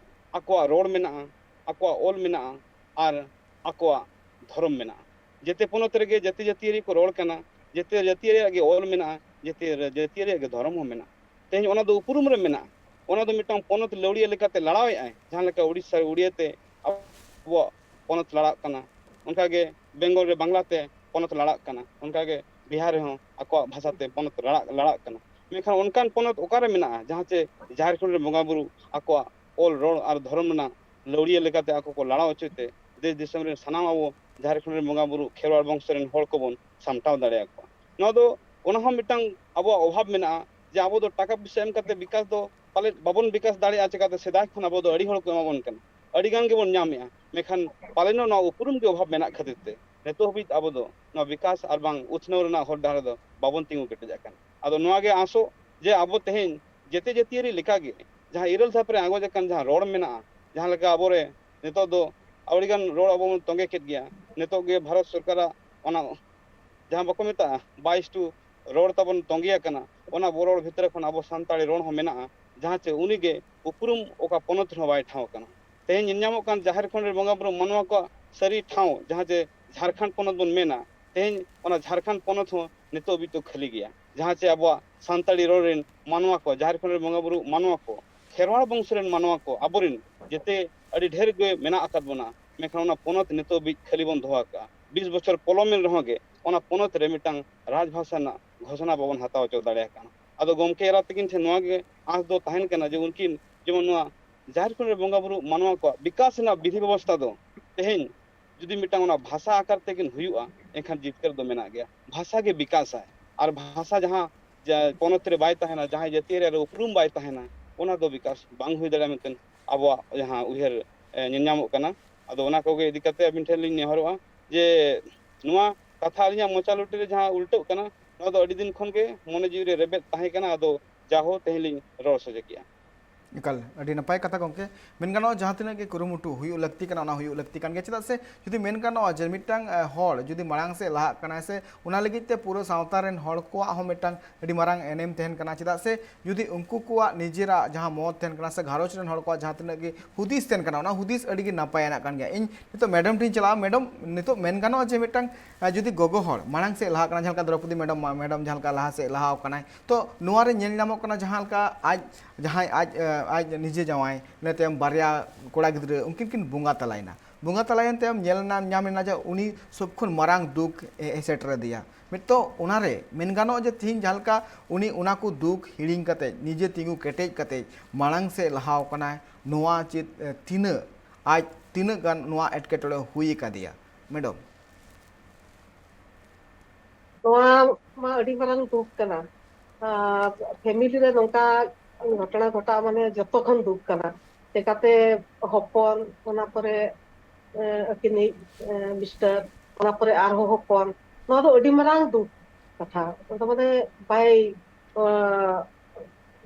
ᱟᱠᱚᱣᱟᱜ ᱨᱚᱲ ᱢᱮᱱᱟᱜᱼᱟ, ᱟᱠᱚᱣᱟᱜ ᱚᱞ ᱢᱮᱱᱟᱜᱼᱟ ᱟᱨ ᱟᱠᱚᱣᱟᱜ ᱫᱷᱚᱨᱚᱢ ᱢᱮᱱᱟᱜᱼᱟ᱾ ᱡᱮᱛᱮ ᱯᱚᱱᱚᱛ ᱨᱮᱜᱮ ᱡᱟᱹᱛᱤ ᱡᱟᱹᱛᱤᱭᱟᱹᱨᱤ ᱠᱚ ᱨᱚᱲ ᱠᱟᱱᱟ, ᱡᱮᱛᱮ ᱡᱟᱹᱛᱤᱭᱟᱹᱨᱤᱭᱟᱜ ᱜᱮ ᱚᱞ ᱢᱮᱱᱟᱜᱼᱟ, ᱡᱮᱛᱮ ᱡᱟᱹᱛᱤᱭᱟᱹᱨᱤᱭᱟᱜ ᱜᱮ ᱫᱷᱚᱨᱚᱢ ᱦᱚᱸ ᱢᱮᱱᱟᱜᱼᱟ᱾ ᱛᱮᱦᱮᱧ ᱚᱱᱟ ᱫᱚ ᱩᱯᱨᱩᱢ ᱨᱮ ᱢᱮᱱᱟᱜᱼᱟ᱾ ᱚᱱᱟ ᱫᱚ ᱢᱤᱫᱴᱟᱝ ᱯᱚᱱᱚᱛ ᱞᱟᱹᱣᱲᱤᱭᱟᱹ ᱞᱮᱠᱟᱛᱮ ᱞᱟᱲᱟᱣᱮᱫ ᱟᱭ, ᱡᱟᱦᱟᱸ ᱞᱮᱠᱟ ᱩᱲᱤᱥᱥᱟ ᱨᱮ ᱩᱲᱤᱭᱟᱹ ᱛᱮ ᱟᱵᱚᱣᱟᱜ ᱯᱚᱱᱚᱛ ᱞᱟᱲᱟᱜ ᱠᱟᱱᱟ, ᱚᱱᱠᱟᱜᱮ ᱵᱮᱝᱜᱚᱞ ᱨᱮ ᱵᱟᱝᱞᱟ ᱛᱮ ᱯᱚᱱᱚᱛ ᱞᱟᱲᱟᱜ ᱠᱟᱱᱟ, ᱚᱱᱠᱟᱜᱮ ᱵᱤᱦᱟᱨ ᱨᱮᱦᱚᱸ ᱟᱠᱚᱣᱟᱜ ᱵᱷᱟᱥᱟ ᱛᱮ ᱯᱚᱱᱚᱛ ᱞᱟᱲᱟᱜ, ᱞᱟᱲᱟᱜ ᱠᱟᱱᱟ᱾ ᱢᱮᱱᱠᱷᱟᱱ ᱚᱱᱠᱟᱱ ᱯᱚᱱᱚᱛ ᱚᱠᱟᱨᱮ ᱢᱮᱱᱟᱜᱼᱟ ᱡᱟᱦᱟᱸ ᱪᱮ ᱡᱷᱟᱲᱠᱷᱚᱸᱰ ᱨᱮ ᱵᱚᱸᱜᱟ ᱵᱩᱨᱩ ᱟᱠᱚᱣᱟᱜ ᱚᱞ, ᱨᱚᱲ ᱟᱨ ᱫᱷᱚᱨᱚᱢ ᱨᱮᱱᱟᱜ ᱞᱟᱹᱣᱲᱤᱭᱟᱹ ᱞᱮᱠᱟᱛᱮ ᱟᱠᱚ ᱠᱚ ᱞᱟᱲᱟᱣ ᱦᱚᱪᱚᱭ ᱛᱮ ᱫᱮᱥ ᱫᱤᱥᱚᱢ ᱨᱮᱱ ᱥᱟᱱᱟᱢ ᱟᱵᱚ ᱡᱷᱟᱲᱠᱷᱚᱸᱰ ᱨᱮᱱ ᱵᱚᱸᱜᱟ ᱵᱩᱨᱩ ᱠᱷᱮᱨᱣᱟᱲ ᱵᱚᱝᱥᱚ ᱨᱮᱱ ᱦᱚᱲ ᱠᱚᱵᱚᱱ ᱥᱟᱢᱴᱟᱣ ᱫᱟᱲᱮᱭᱟᱠᱚᱣᱟ? ᱱᱚᱣᱟ ᱫᱚ ᱚᱱᱟ ᱦᱚᱸ ᱢᱤᱫᱴᱟᱝ ᱟᱵᱚᱣᱟᱜ ᱚᱵᱷᱟᱵᱽ ᱢᱮᱱᱟᱜᱼᱟ ᱡᱮ ᱟᱵᱚ ᱫᱚ ᱴᱟᱠᱟ ᱯᱚᱭᱥᱟ ᱮᱢ ᱠᱟᱛᱮ ᱵᱤᱠᱟᱥ ᱫᱚ ᱯᱟᱞᱮᱫ ᱵᱟᱵᱚᱱ ᱵᱤᱠᱟᱥ ᱫᱟᱲᱮᱭᱟᱜᱼᱟ᱾ ᱪᱮᱠᱟᱛᱮ? ᱥᱮᱫᱟᱭ ᱠᱷᱚᱱ ᱟᱵᱚ ᱫᱚ ᱟᱹᱰᱤ ᱦᱚᱲ ᱠᱚ ᱮᱢᱟ ᱵᱚᱱ ᱠᱟᱱᱟ, ᱟᱹᱰᱤ ᱜᱟᱱ ᱜᱮᱵᱚᱱ ᱧᱟᱢᱮᱜᱼᱟ, ᱢᱮᱱᱠᱷᱟᱱ ᱯᱟᱞᱮᱱᱚᱜ ᱱᱚᱣᱟ ᱩᱯᱨᱩᱢ ᱜᱮ ᱚᱵᱷᱟᱵᱽ ᱢᱮᱱᱟᱜ ᱠᱷᱟᱹᱛᱤᱨ ᱛᱮ ᱱᱤᱛᱚᱜ ᱦᱟᱹᱵᱤᱡ ᱟᱵᱚ ᱫᱚ ᱱᱚᱣᱟ ᱵᱤᱠᱟᱥ ᱟᱨ ᱵᱟᱝ ᱩᱛᱱᱟᱹᱣ ᱨᱮᱱᱟᱜ ᱦᱚᱨ ᱰᱟᱦᱟᱨ ᱨᱮᱫᱚ ᱵᱟᱵᱚᱱ ᱛᱤᱸᱜᱩ ᱠᱮᱴᱮᱡ ᱟᱠᱟᱱᱟ᱾ ᱟᱫᱚ ᱱᱚᱣᱟ ᱜᱮ ᱟᱸᱥᱚᱜ ᱡᱮ ᱟᱵᱚ ᱛᱮᱦᱮᱧ ᱡᱮᱛᱮ ᱡᱟᱹᱛᱤᱭᱟᱹᱨᱤ ᱞᱮᱠᱟᱜᱮ ᱡᱟᱦᱟᱸ ᱤᱨᱟᱹᱞ ᱫᱷᱟᱯ ᱨᱮ ᱟᱸᱜᱚᱪ ᱟᱠᱟᱱ ᱡᱟᱦᱟᱸ ᱨᱚᱲ ᱢᱮᱱᱟᱜᱼᱟ, ᱡᱟᱦᱟᱸ ᱞᱮᱠᱟ ᱟᱵᱚᱨᱮ ᱱᱤᱛᱚᱜ ᱫᱚ ᱟᱹᱰᱤᱜᱟᱱ ᱨᱚᱲ ᱟᱵᱚ ᱵᱚᱱ ᱛᱚᱸᱜᱮ ᱠᱮᱫ ᱜᱮᱭᱟ, ᱱᱤᱛᱚᱜ ᱜᱮ ᱵᱷᱟᱨᱚᱛ ᱥᱚᱨᱠᱟᱨᱟᱜ ᱚᱱᱟ ᱡᱟᱦᱟᱸ ᱵᱟᱠᱚ ᱢᱮᱛᱟᱜᱼᱟ ᱵᱟᱭᱤᱥ ᱴᱩ ᱨᱚᱲ ᱛᱟᱵᱚᱱ ᱛᱚᱸᱜᱮ ᱟᱠᱟᱱᱟ, ᱚᱱᱟ ᱨᱚᱲ ᱵᱷᱤᱛᱨᱤ ᱠᱷᱚᱱ ᱟᱵᱚ ᱥᱟᱱᱛᱟᱲᱤ ᱨᱚᱲ ᱦᱚᱸ ᱢᱮᱱᱟᱜᱼᱟ, ᱡᱟᱦᱟᱸ ᱪᱮ ᱩᱱᱤᱜᱮ ᱩᱯᱨᱩᱢ ᱚᱠᱟ ᱯᱚᱱᱚᱛ ᱨᱮᱦᱚᱸ ᱵᱟᱭ ᱴᱷᱟᱶ ᱟᱠᱟᱱᱟ᱾ ᱛᱮᱦᱮᱧ ᱧᱮᱞ ᱧᱟᱢᱚᱜ ᱠᱟᱱ ᱡᱟᱦᱮᱨ ᱠᱷᱚᱸᱰ ᱨᱮ ᱵᱚᱸᱜᱟ ᱵᱩᱨᱩ ᱢᱟᱱᱣᱟ ᱠᱚᱣᱟᱜ ᱥᱟᱹᱨᱤ ᱴᱷᱟᱶ, ᱡᱟᱦᱟᱸ ᱪᱮ ᱡᱷᱟᱲᱠᱷᱚᱸᱰ ᱯᱚᱱᱚᱛ ᱵᱚᱱ ᱢᱮᱱᱟ, ᱛᱮᱦᱮᱧ ᱚᱱᱟ ᱡᱷᱟᱲᱠᱷᱚᱸᱰ ᱯᱚᱱᱚᱛ ᱦᱚᱸ ᱱᱤᱛᱚᱜ ᱦᱟᱹᱵᱤᱡ ᱫᱚ ᱠᱷᱟᱹᱞᱤ ᱜᱮᱭᱟ, ᱡᱟᱦᱟᱸ ᱪᱮ ᱟᱵᱚᱣᱟᱜ ᱥᱟᱱᱛᱟᱲᱤ ᱨᱚᱲ ᱨᱮᱱ ᱢᱟᱱᱣᱟ ᱠᱚ, ᱡᱟᱦᱮᱨ ᱠᱷᱚᱸᱰ ᱨᱮ ᱵᱚᱸᱜᱟ ᱵᱩᱨᱩ ᱢᱟᱱᱣᱟ ᱠᱚ, ᱠᱷᱮᱨᱣᱟᱲ ᱵᱚᱝᱥᱚ ᱨᱮᱱ ᱢᱟᱱᱣᱟ ᱠᱚ, ᱟᱵᱚᱨᱮᱱ ᱡᱮᱛᱮ ᱟᱹᱰᱤ ᱰᱷᱮᱨ ᱜᱮ ᱢᱮᱱᱟᱜ ᱟᱠᱟᱫ ᱵᱚᱱᱟ, ᱢᱮᱱᱠᱷᱟᱱ ᱚᱱᱟ ᱯᱚᱱᱚᱛ ᱱᱤᱛᱚᱜ ᱦᱟᱹᱵᱤᱡ ᱠᱷᱟᱹᱞᱤ ᱵᱚᱱ ᱫᱚᱦᱚ ᱟᱠᱟᱫᱼᱟ᱾ ᱵᱤᱥ ᱵᱚᱪᱷᱚᱨ ᱯᱚᱞᱚᱢᱮᱱ ᱨᱮᱦᱚᱸ ᱜᱮ ᱚᱱᱟ ᱯᱚᱱᱚᱛ ᱨᱮ ᱢᱤᱫᱴᱟᱝ ᱨᱟᱡᱽ ᱵᱷᱟᱥᱟ ᱨᱮᱱᱟᱜ ᱜᱷᱳᱥᱚᱱᱟ ᱵᱟᱵᱚᱱ ᱦᱟᱛᱟᱣ ᱦᱚᱪᱚ ᱫᱟᱲᱮ ᱟᱠᱟᱫᱼᱟ᱾ ᱟᱫᱚ ᱜᱚᱢᱠᱮ ᱮᱨᱟ ᱛᱟᱹᱠᱤᱱ ᱴᱷᱮᱱ ᱱᱚᱣᱟ ᱜᱮ ᱟᱸᱥ ᱫᱚ ᱛᱟᱦᱮᱱ ᱠᱟᱱᱟ ᱡᱮ ᱩᱱᱠᱤᱱ ᱡᱮᱢᱚᱱ ᱱᱚᱣᱟ ᱡᱟᱦᱮᱨ ᱠᱷᱚᱸᱰ ᱨᱮ ᱵᱚᱸᱜᱟ ᱵᱩᱨᱩ ᱢᱟᱱᱣᱟ ᱠᱚᱣᱟᱜ ᱵᱤᱠᱟᱥ ᱨᱮᱱᱟᱜ ᱵᱤᱫᱷᱤ ᱵᱮᱵᱚᱥᱛᱷᱟ ᱫᱚ ᱛᱮᱦᱮᱧ ᱡᱩᱫᱤ ᱢᱤᱫᱴᱟᱝ ᱚᱱᱟ ᱵᱷᱟᱥᱟ ᱟᱠᱟᱨ ᱛᱮᱜᱮ ᱦᱩᱭᱩᱜᱼᱟ, ᱮᱱᱠᱷᱟᱱ ᱡᱤᱛᱠᱟᱹᱨ ᱫᱚ ᱢᱮᱱᱟᱜ ᱜᱮᱭᱟ᱾ ᱵᱷᱟᱥᱟ ᱜᱮ ᱵᱤᱠᱟᱥᱟᱭ, ᱟᱨ ᱵᱷᱟᱥᱟ ᱡᱟᱦᱟᱸ ᱡᱟ-, ᱯᱚᱱᱚᱛ ᱨᱮ ᱵᱟᱭ ᱛᱟᱦᱮᱱᱟ, ᱡᱟᱦᱟᱸᱭ ᱡᱟᱹᱛᱤᱭᱟᱹᱨᱤ ᱨᱮ ᱩᱯᱨᱩᱢ ᱵᱟᱭ ᱛᱟᱦᱮᱱᱟ, ᱚᱱᱟ ᱫᱚ ᱵᱤᱠᱟᱥ ᱵᱟᱝ ᱦᱩᱭ ᱫᱟᱲᱮᱭᱟᱜᱼᱟ ᱢᱮᱱᱛᱮ ᱟᱵᱚᱣᱟᱜ ᱡᱟᱦᱟᱸ ᱩᱭᱦᱟᱹᱨ, ᱮ, ᱧᱮᱞ ᱧᱟᱢᱚᱜ ᱠᱟᱱᱟ᱾ ᱟᱫᱚ ᱚᱱᱟ ᱠᱚᱜᱮ ᱤᱫᱤ ᱠᱟᱛᱮ ᱟᱹᱵᱤᱱ ᱴᱷᱮᱱ ᱞᱤᱧ ᱱᱮᱦᱚᱨᱚᱜᱼᱟ ᱡᱮ ᱱᱚᱣᱟ ᱠᱟᱛᱷᱟ ᱟᱹᱞᱤᱧᱟᱜ ᱢᱚᱪᱟ ᱞᱩᱴᱤ ᱨᱮ ᱡᱟᱦᱟᱸ ᱩᱞᱴᱟᱹᱜ ᱠᱟᱱᱟ, ᱱᱚᱣᱟ ᱫᱚ ᱟᱹᱰᱤ ᱫᱤᱱ ᱠᱷᱚᱱ ᱜᱮ ᱢᱚᱱᱮ ᱡᱤᱣᱤ ᱨᱮ ᱨᱮᱵᱮᱫ ᱛᱟᱦᱮᱸ ᱠᱟᱱᱟ᱾ ᱟᱫᱚ ᱡᱟᱦᱳ ᱛᱮᱦᱮᱧ ᱞᱤᱧ ᱨᱚᱲ ᱥᱚᱡᱷᱮ ᱠᱮᱜᱼᱟ᱾ ᱮᱠᱟᱞ, ᱟᱹᱰᱤ ᱱᱟᱯᱟᱭ ᱠᱟᱛᱷᱟ ᱜᱚᱢᱠᱮ᱾ ᱢᱮᱱ ᱜᱟᱱᱚᱜᱼᱟ, ᱡᱟᱦᱟᱸ ᱛᱤᱱᱟᱹᱜ ᱜᱮ ᱠᱩᱨᱩᱢᱩᱴᱩ ᱦᱩᱭᱩᱜ ᱞᱟᱹᱠᱛᱤ ᱠᱟᱱᱟ, ᱚᱱᱟ ᱦᱩᱭᱩᱜ ᱞᱟᱹᱠᱛᱤ ᱠᱟᱱ ᱜᱮᱭᱟ᱾ ᱪᱮᱫᱟᱜ ᱥᱮ ᱡᱩᱫᱤ ᱢᱮᱱ ᱜᱟᱱᱚᱜᱼᱟ ᱡᱮ ᱢᱤᱫᱴᱟᱝ, ᱮ, ᱦᱚᱲ ᱡᱩᱫᱤ ᱢᱟᱲᱟᱝ ᱥᱮᱫ ᱞᱟᱦᱟᱜ ᱠᱟᱱᱟᱭ ᱥᱮ, ᱚᱱᱟ ᱞᱟᱹᱜᱤᱫ ᱛᱮ ᱯᱩᱨᱟᱹ ᱥᱟᱶᱛᱟ ᱨᱮᱱ ᱦᱚᱲ ᱠᱚᱣᱟᱜ ᱦᱚᱸ ᱢᱤᱫᱴᱟᱝ ᱟᱹᱰᱤ ᱢᱟᱨᱟᱝ ᱮᱱᱮᱢ ᱛᱟᱦᱮᱱ ᱠᱟᱱᱟ᱾ ᱪᱮᱫᱟᱜ ᱥᱮ ᱡᱩᱫᱤ ᱩᱱᱠᱩ ᱠᱚᱣᱟᱜ ᱱᱤᱡᱮᱨᱟᱜ ᱡᱟᱦᱟᱸ ᱢᱚᱛ ᱛᱟᱦᱮᱱ ᱠᱟᱱᱟ ᱥᱮ ᱜᱷᱟᱨᱚᱸᱡᱽ ᱨᱮᱱ ᱦᱚᱲ ᱠᱚᱣᱟᱜ ᱡᱟᱦᱟᱸ ᱛᱤᱱᱟᱹᱜ ᱜᱮ ᱦᱩᱫᱤᱥ ᱛᱟᱦᱮᱱ ᱠᱟᱱᱟ, ᱚᱱᱟ ᱦᱩᱫᱤᱥ ᱟᱹᱰᱤ ᱜᱮ ᱱᱟᱯᱟᱭᱟᱱᱟᱜ ᱠᱟᱱ ᱜᱮᱭᱟ᱾ ᱤᱧ ᱱᱤᱛᱚᱜ ᱢᱮᱰᱟᱢ ᱴᱷᱮᱱ ᱪᱟᱞᱟᱜᱼᱟ᱾ ᱢᱮᱰᱟᱢ, ᱱᱤᱛᱚᱜ ᱢᱮᱱ ᱜᱟᱱᱚᱜᱼᱟ ᱡᱮ ᱢᱤᱫᱴᱟᱝ, ᱮ, ᱡᱩᱫᱤ ᱜᱚᱜᱚ ᱦᱚᱲ ᱢᱟᱲᱟᱝ ᱥᱮᱫ ᱞᱟᱦᱟᱜ ᱠᱟᱱᱟ, ᱡᱟᱦᱟᱸ ᱞᱮᱠᱟ ᱫᱨᱚᱯᱚᱫᱤ ᱢᱮᱰᱟᱢ, ᱢᱮᱰᱟᱢ ᱡᱟᱦᱟᱸ ᱞᱮᱠᱟ ᱞᱟᱦᱟ ᱥᱮᱫ ᱞᱟᱦᱟ ᱟᱠᱟᱱᱟᱭ, ᱛᱚ ᱱᱚᱣᱟ ᱨᱮ ᱧᱮᱞ ᱧᱟᱢᱚᱜ ᱠᱟᱱᱟ ᱡᱟᱦᱟᱸ ᱞᱮᱠᱟ ᱟᱡ, ᱡᱟᱦᱟᱸᱭ ᱟᱡ, ᱮ, ᱟᱡ ᱱᱤᱡᱮ ᱡᱟᱶᱟᱭ, ᱤᱱᱟᱹ ᱛᱟᱭᱚᱢ ᱵᱟᱨᱭᱟ ᱠᱚᱲᱟ ᱜᱤᱫᱽᱨᱟᱹ, ᱩᱱᱠᱤᱱ ᱠᱤᱱ ᱵᱚᱸᱜᱟ ᱛᱟᱞᱟᱭᱮᱱᱟ᱾ ᱵᱚᱸᱜᱟ ᱛᱟᱞᱟᱭᱮᱱ ᱛᱟᱭᱚᱢ ᱧᱮᱞ ᱧᱟᱢ, ᱧᱟᱢ ᱮᱱᱟ ᱡᱮ ᱩᱱᱤ ᱥᱚᱵ ᱠᱷᱚᱱ ᱢᱟᱨᱟᱝ ᱫᱩᱠ ᱮ, ᱮ ᱥᱮᱴᱮᱨ ᱟᱫᱮᱭᱟ᱾ ᱱᱤᱛᱚᱜ ᱚᱱᱟᱨᱮ ᱢᱮᱱ ᱜᱟᱱᱚᱜᱼᱟ ᱡᱮ ᱛᱤᱦᱤᱧ ᱡᱟᱦᱟᱸ ᱞᱮᱠᱟ ᱩᱱᱤ ᱚᱱᱟ ᱠᱚ ᱫᱩᱠ ᱦᱤᱲᱤᱧ ᱠᱟᱛᱮ, ᱱᱤᱡᱮ ᱛᱤᱸᱜᱩ ᱠᱮᱴᱮᱡ ᱠᱟᱛᱮ ᱢᱟᱲᱟᱝ ᱥᱮᱫ ᱞᱟᱦᱟᱣ ᱠᱟᱱᱟᱭ, ᱱᱚᱣᱟ ᱪᱮᱫ, ᱮ, ᱛᱤᱱᱟᱹᱜ ᱟᱡ ᱛᱤᱱᱟᱹᱜ ᱜᱟᱱ ᱱᱚᱣᱟ ᱮᱴᱠᱮᱴᱚᱬᱮ ᱦᱩᱭ ᱟᱠᱟᱫᱮᱭᱟ ᱢᱮᱰᱟᱢ? ᱱᱚᱣᱟ ᱢᱟ ᱟᱹᱰᱤ ᱢᱟᱨᱟᱝ ᱫᱩᱠ ᱠᱟᱱᱟ᱾ ᱟᱨ ᱯᱷᱮᱢᱤᱞᱤ ᱨᱮ ᱱᱚᱝᱠᱟ ᱜᱷᱚᱴᱚᱱᱟ ᱜᱷᱚᱴᱟᱣ ᱢᱟᱱᱮ ᱡᱚᱛᱚ ᱠᱷᱚᱱ ᱫᱩᱠ ᱠᱟᱱᱟ᱾ ᱪᱮᱠᱟᱛᱮ ᱦᱚᱯᱚᱱ, ᱚᱱᱟ ᱯᱚᱨᱮ, ᱮ, ᱟᱹᱠᱤᱱᱤᱡ, ᱮ, ᱢᱤᱥᱴᱟᱨ, ᱚᱱᱟ ᱯᱚᱨᱮ ᱟᱨᱦᱚᱸ ᱦᱚᱯᱚᱱ, ᱱᱚᱣᱟ ᱫᱚ ᱟᱹᱰᱤ ᱢᱟᱨᱟᱝ ᱫᱩᱠ ᱠᱟᱛᱷᱟ᱾ ᱚᱱᱟ ᱫᱚ ᱢᱟᱱᱮ ᱵᱟᱭ, ᱮ,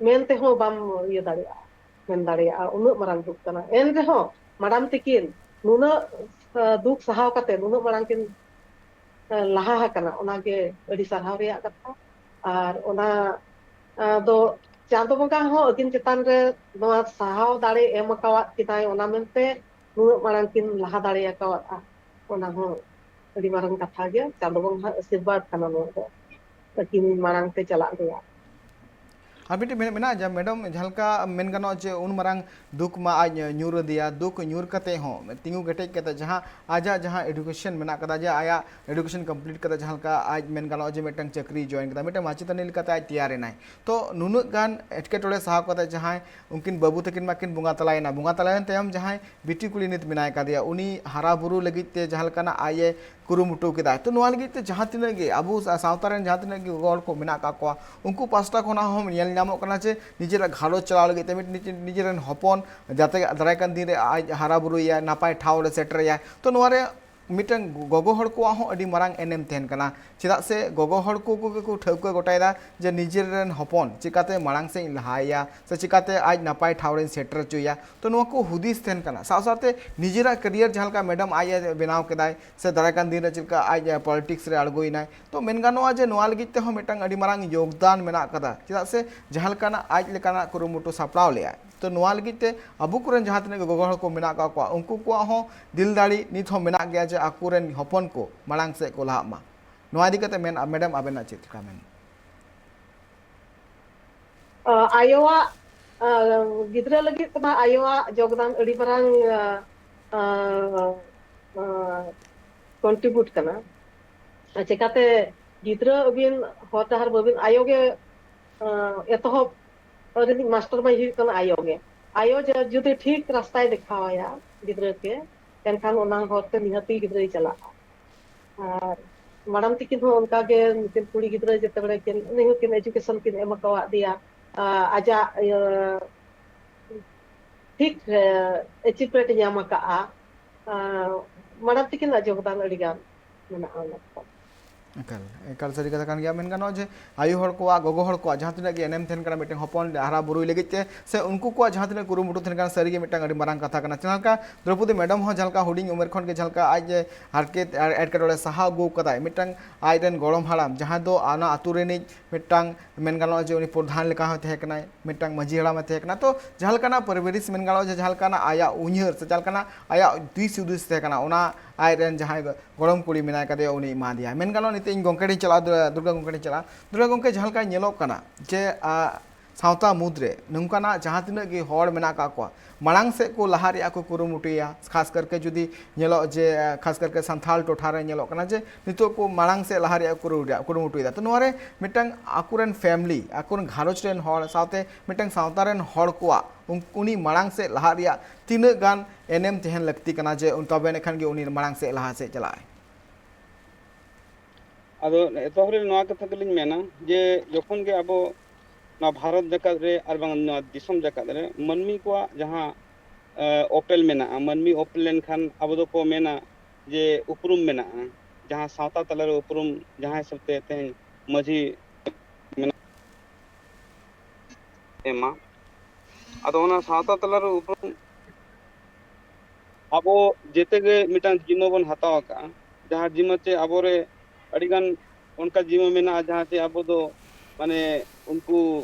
ᱢᱮᱱ ᱛᱮᱦᱚᱸ ᱵᱟᱢ ᱤᱭᱟᱹ ᱫᱟᱲᱮᱭᱟᱜᱼᱟ, ᱢᱮᱱ ᱫᱟᱲᱮᱭᱟᱜᱼᱟ, ᱩᱱᱟᱹᱜ ᱢᱟᱨᱟᱝ ᱫᱩᱠ ᱠᱟᱱᱟ᱾ ᱮᱱ ᱨᱮᱦᱚᱸ ᱢᱟᱰᱟᱢ ᱛᱤᱠᱤᱱ ᱱᱩᱱᱟᱹᱜ, ᱮ, ᱫᱩᱠ ᱥᱟᱦᱟᱣ ᱠᱟᱛᱮ ᱱᱩᱱᱟᱹᱜ ᱢᱟᱨᱟᱝ ᱠᱤᱱ, ᱮ, ᱞᱟᱦᱟ ᱟᱠᱟᱱᱟ, ᱚᱱᱟᱜᱮ ᱟᱹᱰᱤ ᱥᱟᱨᱦᱟᱣ ᱨᱮᱭᱟᱜ ᱠᱟᱛᱷᱟ᱾ ᱟᱨ ᱚᱱᱟ, ᱮ, ᱫᱚ ᱪᱟᱸᱫᱚ ᱵᱚᱸᱜᱟ ᱦᱚᱸ ᱟᱹᱠᱤᱱ ᱪᱮᱛᱟᱱ ᱨᱮ ᱱᱚᱣᱟ ᱥᱟᱦᱟᱣ ᱫᱟᱲᱮ ᱮᱢ ᱟᱠᱟᱣᱟᱫ ᱠᱤᱱᱟᱭ, ᱚᱱᱟ ᱢᱮᱱᱛᱮ ᱱᱩᱱᱟᱹᱜ ᱢᱟᱨᱟᱝ ᱠᱤᱱ ᱞᱟᱦᱟ ᱫᱟᱲᱮ ᱟᱠᱟᱣᱟᱫᱼᱟ᱾ ᱚᱱᱟ ᱦᱚᱸ ᱟᱹᱰᱤ ᱢᱟᱨᱟᱝ ᱠᱟᱛᱷᱟ ᱜᱮ, ᱪᱟᱸᱫᱚ ᱵᱚᱸᱜᱟ ᱟᱜ ᱟᱥᱤᱨᱵᱟᱫᱽ ᱠᱟᱱᱟ ᱱᱚᱣᱟ ᱫᱚ, ᱟᱹᱠᱤᱱ ᱢᱟᱲᱟᱝ ᱛᱮ ᱪᱟᱞᱟᱜ ᱨᱮᱭᱟᱜ᱾ ᱟᱨ ᱢᱤᱫᱴᱮᱱ ᱢᱮᱱ- ᱢᱮᱱᱟᱜᱼᱟ, ᱡᱮ ᱢᱮᱰᱟᱢ, ᱡᱟᱦᱟᱸ ᱞᱮᱠᱟ ᱢᱮᱱ ᱜᱟᱱᱚᱜᱼᱟ ᱡᱮ ᱩᱱ ᱢᱟᱨᱟᱝ ᱫᱩᱠ ᱢᱟ ᱟᱡ ᱧᱩᱨ ᱟᱫᱮᱭᱟ, ᱫᱩᱠ ᱧᱩᱨ ᱠᱟᱛᱮ ᱦᱚᱸ ᱛᱤᱸᱜᱩ ᱠᱮᱴᱮᱡ ᱠᱟᱛᱮ ᱡᱟᱦᱟᱸ ᱟᱡᱟᱜ ᱡᱟᱦᱟᱸ ᱮᱰᱩᱠᱮᱥᱚᱱ ᱢᱮᱱᱟᱜ ᱠᱟᱫᱟ, ᱡᱮ ᱟᱭᱟᱜ ᱮᱰᱩᱠᱮᱥᱚᱱ ᱠᱚᱢᱯᱞᱤᱴ ᱠᱟᱛᱮ ᱡᱟᱦᱟᱸ ᱞᱮᱠᱟ ᱟᱡ ᱢᱮᱱ ᱜᱟᱱᱚᱜᱼᱟ ᱡᱮ ᱢᱤᱫᱴᱟᱝ ᱪᱟᱹᱠᱨᱤ ᱡᱚᱭᱮᱱ ᱠᱟᱫᱟ, ᱢᱤᱫᱴᱟᱝ ᱢᱟᱪᱮᱛᱟᱹᱱᱤ ᱞᱮᱠᱟᱛᱮ ᱟᱡ ᱛᱮᱭᱟᱨ ᱮᱱᱟᱭ᱾ ᱛᱚ ᱱᱩᱱᱟᱹᱜ ᱜᱟᱱ ᱮᱴᱠᱮᱴᱚᱬᱮ ᱥᱟᱦᱟᱣ ᱠᱟᱛᱮ ᱡᱟᱦᱟᱸᱭ ᱩᱱᱠᱤᱱ ᱵᱟᱹᱵᱩ ᱛᱟᱹᱠᱤᱱ ᱢᱟᱠᱤᱱ ᱵᱚᱸᱜᱟ ᱛᱟᱞᱟᱭᱮᱱᱟ, ᱵᱚᱸᱜᱟ ᱛᱟᱞᱟᱭᱮᱱ ᱛᱟᱭᱚᱢ ᱡᱟᱦᱟᱸᱭ ᱵᱤᱴᱤ ᱠᱩᱲᱤ ᱱᱤᱛ ᱢᱮᱱᱟᱭ ᱠᱟᱫᱮᱭᱟ, ᱩᱱᱤ ᱦᱟᱨᱟ ᱵᱩᱨᱩ ᱞᱟᱹᱜᱤᱫ ᱛᱮ ᱡᱟᱦᱟᱸ ᱞᱮᱠᱟᱱᱟᱜ ᱟᱡ ᱮ ᱠᱩᱨᱩᱢᱩᱴᱩ ᱠᱮᱫᱟ᱾ ᱛᱚ ᱱᱚᱣᱟ ᱞᱟᱹᱜᱤᱫ ᱛᱮ ᱡᱟᱦᱟᱸ ᱛᱤᱱᱟᱹᱜ ᱜᱮ ᱟᱵᱚ ᱥᱟ-, ᱥᱟᱶᱛᱟ ᱨᱮᱱ ᱡᱟᱦᱟᱸ ᱛᱤᱱᱟᱹᱜ ᱜᱮ ᱜᱚᱜᱚ ᱦᱚᱲ ᱠᱚ ᱢᱮᱱᱟᱜ ᱟᱠᱟᱫ ᱠᱚᱣᱟ, ᱩᱱᱠᱩ ᱯᱟᱥᱴᱟ ᱠᱷᱚᱱᱟᱜ ᱦᱚᱸ ᱧᱮᱞ ᱧᱟᱢᱚᱜ ᱠᱟᱱᱟ ᱡᱮ ᱱᱤᱡᱮᱨᱟᱜ ᱜᱷᱟᱨᱚᱸᱡᱽ ᱪᱟᱞᱟᱣ ᱞᱟᱹᱜᱤᱫ ᱛᱮ ᱢᱤᱫ-, ᱱᱤᱡᱮ-, ᱱᱤᱡᱮᱨᱮᱱ ᱦᱚᱯᱚᱱ ᱡᱟᱛᱮ ᱫᱟᱨᱟᱭ ᱠᱟᱱ ᱫᱤᱱ ᱨᱮ ᱟᱡ ᱦᱟᱨᱟ ᱵᱩᱨᱩᱭᱟ, ᱱᱟᱯᱟᱭ ᱴᱷᱟᱶ ᱨᱮ ᱥᱮᱴᱮᱨᱮᱭᱟ᱾ ᱛᱚ ᱱᱚᱣᱟ ᱨᱮ ᱢᱤᱫᱴᱟᱝ ᱜᱚᱜᱚ ᱦᱚᱲ ᱠᱚᱣᱟᱜ ᱦᱚᱸ ᱟᱹᱰᱤ ᱢᱟᱨᱟᱝ ᱮᱱᱮᱢ ᱛᱟᱦᱮᱱ ᱠᱟᱱᱟ᱾ ᱪᱮᱫᱟᱜ ᱥᱮ ᱜᱚᱜᱚ ᱦᱚᱲ ᱠᱚ ᱠᱚᱜᱮ ᱠᱚ ᱴᱷᱟᱹᱣᱠᱟᱹ ᱜᱚᱴᱟᱭᱮᱫᱟ ᱡᱮ ᱱᱤᱡᱮᱨ ᱨᱮᱱ ᱦᱚᱯᱚᱱ ᱪᱤᱠᱟᱛᱮ ᱢᱟᱲᱟᱝ ᱥᱮᱫ ᱤᱧ ᱞᱟᱦᱟᱭᱮᱭᱟ ᱥᱮ ᱪᱤᱠᱟᱛᱮ ᱟᱡ ᱱᱟᱯᱟᱭ ᱴᱷᱟᱶ ᱨᱮᱧ ᱥᱮᱴᱮᱨ ᱦᱚᱪᱚᱭᱮᱭᱟ᱾ ᱛᱚ ᱱᱚᱣᱟ ᱠᱚ ᱦᱩᱫᱤᱥ ᱛᱟᱦᱮᱱ ᱠᱟᱱᱟ, ᱥᱟᱶ ᱥᱟᱶᱛᱮ ᱱᱤᱡᱮᱨᱟᱜ ᱠᱮᱨᱤᱭᱟᱨ ᱡᱟᱦᱟᱸ ᱞᱮᱠᱟ ᱢᱮᱰᱟᱢ ᱟᱡ ᱮ ᱵᱮᱱᱟᱣ ᱠᱮᱫᱟᱭ ᱥᱮ ᱫᱟᱨᱟᱭ ᱠᱟᱱ ᱫᱤᱱ ᱨᱮ ᱪᱮᱫ ᱞᱮᱠᱟ ᱟᱡ ᱯᱚᱞᱤᱴᱤᱠᱥ ᱨᱮ ᱟᱬᱜᱚᱭᱮᱱᱟᱭ, ᱛᱚ ᱢᱮᱱ ᱜᱟᱱᱚᱜᱼᱟ ᱡᱮ ᱱᱚᱣᱟ ᱞᱟᱹᱜᱤᱫ ᱛᱮᱦᱚᱸ ᱢᱤᱫᱴᱟᱝ ᱟᱹᱰᱤ ᱢᱟᱨᱟᱝ ᱭᱳᱜᱽᱫᱟᱱ ᱢᱮᱱᱟᱜ ᱠᱟᱫᱟ᱾ ᱪᱮᱫᱟᱜ ᱥᱮ ᱡᱟᱦᱟᱸ ᱞᱮᱠᱟᱱᱟᱜ ᱟᱡ ᱞᱮᱠᱟᱱᱟᱜ ᱠᱩᱨᱩᱢᱩᱴᱩ ᱥᱟᱯᱲᱟᱣ ᱞᱮᱫᱟᱭ᱾ ᱛᱚ ᱱᱚᱣᱟ ᱞᱟᱹᱜᱤᱫ ᱛᱮ ᱟᱵᱚ ᱠᱚᱨᱮᱱ ᱡᱟᱦᱟᱸ ᱛᱤᱱᱟᱹᱜ ᱜᱮ ᱜᱚᱜᱚ ᱦᱚᱲ ᱠᱚ ᱢᱮᱱᱟᱜ ᱟᱠᱟᱫ ᱠᱚᱣᱟ, ᱩᱱᱠᱩ ᱠᱚᱣᱟᱜ ᱦᱚᱸ ᱫᱤᱞ ᱫᱟᱲᱮ ᱱᱤᱛ ᱦᱚᱸ ᱢᱮᱱᱟᱜ ᱜᱮᱭᱟ ᱡᱮ ᱟᱠᱚᱨᱮᱱ ᱦᱚᱯᱚᱱ ᱠᱚ ᱢᱟᱲᱟᱝ ᱥᱮᱫ ᱠᱚ ᱞᱟᱦᱟᱜ ᱢᱟ᱾ ᱱᱚᱣᱟ ᱤᱫᱤ ᱠᱟᱛᱮ ᱢᱮᱱ, ᱢᱮᱰᱟᱢ, ᱟᱵᱮᱱᱟᱜ ᱪᱮᱫ ᱞᱮᱠᱟ ᱢᱮᱱ? ᱟᱭᱳᱣᱟᱜ, ᱜᱤᱫᱽᱨᱟᱹ ᱞᱟᱹᱜᱤᱫ ᱛᱮᱢᱟ ᱟᱭᱳᱣᱟᱜ ᱡᱳᱜᱽᱫᱟᱱ ᱟᱹᱰᱤ ᱢᱟᱨᱟᱝ ᱠᱚᱱᱴᱨᱤᱵᱩᱴ ᱠᱟᱱᱟ᱾ ᱟᱨ ᱪᱮᱠᱟᱛᱮ ᱜᱤᱫᱽᱨᱟᱹ ᱟᱹᱵᱤᱱ ᱦᱚᱨ ᱰᱟᱦᱟᱨ ᱵᱟᱹᱵᱤᱱ, ᱟᱭᱳ ᱜᱮ ᱮᱛᱚᱦᱚᱵ ᱨᱤᱱᱤᱡ ᱢᱟᱥᱴᱟᱨ ᱢᱟᱭ ᱦᱩᱭᱩᱜ ᱠᱟᱱᱟ ᱟᱭᱳ ᱜᱮ᱾ ᱟᱭᱳ ᱡᱩᱫᱤ ᱴᱷᱤᱠ ᱨᱟᱥᱛᱟᱭ ᱫᱮᱠᱷᱟᱣᱟᱭᱟ ᱜᱤᱫᱽᱨᱟᱹ ᱜᱮ, ᱮᱱᱠᱷᱟᱱ ᱚᱱᱟ ᱦᱚᱨ ᱛᱮ ᱱᱤᱦᱟᱹᱛᱤ ᱜᱤᱫᱽᱨᱟᱹᱭ ᱪᱟᱞᱟᱜᱼᱟ᱾ ᱟᱨ ᱢᱟᱲᱟᱝ ᱛᱤᱠᱤᱱ ᱦᱚᱸ ᱚᱱᱠᱟ ᱜᱮ ᱱᱩᱠᱤᱱ ᱠᱩᱲᱤ ᱜᱤᱫᱽᱨᱟᱹ ᱡᱮᱛᱮ ᱵᱮᱲᱟ ᱠᱤᱱ, ᱩᱱᱤ ᱦᱚᱸ ᱠᱤᱱ ᱮᱡᱩᱠᱮᱥᱚᱱ ᱠᱤᱱ ᱮᱢ ᱟᱠᱟᱣᱟᱫ ᱫᱮᱭᱟ, ᱟᱡᱟᱜ ᱤᱭᱟᱹ ᱴᱷᱤᱠ ᱮᱪᱤᱵᱷᱢᱮᱱᱴ ᱧᱟᱢ ᱟᱠᱟᱫᱼᱟ᱾ ᱢᱟᱲᱟᱝ ᱛᱤᱠᱤᱱᱟᱜ ᱡᱳᱜᱽᱫᱟᱱ ᱟᱹᱰᱤ ᱜᱟᱱ ᱢᱮᱱᱟᱜᱼᱟ ᱚᱱᱟ ᱠᱚ᱾ ᱮᱠᱟᱞ, ᱮᱠᱟᱞ ᱥᱟᱹᱨᱤ ᱠᱟᱛᱷᱟ ᱠᱟᱱ ᱜᱮᱭᱟ᱾ ᱢᱮᱱ ᱜᱟᱱᱚᱜᱼᱟ ᱡᱮ ᱟᱭᱳ ᱦᱚᱲ ᱠᱚᱣᱟᱜ, ᱜᱚᱜᱚ ᱦᱚᱲ ᱠᱚᱣᱟᱜ ᱡᱟᱦᱟᱸ ᱛᱤᱱᱟᱹᱜ ᱜᱮ ᱮᱱᱮᱢ ᱛᱟᱦᱮᱱ ᱠᱟᱱᱟ ᱢᱤᱫᱴᱮᱱ ᱦᱚᱯᱚᱱ ᱦᱟᱨᱟ ᱵᱩᱨᱩᱭ ᱞᱟᱹᱜᱤᱫ ᱛᱮ, ᱥᱮ ᱩᱱᱠᱩ ᱠᱚᱣᱟᱜ ᱡᱟᱦᱟᱸ ᱛᱤᱱᱟᱹᱜ ᱠᱩᱨᱩᱢᱩᱴᱩ ᱛᱟᱦᱮᱱ ᱠᱟᱱᱟ, ᱥᱟᱹᱨᱤᱜᱮ ᱢᱤᱫᱴᱟᱝ ᱟᱹᱰᱤ ᱢᱟᱨᱟᱝ ᱠᱟᱛᱷᱟ ᱠᱟᱱᱟ᱾ ᱡᱟᱦᱟᱸ ᱞᱮᱠᱟ ᱫᱨᱚᱯᱚᱫᱤ ᱢᱮᱰᱟᱢ ᱦᱚᱸ ᱡᱟᱦᱟᱸ ᱞᱮᱠᱟ ᱦᱩᱰᱤᱧ ᱩᱢᱮᱨ ᱠᱷᱚᱱ ᱜᱮ ᱡᱟᱦᱟᱸ ᱞᱮᱠᱟ ᱟᱡ ᱮ ᱦᱟᱨᱠᱮᱛ ᱟᱨ ᱮᱴᱠᱮᱴᱚᱬᱮ ᱥᱟᱦᱟᱣ ᱟᱹᱜᱩ ᱠᱟᱫᱟᱭ, ᱢᱤᱫᱴᱟᱝ ᱟᱡ ᱨᱮᱱ ᱜᱚᱲᱚᱢ ᱦᱟᱲᱟᱢ ᱡᱟᱦᱟᱸᱭ ᱫᱚ ᱚᱱᱟ ᱟᱹᱛᱩ ᱨᱤᱱᱤᱡ ᱢᱤᱫᱴᱟᱝ ᱢᱮᱱ ᱜᱟᱱᱚᱜᱼᱟ ᱡᱮ ᱩᱱᱤ ᱯᱨᱚᱫᱷᱟᱱ ᱞᱮᱠᱟ ᱦᱚᱸᱭ ᱛᱟᱦᱮᱸ ᱠᱟᱱᱟᱭ, ᱢᱤᱫᱴᱟᱝ ᱢᱟᱹᱡᱷᱤ ᱦᱟᱲᱟᱢᱮ ᱛᱟᱦᱮᱸ ᱠᱟᱱᱟ᱾ ᱛᱚ ᱡᱟᱦᱟᱸ ᱞᱮᱠᱟᱱᱟᱜ ᱯᱚᱨᱤᱵᱮᱥ ᱢᱮᱱ ᱜᱟᱱᱚᱜᱼᱟ ᱡᱮ ᱡᱟᱦᱟᱸ ᱞᱮᱠᱟᱱᱟᱜ ᱟᱭᱟᱜ ᱩᱭᱦᱟᱹᱨ ᱥᱮ ᱡᱟᱦᱟᱸ ᱞᱮᱠᱟᱱᱟᱜ ᱟᱭᱟᱜ ᱫᱤᱥ ᱦᱩᱫᱤᱥ ᱛᱟᱦᱮᱸ ᱠᱟᱱᱟ, ᱚᱱᱟ ᱟᱡ ᱨᱮᱱ ᱡᱟᱦᱟᱸᱭ ᱜᱚᱲᱚᱢ ᱠᱩᱲᱤ ᱢᱮᱱᱟᱭ ᱠᱟᱫᱮᱭᱟ ᱩᱱᱤ ᱮᱢᱟ ᱫᱮᱭᱟ᱾ ᱢᱮᱱ ᱜᱟᱱᱚᱜᱼᱟ ᱱᱤᱛᱚᱜ ᱤᱧ ᱜᱚᱢᱠᱮ ᱴᱷᱮᱱ ᱪᱟᱞᱟᱜᱼᱟ, ᱫᱩᱨᱜᱟ ᱜᱚᱢᱠᱮ ᱴᱷᱮᱱ ᱪᱟᱞᱟᱜᱼᱟ᱾ ᱫᱩᱨᱜᱟ ᱜᱚᱢᱠᱮ, ᱡᱟᱦᱟᱸ ᱞᱮᱠᱟ ᱧᱮᱞᱚᱜ ᱠᱟᱱᱟ ᱡᱮ ᱟ, ᱥᱟᱶᱛᱟ ᱢᱩᱫᱽᱨᱮ ᱱᱚᱝᱠᱟᱱᱟᱜ ᱡᱟᱦᱟᱸ ᱛᱤᱱᱟᱹᱜ ᱜᱮ ᱦᱚᱲ ᱢᱮᱱᱟᱜ ᱟᱠᱟᱫ ᱠᱚᱣᱟ, ᱢᱟᱲᱟᱝ ᱥᱮᱫ ᱠᱚ ᱞᱟᱦᱟ ᱨᱮᱭᱟᱜ ᱠᱚ ᱠᱩᱨᱩᱢᱩᱴᱩᱭᱟ᱾ ᱠᱷᱟᱥ ᱠᱟᱨᱠᱮ ᱡᱩᱫᱤ ᱧᱮᱞᱚᱜ ᱡᱮ, ᱠᱷᱟᱥ ᱠᱟᱨᱠᱮ ᱥᱟᱱᱛᱷᱟᱞ ᱴᱚᱴᱷᱟ ᱨᱮ ᱧᱮᱞᱚᱜ ᱠᱟᱱᱟ ᱡᱮ ᱱᱤᱛᱚᱜ ᱠᱚ ᱢᱟᱲᱟᱝ ᱥᱮᱫ ᱞᱟᱦᱟ ᱨᱮᱭᱟᱜ ᱠᱚ ᱠᱩᱨᱩᱢᱩᱴᱩᱭᱟ, ᱠᱩᱨᱩᱢᱩᱴᱩᱭᱮᱫᱟ᱾ ᱛᱚ ᱱᱚᱣᱟ ᱨᱮ ᱢᱤᱫᱴᱟᱝ ᱟᱠᱚᱨᱮᱱ ᱯᱷᱮᱢᱞᱤ, ᱟᱠᱚᱨᱮᱱ ᱜᱷᱟᱨᱚᱸᱡᱽ ᱨᱮᱱ ᱦᱚᱲ ᱥᱟᱶᱛᱮ ᱢᱤᱫᱴᱟᱝ ᱥᱟᱶᱛᱟ ᱨᱮᱱ ᱦᱚᱲ ᱠᱚᱣᱟᱜ ᱩᱱ-, ᱩᱱᱤ ᱢᱟᱲᱟᱝ ᱥᱮᱫ ᱞᱟᱦᱟᱜ ᱨᱮᱭᱟᱜ ᱛᱤᱱᱟᱹᱜ ᱜᱟᱱ ᱮᱱᱮᱢ ᱛᱟᱦᱮᱱ ᱞᱟᱹᱠᱛᱤ ᱠᱟᱱᱟ ᱡᱮ ᱛᱚᱵᱮ ᱮᱱᱠᱷᱟᱱ ᱜᱮ ᱩᱱᱤ ᱢᱟᱲᱟᱝ ᱥᱮᱫ ᱞᱟᱦᱟ ᱥᱮᱫ ᱪᱟᱞᱟᱜᱼᱟᱭ? ᱟᱫᱚ ᱮᱛᱚᱦᱚᱵ ᱨᱮ ᱱᱚᱣᱟ ᱠᱟᱛᱷᱟ ᱜᱮᱞᱤᱧ ᱢᱮᱱᱟ ᱡᱮ ᱡᱚᱠᱷᱚᱱ ᱜᱮ ᱟᱵᱚ ᱱᱚᱣᱟ ᱵᱷᱟᱨᱚᱛ ᱡᱟᱠᱟᱛ ᱨᱮ ᱟᱨ ᱵᱟᱝ ᱱᱚᱣᱟ ᱫᱤᱥᱚᱢ ᱡᱟᱠᱟᱛ ᱨᱮ ᱢᱟᱹᱱᱢᱤ ᱠᱚᱣᱟᱜ ᱡᱟᱦᱟᱸ, ᱮ, ᱚᱯᱮᱞ ᱢᱮᱱᱟᱜᱼᱟ, ᱢᱟᱹᱱᱢᱤ ᱚᱯᱮᱞ ᱞᱮᱱᱠᱷᱟᱱ ᱟᱵᱚ ᱫᱚᱠᱚ ᱢᱮᱱᱟ ᱡᱮ ᱩᱯᱨᱩᱢ ᱢᱮᱱᱟᱜᱼᱟ, ᱡᱟᱦᱟᱸ ᱥᱟᱶᱛᱟ ᱛᱟᱞᱟᱨᱮ ᱩᱯᱨᱩᱢ, ᱡᱟᱦᱟᱸ ᱦᱤᱥᱟᱹᱵ ᱛᱮ ᱛᱮᱦᱮᱧ ᱢᱟᱹᱡᱷᱤ ᱢᱮᱱᱟᱜ ᱮᱢᱟ᱾ ᱟᱫᱚ ᱚᱱᱟ ᱥᱟᱶᱛᱟ ᱛᱟᱞᱟᱨᱮ ᱩᱯᱨᱩᱢ ᱟᱵᱚ ᱡᱮᱛᱮ ᱜᱮ ᱢᱤᱫᱴᱟᱝ ᱡᱤᱢᱟᱹ ᱵᱚᱱ ᱦᱟᱛᱟᱣ ᱟᱠᱟᱫᱼᱟ, ᱡᱟᱦᱟᱸ ᱡᱤᱢᱟᱹ ᱪᱮ ᱟᱵᱚᱨᱮ ᱟᱹᱰᱤᱜᱟᱱ ᱚᱱᱠᱟ ᱡᱤᱢᱟᱹ ᱢᱮᱱᱟᱜᱼᱟ, ᱡᱟᱦᱟᱸ ᱪᱮ ᱟᱵᱚ ᱫᱚ ᱢᱟᱱᱮ ᱩᱱᱠᱩ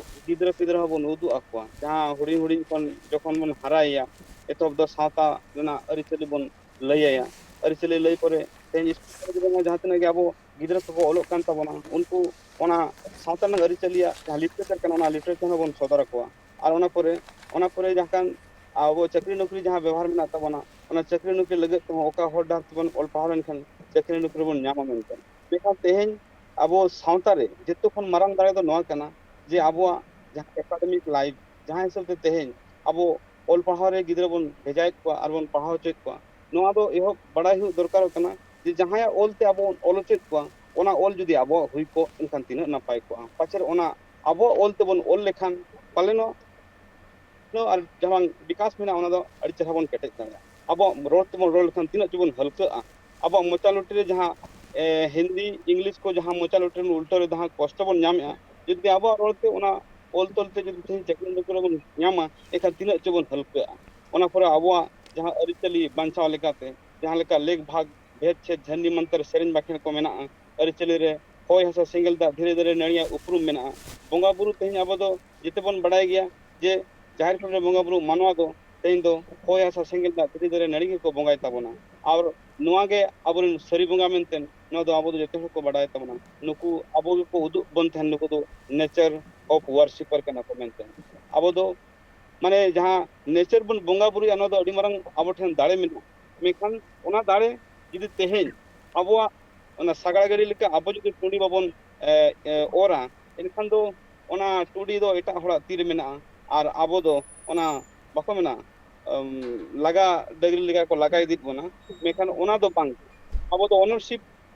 ᱜᱤᱫᱽᱨᱟᱹ ᱯᱤᱫᱽᱨᱟᱹ ᱦᱚᱸᱵᱚᱱ ᱩᱫᱩᱜ ᱟᱠᱚᱣᱟ, ᱡᱟᱦᱟᱸ ᱦᱩᱰᱤᱧ ᱦᱩᱰᱤᱧ ᱠᱷᱚᱱ ᱡᱚᱠᱷᱚᱱ ᱵᱚᱱ ᱦᱟᱨᱟᱭᱮᱭᱟ, ᱮᱛᱚᱦᱚᱵ ᱫᱚ ᱥᱟᱶᱛᱟ ᱨᱮᱱᱟᱜ ᱟᱹᱨᱤᱪᱟᱹᱞᱤ ᱵᱚᱱ ᱞᱟᱹᱭ ᱟᱭᱟ᱾ ᱟᱹᱨᱤᱪᱟᱹᱞᱤ ᱞᱟᱹᱭ ᱯᱚᱨᱮ ᱛᱮᱦᱮᱧ ᱥᱠᱩᱞ ᱠᱚᱨᱮ ᱡᱟᱦᱟᱸ ᱛᱤᱱᱟᱹᱜ ᱜᱮ ᱟᱵᱚ ᱜᱤᱫᱽᱨᱟᱹ ᱠᱚᱠᱚ ᱚᱞᱚᱜ ᱠᱟᱱ ᱛᱟᱵᱚᱱᱟ, ᱩᱱᱠᱩ ᱚᱱᱟ ᱥᱟᱶᱛᱟ ᱨᱮᱱᱟᱜ ᱟᱹᱨᱤᱪᱟᱹᱞᱤᱭᱟᱜ ᱡᱟᱦᱟᱸ ᱞᱤᱴᱟᱨᱮᱪᱟᱨ ᱠᱟᱱᱟ, ᱚᱱᱟ ᱞᱤᱴᱟᱨᱮᱪᱟᱨ ᱦᱚᱸᱵᱚᱱ ᱥᱚᱫᱚᱨ ᱟᱠᱚᱣᱟ᱾ ᱟᱨ ᱚᱱᱟ ᱯᱚᱨᱮ, ᱚᱱᱟ ᱯᱚᱨᱮ ᱡᱟᱦᱟᱸ ᱠᱟᱱ ᱟᱵᱚ ᱪᱟᱹᱠᱨᱤ ᱱᱚᱠᱨᱤ ᱡᱟᱦᱟᱸ ᱵᱮᱵᱚᱦᱟᱨ ᱢᱮᱱᱟᱜ ᱛᱟᱵᱚᱱᱟ, ᱚᱱᱟ ᱪᱟᱹᱠᱨᱤ ᱱᱚᱠᱨᱤ ᱞᱟᱹᱜᱤᱫ ᱛᱮᱦᱚᱸ ᱚᱠᱟ ᱦᱚᱨ ᱰᱟᱦᱟᱨ ᱛᱮᱵᱚᱱ ᱚᱞ ᱯᱟᱲᱦᱟᱣ ᱞᱮᱱᱠᱷᱟᱱ ᱪᱟᱹᱠᱨᱤ ᱱᱚᱠᱨᱤ ᱵᱚᱱ ᱧᱟᱢᱟ ᱢᱮᱱᱛᱮ᱾ ᱢᱮᱱᱠᱷᱟᱱ ᱛᱮᱦᱮᱧ ᱟᱵᱚ ᱥᱟᱶᱛᱟ ᱨᱮ ᱡᱚᱛᱚ ᱠᱷᱚᱱ ᱢᱟᱨᱟᱝ ᱫᱟᱲᱮ ᱫᱚ ᱱᱚᱣᱟ ᱠᱟᱱᱟ ᱡᱮ ᱟᱵᱚᱣᱟᱜ ᱡᱟᱦᱟᱸ ᱮᱠᱟᱰᱮᱢᱤᱠ ᱞᱟᱭᱤᱯᱷ, ᱡᱟᱦᱟᱸ ᱦᱤᱥᱟᱹᱵ ᱛᱮ ᱛᱮᱦᱮᱧ ᱟᱵᱚ ᱚᱞ ᱯᱟᱲᱦᱟᱣ ᱨᱮ ᱜᱤᱫᱽᱨᱟᱹ ᱵᱚᱱ ᱵᱷᱮᱡᱟᱭᱮᱫ ᱠᱚᱣᱟ ᱟᱨ ᱵᱚᱱ ᱯᱟᱲᱦᱟᱣ ᱦᱚᱪᱚᱭᱮᱫ ᱠᱚᱣᱟ, ᱱᱚᱣᱟ ᱫᱚ ᱮᱦᱚᱵ ᱵᱟᱲᱟᱭ ᱦᱩᱭᱩᱜ ᱫᱚᱨᱠᱟᱨᱚᱜ ᱠᱟᱱᱟ ᱡᱮ ᱡᱟᱦᱟᱸᱭᱟᱜ ᱚᱞ ᱛᱮ ᱟᱵᱚ ᱵᱚᱱ ᱚᱞ ᱦᱚᱪᱚᱭᱮᱫ ᱠᱚᱣᱟ, ᱚᱱᱟ ᱚᱞ ᱡᱩᱫᱤ ᱟᱵᱚᱣᱟᱜ ᱦᱩᱭ ᱠᱚᱜ, ᱮᱱᱠᱷᱟᱱ ᱛᱤᱱᱟᱹᱜ ᱱᱟᱯᱟᱭ ᱠᱚᱜᱼᱟ᱾ ᱯᱟᱪᱮᱫ ᱚᱱᱟ ᱟᱵᱚᱣᱟᱜ ᱚᱞ ᱛᱮᱵᱚᱱ ᱚᱞ ᱞᱮᱠᱷᱟᱱ ᱯᱟᱞᱮᱱᱚᱜ ᱟᱨ ᱡᱟᱦᱟᱸ ᱵᱤᱠᱟᱥ ᱢᱮᱱᱟᱜᱼᱟ, ᱚᱱᱟ ᱫᱚ ᱟᱹᱰᱤ ᱪᱮᱦᱨᱟ ᱵᱚᱱ ᱠᱮᱴᱮᱡ ᱫᱟᱲᱮᱭᱟᱜᱼᱟ᱾ ᱟᱵᱚᱣᱟᱜ ᱨᱚᱲ ᱛᱮᱵᱚᱱ ᱨᱚᱲ ᱞᱮᱠᱷᱟᱱ ᱛᱤᱱᱟᱹᱜ ᱪᱚᱵᱚᱱ ᱦᱟᱹᱞᱠᱟᱹᱜᱼᱟ᱾ ᱟᱵᱚᱣᱟᱜ ᱢᱚᱪᱟ ᱞᱩᱴᱤ ᱨᱮ ᱡᱟᱦᱟᱸ, ᱮ, ᱦᱤᱱᱫᱤ, ᱤᱝᱞᱤᱥ ᱠᱚ ᱡᱟᱦᱟᱸ ᱢᱚᱪᱟ ᱞᱩᱴᱤ ᱨᱮ ᱩᱞᱴᱟᱹᱣ ᱨᱮ ᱡᱟᱦᱟᱸ ᱠᱚᱥᱴᱚ ᱵᱚᱱ ᱧᱟᱢᱮᱫᱼᱟ, ᱡᱩᱫᱤ ᱟᱵᱚᱣᱟᱜ ᱨᱚᱲ ᱛᱮ ᱚᱱᱟ ᱚᱞ ᱛᱚᱞ ᱛᱮ ᱡᱩᱫᱤ ᱛᱮᱦᱮᱧ ᱪᱟᱹᱠᱨᱤ ᱱᱚᱠᱨᱤ ᱵᱚᱱ ᱧᱟᱢᱟ, ᱮᱱᱠᱷᱟᱱ ᱛᱤᱱᱟᱹᱜ ᱪᱚᱵᱚᱱ ᱦᱟᱹᱞᱠᱟᱹᱜᱼᱟ᱾ ᱚᱱᱟ ᱯᱚᱨᱮ ᱟᱵᱚᱣᱟᱜ ᱡᱟᱦᱟᱸ ᱟᱹᱨᱤᱪᱟᱹᱞᱤ ᱵᱟᱧᱪᱟᱣ ᱞᱮᱠᱟᱛᱮ ᱡᱟᱦᱟᱸ ᱞᱮᱠᱟ ᱞᱮᱠ ᱵᱷᱟᱜᱽ, ᱵᱷᱮᱫ ᱪᱷᱮᱫ, ᱡᱷᱟᱹᱱᱰᱤ ᱢᱚᱱᱛᱚᱨ ᱥᱮᱨᱮᱧ ᱵᱟᱠᱷᱮᱬ ᱠᱚ ᱢᱮᱱᱟᱜᱼᱟ, ᱟᱹᱨᱤᱪᱟᱹᱞᱤ ᱨᱮ ᱦᱚᱭ ᱦᱟᱥᱟ ᱥᱮᱸᱜᱮᱞ ᱫᱟᱜ ᱫᱷᱤᱨᱤ ᱫᱟᱨᱮ ᱱᱟᱹᱲᱤᱭᱟᱜ ᱩᱯᱨᱩᱢ ᱢᱮᱱᱟᱜᱼᱟ᱾ ᱵᱚᱸᱜᱟ ᱵᱩᱨᱩ ᱛᱮᱦᱮᱧ ᱟᱵᱚ ᱫᱚ ᱡᱮᱛᱮ ᱵᱚᱱ ᱵᱟᱲᱟᱭ ᱜᱮᱭᱟ ᱡᱮ ᱡᱟᱦᱮᱨ ᱠᱩᱴᱟᱹ ᱨᱮ ᱵᱚᱸᱜᱟ ᱵᱩᱨᱩ ᱢᱟᱱᱣᱟ ᱫᱚ ᱛᱮᱦᱮᱧ ᱫᱚ ᱦᱚᱭ ᱦᱟᱥᱟ ᱥᱮᱸᱜᱮᱞ ᱫᱟᱜ ᱫᱷᱤᱨᱤ ᱫᱟᱨᱮ ᱱᱟᱹᱲᱤ ᱜᱮᱠᱚ ᱵᱚᱸᱜᱟᱭ ᱛᱟᱵᱚᱱᱟ᱾ ᱟᱨ ᱱᱚᱣᱟ ᱜᱮ ᱟᱵᱚᱨᱮᱱ ᱥᱟᱹᱨᱤ ᱵᱚᱸᱜᱟ ᱢᱮᱱᱛᱮ, ᱱᱚᱣᱟ ᱫᱚ ᱟᱵᱚ ᱫᱚ ᱡᱚᱛᱚ ᱦᱚᱲ ᱠᱚ ᱵᱟᱰᱟᱭ ᱛᱟᱵᱚᱱᱟ᱾ ᱱᱩᱠᱩ ᱟᱵᱚ ᱜᱮᱠᱚ ᱩᱫᱩᱜ ᱵᱚᱱ ᱛᱟᱦᱮᱱ, ᱱᱩᱠᱩ ᱫᱚ nature of worshipper ᱠᱟᱱᱟ ᱠᱚ ᱢᱮᱱᱛᱮ᱾ ᱟᱵᱚ ᱫᱚ ᱢᱟᱱᱮ ᱡᱟᱦᱟᱸ nature ᱵᱚᱱ ᱵᱚᱸᱜᱟ ᱵᱩᱨᱩᱭᱟ, ᱱᱚᱣᱟ ᱫᱚ ᱟᱹᱰᱤ ᱢᱟᱨᱟᱝ ᱟᱵᱚ ᱴᱷᱮᱱ ᱫᱟᱲᱮ ᱢᱮᱱᱟᱜᱼᱟ᱾ ᱢᱮᱱᱠᱷᱟᱱ ᱚᱱᱟ ᱫᱟᱲᱮ ᱡᱩᱫᱤ ᱛᱮᱦᱮᱧ ᱟᱵᱚᱣᱟᱜ ᱚᱱᱟ ᱥᱟᱜᱟᱲ ᱜᱟᱹᱰᱤ ᱞᱮᱠᱟ ᱟᱵᱚ ᱡᱩᱫᱤ ᱴᱩᱸᱰᱤ ᱵᱟᱵᱚᱱ, ᱮ, ᱮ, ᱚᱨᱟ, ᱮᱱᱠᱷᱟᱱ ᱫᱚ ᱚᱱᱟ ᱴᱩᱸᱰᱤ ᱫᱚ ᱮᱴᱟᱜ ᱦᱚᱲᱟᱜ ᱛᱤᱨᱮ ᱢᱮᱱᱟᱜᱼᱟ᱾ ᱟᱨ ᱟᱵᱚ ᱫᱚ ᱚᱱᱟ, ᱵᱟᱠᱚ ᱢᱮᱱᱟ, ᱟᱢ, ᱞᱟᱜᱟ ᱰᱟᱹᱝᱨᱤ ᱞᱮᱠᱟ ᱠᱚ ᱞᱟᱜᱟ ᱤᱫᱤᱭᱮᱫ ᱵᱚᱱᱟ᱾ ᱢᱮᱱᱠᱷᱟᱱ ᱚᱱᱟ ᱫᱚ ᱵᱟᱝ, ᱟᱵᱚ ᱫᱚ ownership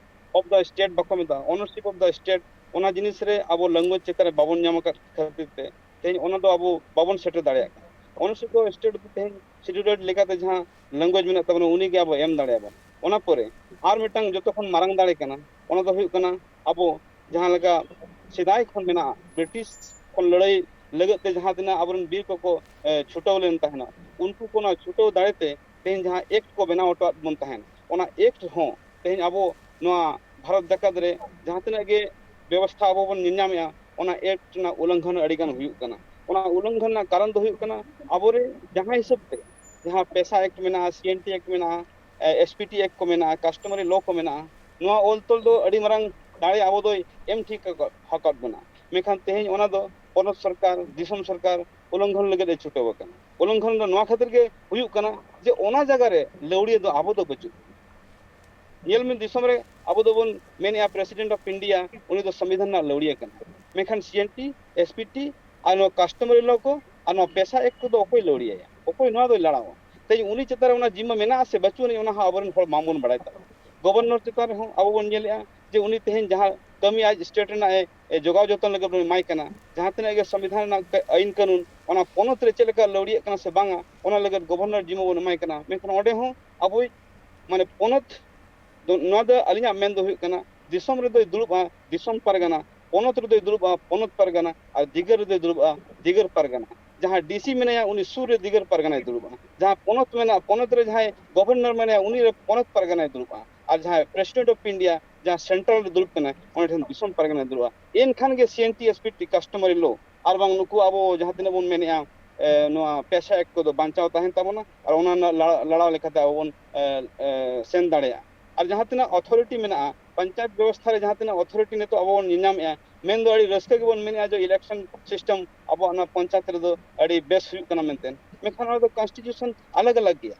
of the state ᱵᱟᱠᱚ ᱢᱮᱛᱟᱜᱼᱟ, ownership of the state, ᱚᱱᱟ ᱡᱤᱱᱤᱥ ᱨᱮ ᱟᱵᱚ language ᱪᱮᱛᱟᱱ ᱨᱮ ᱵᱟᱵᱚᱱ ᱧᱟᱢ ᱟᱠᱟᱫ ᱠᱷᱟᱹᱛᱤᱨ ᱛᱮ ᱛᱮᱦᱮᱧ ᱚᱱᱟ ᱫᱚ ᱟᱵᱚ ᱵᱟᱵᱚᱱ ᱥᱮᱴᱮᱨ ᱫᱟᱲᱮᱭᱟᱜ ᱠᱟᱱᱟ᱾ ownership of state ᱫᱚ ᱛᱮᱦᱮᱧ scheduled ᱟct ᱞᱮᱠᱟᱛᱮ ᱡᱟᱦᱟᱸ language ᱢᱮᱱᱟᱜ ᱛᱟᱵᱚᱱᱟ, ᱩᱱᱤ ᱜᱮ ᱟᱵᱚ ᱮᱢ ᱫᱟᱲᱮᱭᱟᱵᱚᱱ᱾ ᱚᱱᱟ ᱯᱚᱨᱮ ᱟᱨ ᱢᱤᱫᱴᱟᱝ ᱡᱚᱛᱚ ᱠᱷᱚᱱ ᱢᱟᱨᱟᱝ ᱫᱟᱲᱮ ᱠᱟᱱᱟ, ᱚᱱᱟ ᱫᱚ ᱦᱩᱭᱩᱜ ᱠᱟᱱᱟ ᱟᱵᱚ ᱡᱟᱦᱟᱸ ᱞᱮᱠᱟ ᱥᱮᱫᱟᱭ ᱠᱷᱚᱱ ᱢᱮᱱᱟᱜᱼᱟ, ᱵᱨᱤᱴᱤᱥ ᱠᱷᱚᱱ ᱞᱟᱹᱲᱦᱟᱹᱭ ᱞᱟᱹᱜᱤᱫ ᱛᱮ ᱡᱟᱦᱟᱸ ᱛᱤᱱᱟᱹᱜ ᱟᱵᱚᱨᱮᱱ ᱵᱤᱨ ᱠᱚᱠᱚ, ᱮ, ᱪᱷᱩᱴᱟᱹᱣ ᱞᱮᱱ ᱛᱟᱦᱮᱱᱟ, ᱩᱱᱠᱩ ᱠᱚ ᱚᱱᱟ ᱪᱷᱩᱴᱟᱹᱣ ᱫᱟᱲᱮ ᱛᱮ ᱛᱮᱦᱮᱧ ᱡᱟᱦᱟᱸ act ᱠᱚ ᱵᱮᱱᱟᱣ ᱦᱚᱴᱚᱣᱟᱫ ᱵᱚᱱ ᱛᱟᱦᱮᱸᱫ, ᱚᱱᱟ act ᱦᱚᱸ ᱛᱮᱦᱮᱧ ᱟᱵᱚ ᱱᱚᱣᱟ ᱵᱷᱟᱨᱚᱛ ᱡᱟᱠᱟᱛ ᱨᱮ ᱡᱟᱦᱟᱸ ᱛᱤᱱᱟᱹᱜ ᱜᱮ ᱵᱮᱵᱚᱥᱛᱷᱟ ᱟᱵᱚ ᱵᱚᱱ ᱧᱮᱞ ᱧᱟᱢᱮᱫᱼᱟ, ᱚᱱᱟ act ᱨᱮᱱᱟᱜ ᱩᱞᱞᱚᱝᱜᱷᱚᱱ ᱟᱹᱰᱤ ᱜᱟᱱ ᱦᱩᱭᱩᱜ ᱠᱟᱱᱟ᱾ ᱚᱱᱟ ᱩᱞᱞᱚᱝᱜᱷᱚᱱ ᱨᱮᱱᱟᱜ ᱠᱟᱨᱚᱱ ᱫᱚ ᱦᱩᱭᱩᱜ ᱠᱟᱱᱟ, ᱟᱵᱚᱨᱮ ᱡᱟᱦᱟᱸ ᱦᱤᱥᱟᱹᱵ ᱛᱮ ᱡᱟᱦᱟᱸ PESA act ᱢᱮᱱᱟᱜᱼᱟ, C and T act ᱢᱮᱱᱟᱜᱼᱟ, ᱮ, S P T act ᱠᱚ ᱢᱮᱱᱟᱜᱼᱟ, customary law ᱠᱚ ᱢᱮᱱᱟᱜᱼᱟ, ᱱᱚᱣᱟ ᱚᱞ ᱛᱚᱞ ᱫᱚ ᱟᱹᱰᱤ ᱢᱟᱨᱟᱝ ᱫᱟᱲᱮ ᱟᱵᱚ ᱫᱚᱭ ᱮᱢ ᱴᱷᱤᱠ ᱟᱠᱟᱫ, ᱟᱠᱟᱫ ᱵᱚᱱᱟ᱾ ᱢᱮᱱᱠᱷᱟᱱ ᱛᱮᱦᱮᱧ ᱚᱱᱟ ᱫᱚ ᱯᱚᱱᱚᱛ ᱥᱚᱨᱠᱟᱨ, ᱫᱤᱥᱚᱢ ᱥᱚᱨᱠᱟᱨ ᱩᱞᱞᱚᱝᱜᱷᱚᱱ ᱞᱟᱹᱜᱤᱫ ᱮ ᱪᱷᱩᱴᱟᱹᱣ ᱟᱠᱟᱱᱟ᱾ ᱩᱞᱞᱚᱝᱜᱷᱚᱱ ᱫᱚ ᱱᱚᱣᱟ ᱠᱷᱟᱹᱛᱤᱨ ᱜᱮ ᱦᱩᱭᱩᱜ ᱠᱟᱱᱟ ᱡᱮ ᱚᱱᱟ ᱡᱟᱭᱜᱟ ᱨᱮ ᱞᱟᱹᱣᱲᱤᱭᱟᱹ ᱫᱚ ᱟᱵᱚ ᱫᱚ ᱵᱟᱹᱪᱩᱜ ᱵᱚᱱᱟ᱾ ᱧᱮᱞ ᱢᱮ, ᱫᱤᱥᱚᱢ ᱨᱮ ᱟᱵᱚ ᱫᱚᱵᱚᱱ ᱢᱮᱱᱮᱫᱼᱟ President of India, ᱩᱱᱤ ᱫᱚ ᱥᱚᱝᱵᱤᱫᱷᱟᱱ ᱨᱮᱱᱟᱜ ᱞᱟᱹᱣᱲᱤᱭᱟᱹ ᱠᱟᱱᱟ, ᱢᱮᱱᱠᱷᱟᱱ C and T, S P T ᱟᱨ ᱱᱚᱣᱟ customary law ᱠᱚ ᱟᱨ ᱱᱚᱣᱟ PESA act ᱠᱚᱫᱚ ᱚᱠᱚᱭ ᱞᱟᱹᱣᱲᱤᱭᱟᱹᱭᱟ? ᱚᱠᱚᱭ ᱱᱚᱣᱟ ᱫᱚᱭ ᱞᱟᱲᱟᱣᱟ? ᱛᱮᱦᱮᱧ ᱩᱱᱤ ᱪᱮᱛᱟᱱ ᱨᱮ ᱚᱱᱟ ᱡᱤᱢᱢᱟᱹ ᱢᱮᱱᱟᱜᱼᱟ ᱥᱮ ᱵᱟᱹᱪᱩᱜ ᱟᱹᱱᱤᱡ, ᱚᱱᱟ ᱦᱚᱸ ᱟᱵᱚᱨᱮᱱ ᱦᱚᱲ ᱵᱟᱝᱵᱚᱱ ᱵᱟᱲᱟᱭ ᱛᱟᱵᱚᱱᱟ᱾ ᱜᱚᱵᱷᱚᱨᱱᱚᱨ ᱪᱮᱛᱟᱱ ᱨᱮᱦᱚᱸ ᱟᱵᱚ ᱵᱚᱱ ᱧᱮᱞᱮᱫᱼᱟ ᱡᱮ ᱩᱱᱤ ᱛᱮᱦᱮᱧ ᱡᱟᱦᱟᱸ ᱠᱟᱹᱢᱤ ᱟᱡ state ᱨᱮᱱᱟᱜ ᱮ, ᱮ, ᱡᱚᱜᱟᱣ ᱡᱚᱛᱚᱱ ᱞᱟᱹᱜᱤᱫ ᱵᱚᱱ ᱮᱢᱟᱭ ᱠᱟᱱᱟ, ᱡᱟᱦᱟᱸ ᱛᱤᱱᱟᱹᱜ ᱜᱮ ᱥᱚᱝᱵᱤᱫᱷᱟᱱ ᱨᱮᱱᱟᱜ ᱠᱟ-, ᱟᱹᱭᱤᱱ ᱠᱟᱹᱱᱩᱱ, ᱚᱱᱟ ᱯᱚᱱᱚᱛ ᱨᱮ ᱪᱮᱫ ᱞᱮᱠᱟ ᱞᱟᱹᱣᱲᱤᱭᱟᱹᱜ ᱠᱟᱱᱟ ᱥᱮ ᱵᱟᱝᱟ, ᱚᱱᱟ ᱞᱟᱹᱜᱤᱫ ᱜᱚᱵᱷᱚᱨᱱᱚᱨ ᱡᱤᱢᱢᱟᱹ ᱵᱚᱱ ᱮᱢᱟᱭ ᱠᱟᱱᱟ᱾ ᱢᱮᱱᱠᱷᱟᱱ ᱚᱸᱰᱮ ᱦᱚᱸ ᱟᱵᱚᱭᱤᱡ, ᱢᱟᱱᱮ, ᱯᱚᱱᱚᱛ ᱫᱚ, ᱱᱚᱣᱟ ᱫᱚ ᱟᱹᱞᱤᱧᱟᱜ ᱢᱮᱱ ᱫᱚ ᱦᱩᱭᱩᱜ ᱠᱟᱱᱟ, ᱫᱤᱥᱚᱢ ᱨᱮᱫᱚᱭ ᱫᱩᱲᱩᱵᱼᱟ ᱫᱤᱥᱚᱢ ᱯᱟᱨᱜᱟᱱᱟ, ᱯᱚᱱᱚᱛ ᱨᱮᱫᱚᱭ ᱫᱩᱲᱩᱵᱼᱟ ᱯᱚᱱᱚᱛ ᱯᱟᱨᱜᱟᱱᱟ, ᱟᱨ ᱫᱤᱜᱟᱹᱨ ᱨᱮᱫᱚᱭ ᱫᱩᱲᱩᱵᱼᱟ ᱫᱤᱜᱟᱹᱨ ᱯᱟᱨᱜᱟᱱᱟ᱾ ᱡᱟᱦᱟᱸ D C ᱢᱮᱱᱟᱭᱟ, ᱩᱱᱤ ᱥᱩᱨ ᱨᱮ ᱫᱤᱜᱟᱹᱨ ᱯᱟᱨᱜᱟᱱᱟᱭ ᱫᱩᱲᱩᱵᱼᱟ᱾ ᱡᱟᱦᱟᱸ ᱯᱚᱱᱚᱛ ᱢᱮᱱᱟᱜᱼᱟ, ᱯᱚᱱᱚᱛ ᱨᱮ ᱡᱟᱦᱟᱸᱭ ᱜᱚᱵᱷᱚᱨᱱᱚᱨ ᱢᱮᱱᱟᱭᱟ, ᱩᱱᱤ ᱨᱮ ᱯᱚᱱᱚᱛ ᱯᱟᱨᱜᱟᱱᱟᱭ ᱫᱩᱲᱩᱵᱼᱟ᱾ ᱟᱨ ᱡᱟᱦᱟᱸᱭ President of India, ᱡᱟᱦᱟᱸ central ᱨᱮ ᱫᱩᱲᱩᱵ ᱠᱟᱱᱟᱭ, ᱚᱸᱰᱮ ᱴᱷᱮᱱ ᱫᱤᱥᱚᱢ ᱯᱟᱨᱜᱟᱱᱟᱭ ᱫᱩᱲᱩᱵᱼᱟ᱾ ᱮᱱᱠᱷᱟᱱ ᱜᱮ C and T, S P T, customary law, ᱟᱨ ᱵᱟᱝ ᱱᱩᱠᱩ ᱟᱵᱚ ᱡᱟᱦᱟᱸ ᱛᱤᱱᱟᱹᱜ ᱵᱚᱱ ᱢᱮᱱᱮᱫᱼᱟ, ᱮ, ᱱᱚᱣᱟ ᱯᱮᱥᱟ ᱮᱠ ᱠᱚᱫᱚ ᱵᱟᱧᱪᱟᱣ ᱛᱟᱦᱮᱱ ᱛᱟᱵᱚᱱᱟ ᱟᱨ ᱚᱱᱟ ᱨᱮᱱᱟᱜ ᱞᱟᱲᱟ-, ᱞᱟᱲᱟᱣ ᱞᱮᱠᱟᱛᱮ ᱟᱵᱚ ᱵᱚᱱ, ᱮ, ᱮ, ᱥᱮᱱ ᱫᱟᱲᱮᱭᱟᱜᱼᱟ᱾ ᱟᱨ ᱡᱟᱦᱟᱸ ᱛᱤᱱᱟᱹᱜ ᱚᱛᱷᱚᱨᱤᱴᱤ ᱢᱮᱱᱟᱜᱼᱟ, ᱯᱚᱧᱪᱟᱭᱮᱛ ᱵᱮᱵᱚᱥᱛᱷᱟ ᱨᱮ ᱡᱟᱦᱟᱸ ᱛᱤᱱᱟᱹᱜ ᱚᱛᱷᱚᱨᱤᱴᱤ ᱱᱤᱛᱚᱜ ᱟᱵᱚ ᱵᱚᱱ ᱧᱮᱞᱧᱟᱢᱮᱫᱼᱟ, ᱢᱮᱱᱫᱚ ᱟᱹᱰᱤ ᱨᱟᱹᱥᱠᱟᱹ ᱜᱮᱵᱚᱱ ᱢᱮᱱᱮᱫᱼᱟ ᱡᱮ ᱤᱞᱮᱠᱥᱚᱱ ᱥᱤᱥᱴᱮᱢ ᱟᱵᱚᱣᱟᱜ ᱱᱚᱣᱟ ᱯᱚᱧᱪᱟᱭᱮᱛ ᱨᱮᱫᱚ ᱟᱹᱰᱤ ᱵᱮᱥ ᱦᱩᱭᱩᱜ ᱠᱟᱱᱟ ᱢᱮᱱᱛᱮ᱾ ᱢᱮᱱᱠᱷᱟᱱ ᱚᱱᱟ ᱫᱚ ᱠᱚᱱᱥᱴᱤᱴᱤᱭᱩᱥᱚᱱ ᱟᱞᱟᱜᱽ ᱟᱞᱟᱜᱽ ᱜᱮᱭᱟ᱾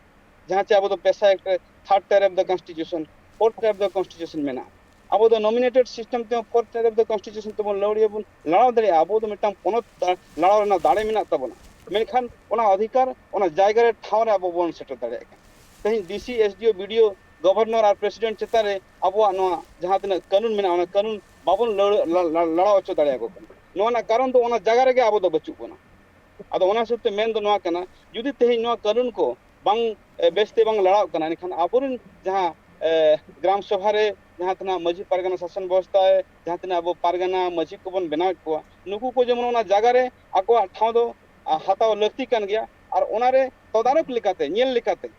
ᱡᱟᱦᱟᱸ ᱪᱮ ᱟᱵᱚ ᱫᱚ ᱯᱮᱥᱟ ᱮᱠ ᱨᱮ third tier of the constitution, fourth tier of the constitution ᱢᱮᱱᱟᱜᱼᱟ᱾ ᱟᱵᱚ ᱫᱚ ᱱᱚᱢᱤᱱᱮᱴᱮᱰ ᱥᱤᱥᱴᱮᱢ ᱛᱮᱦᱚᱸ fourth tier of the constitution ᱛᱮᱵᱚᱱ ᱞᱟᱹᱣᱲᱤᱭᱟᱹ ᱵᱚᱱ ᱞᱟᱲᱟᱣ ᱫᱟᱲᱮᱭᱟᱜᱼᱟ᱾ ᱟᱵᱚ ᱫᱚ ᱢᱤᱫᱴᱟᱝ ᱯᱚᱱᱚᱛ ᱫᱟ-, ᱞᱟᱲᱟᱣ ᱨᱮᱱᱟᱜ ᱫᱟᱲᱮ ᱢᱮᱱᱟᱜ ᱛᱟᱵᱚᱱᱟ, ᱢᱮᱱᱠᱷᱟᱱ ᱚᱱᱟ ᱚᱫᱷᱤᱠᱟᱨ, ᱚᱱᱟ ᱡᱟᱭᱜᱟ ᱨᱮ, ᱴᱷᱟᱶ ᱨᱮ ᱟᱵᱚ ᱵᱚᱱ ᱥᱮᱴᱮᱨ ᱫᱟᱲᱮᱭᱟᱜ ᱠᱟᱱᱟ᱾ ᱛᱮᱦᱮᱧ ᱰᱤ ᱥᱤ, ᱮᱥ ᱰᱤ ᱳ, ᱵᱤ ᱰᱤ ᱳ, ᱜᱚᱵᱷᱚᱨᱱᱚᱨ ᱟᱨ ᱯᱨᱮᱥᱤᱰᱮᱱᱴ ᱪᱮᱛᱟᱱ ᱨᱮ ᱟᱵᱚᱣᱟᱜ ᱱᱚᱣᱟ ᱡᱟᱦᱟᱸ ᱛᱤᱱᱟᱹᱜ ᱠᱟᱹᱱᱩᱱ ᱢᱮᱱᱟᱜᱼᱟ, ᱚᱱᱟ ᱠᱟᱹᱱᱩᱱ ᱵᱟᱵᱚᱱ ᱞᱟᱹᱲ-, ᱞᱟ-, ᱞᱟ-, ᱞᱟᱲᱟᱣ ᱦᱚᱪᱚ ᱫᱟᱲᱮᱭᱟᱠᱚ ᱠᱟᱱᱟ᱾ ᱱᱚᱣᱟ ᱨᱮᱱᱟᱜ ᱠᱟᱨᱚᱱ ᱫᱚ ᱚᱱᱟ ᱡᱟᱭᱜᱟ ᱨᱮᱜᱮ ᱟᱵᱚ ᱫᱚ ᱵᱟᱹᱪᱩᱜ ᱵᱚᱱᱟ᱾ ᱟᱫᱚ ᱚᱱᱟ ᱦᱤᱥᱟᱹᱵ ᱛᱮ ᱢᱮᱱ ᱫᱚ ᱱᱚᱣᱟ ᱠᱟᱱᱟ, ᱡᱩᱫᱤ ᱛᱮᱦᱮᱧ ᱱᱚᱣᱟ ᱠᱟᱹᱱᱩᱱ ᱠᱚ ᱵᱟᱝ, ᱮ, ᱵᱮᱥᱛᱮ ᱵᱟᱝ ᱞᱟᱲᱟᱣ ᱠᱟᱱᱟ, ᱮᱱᱠᱷᱟᱱ ᱟᱵᱚᱨᱮᱱ ᱡᱟᱦᱟᱸ, ᱮ, ᱜᱨᱟᱢ ᱥᱚᱵᱷᱟ ᱨᱮ ᱡᱟᱦᱟᱸ ᱛᱤᱱᱟᱹᱜ ᱢᱟᱹᱡᱷᱤ ᱯᱟᱨᱜᱟᱱᱟ ᱥᱟᱥᱚᱱ ᱵᱮᱵᱚᱥᱛᱷᱟ ᱨᱮ ᱡᱟᱦᱟᱸ ᱛᱤᱱᱟᱹᱜ ᱟᱵᱚ ᱯᱟᱨᱜᱟᱱᱟ ᱢᱟᱹᱡᱷᱤ ᱠᱚᱵᱚᱱ ᱵᱮᱱᱟᱣᱮᱫ ᱠᱚᱣᱟ, ᱱᱩᱠᱩ ᱠᱚ ᱡᱮᱢᱚᱱ ᱚᱱᱟ ᱡᱟᱭᱜᱟ ᱨᱮ ᱟᱠᱚᱣᱟᱜ ᱴᱷᱟᱶ ᱫᱚ, ᱟ, ᱦᱟᱛᱟᱣ ᱞᱟᱹᱠᱛᱤ ᱠᱟᱱ ᱜᱮᱭᱟ᱾ ᱟᱨ ᱚᱱᱟᱨᱮ ᱛᱚᱫᱟᱨᱚᱠ ᱞᱮᱠᱟᱛᱮ, ᱧᱮᱞ ᱞᱮᱠᱟᱛᱮ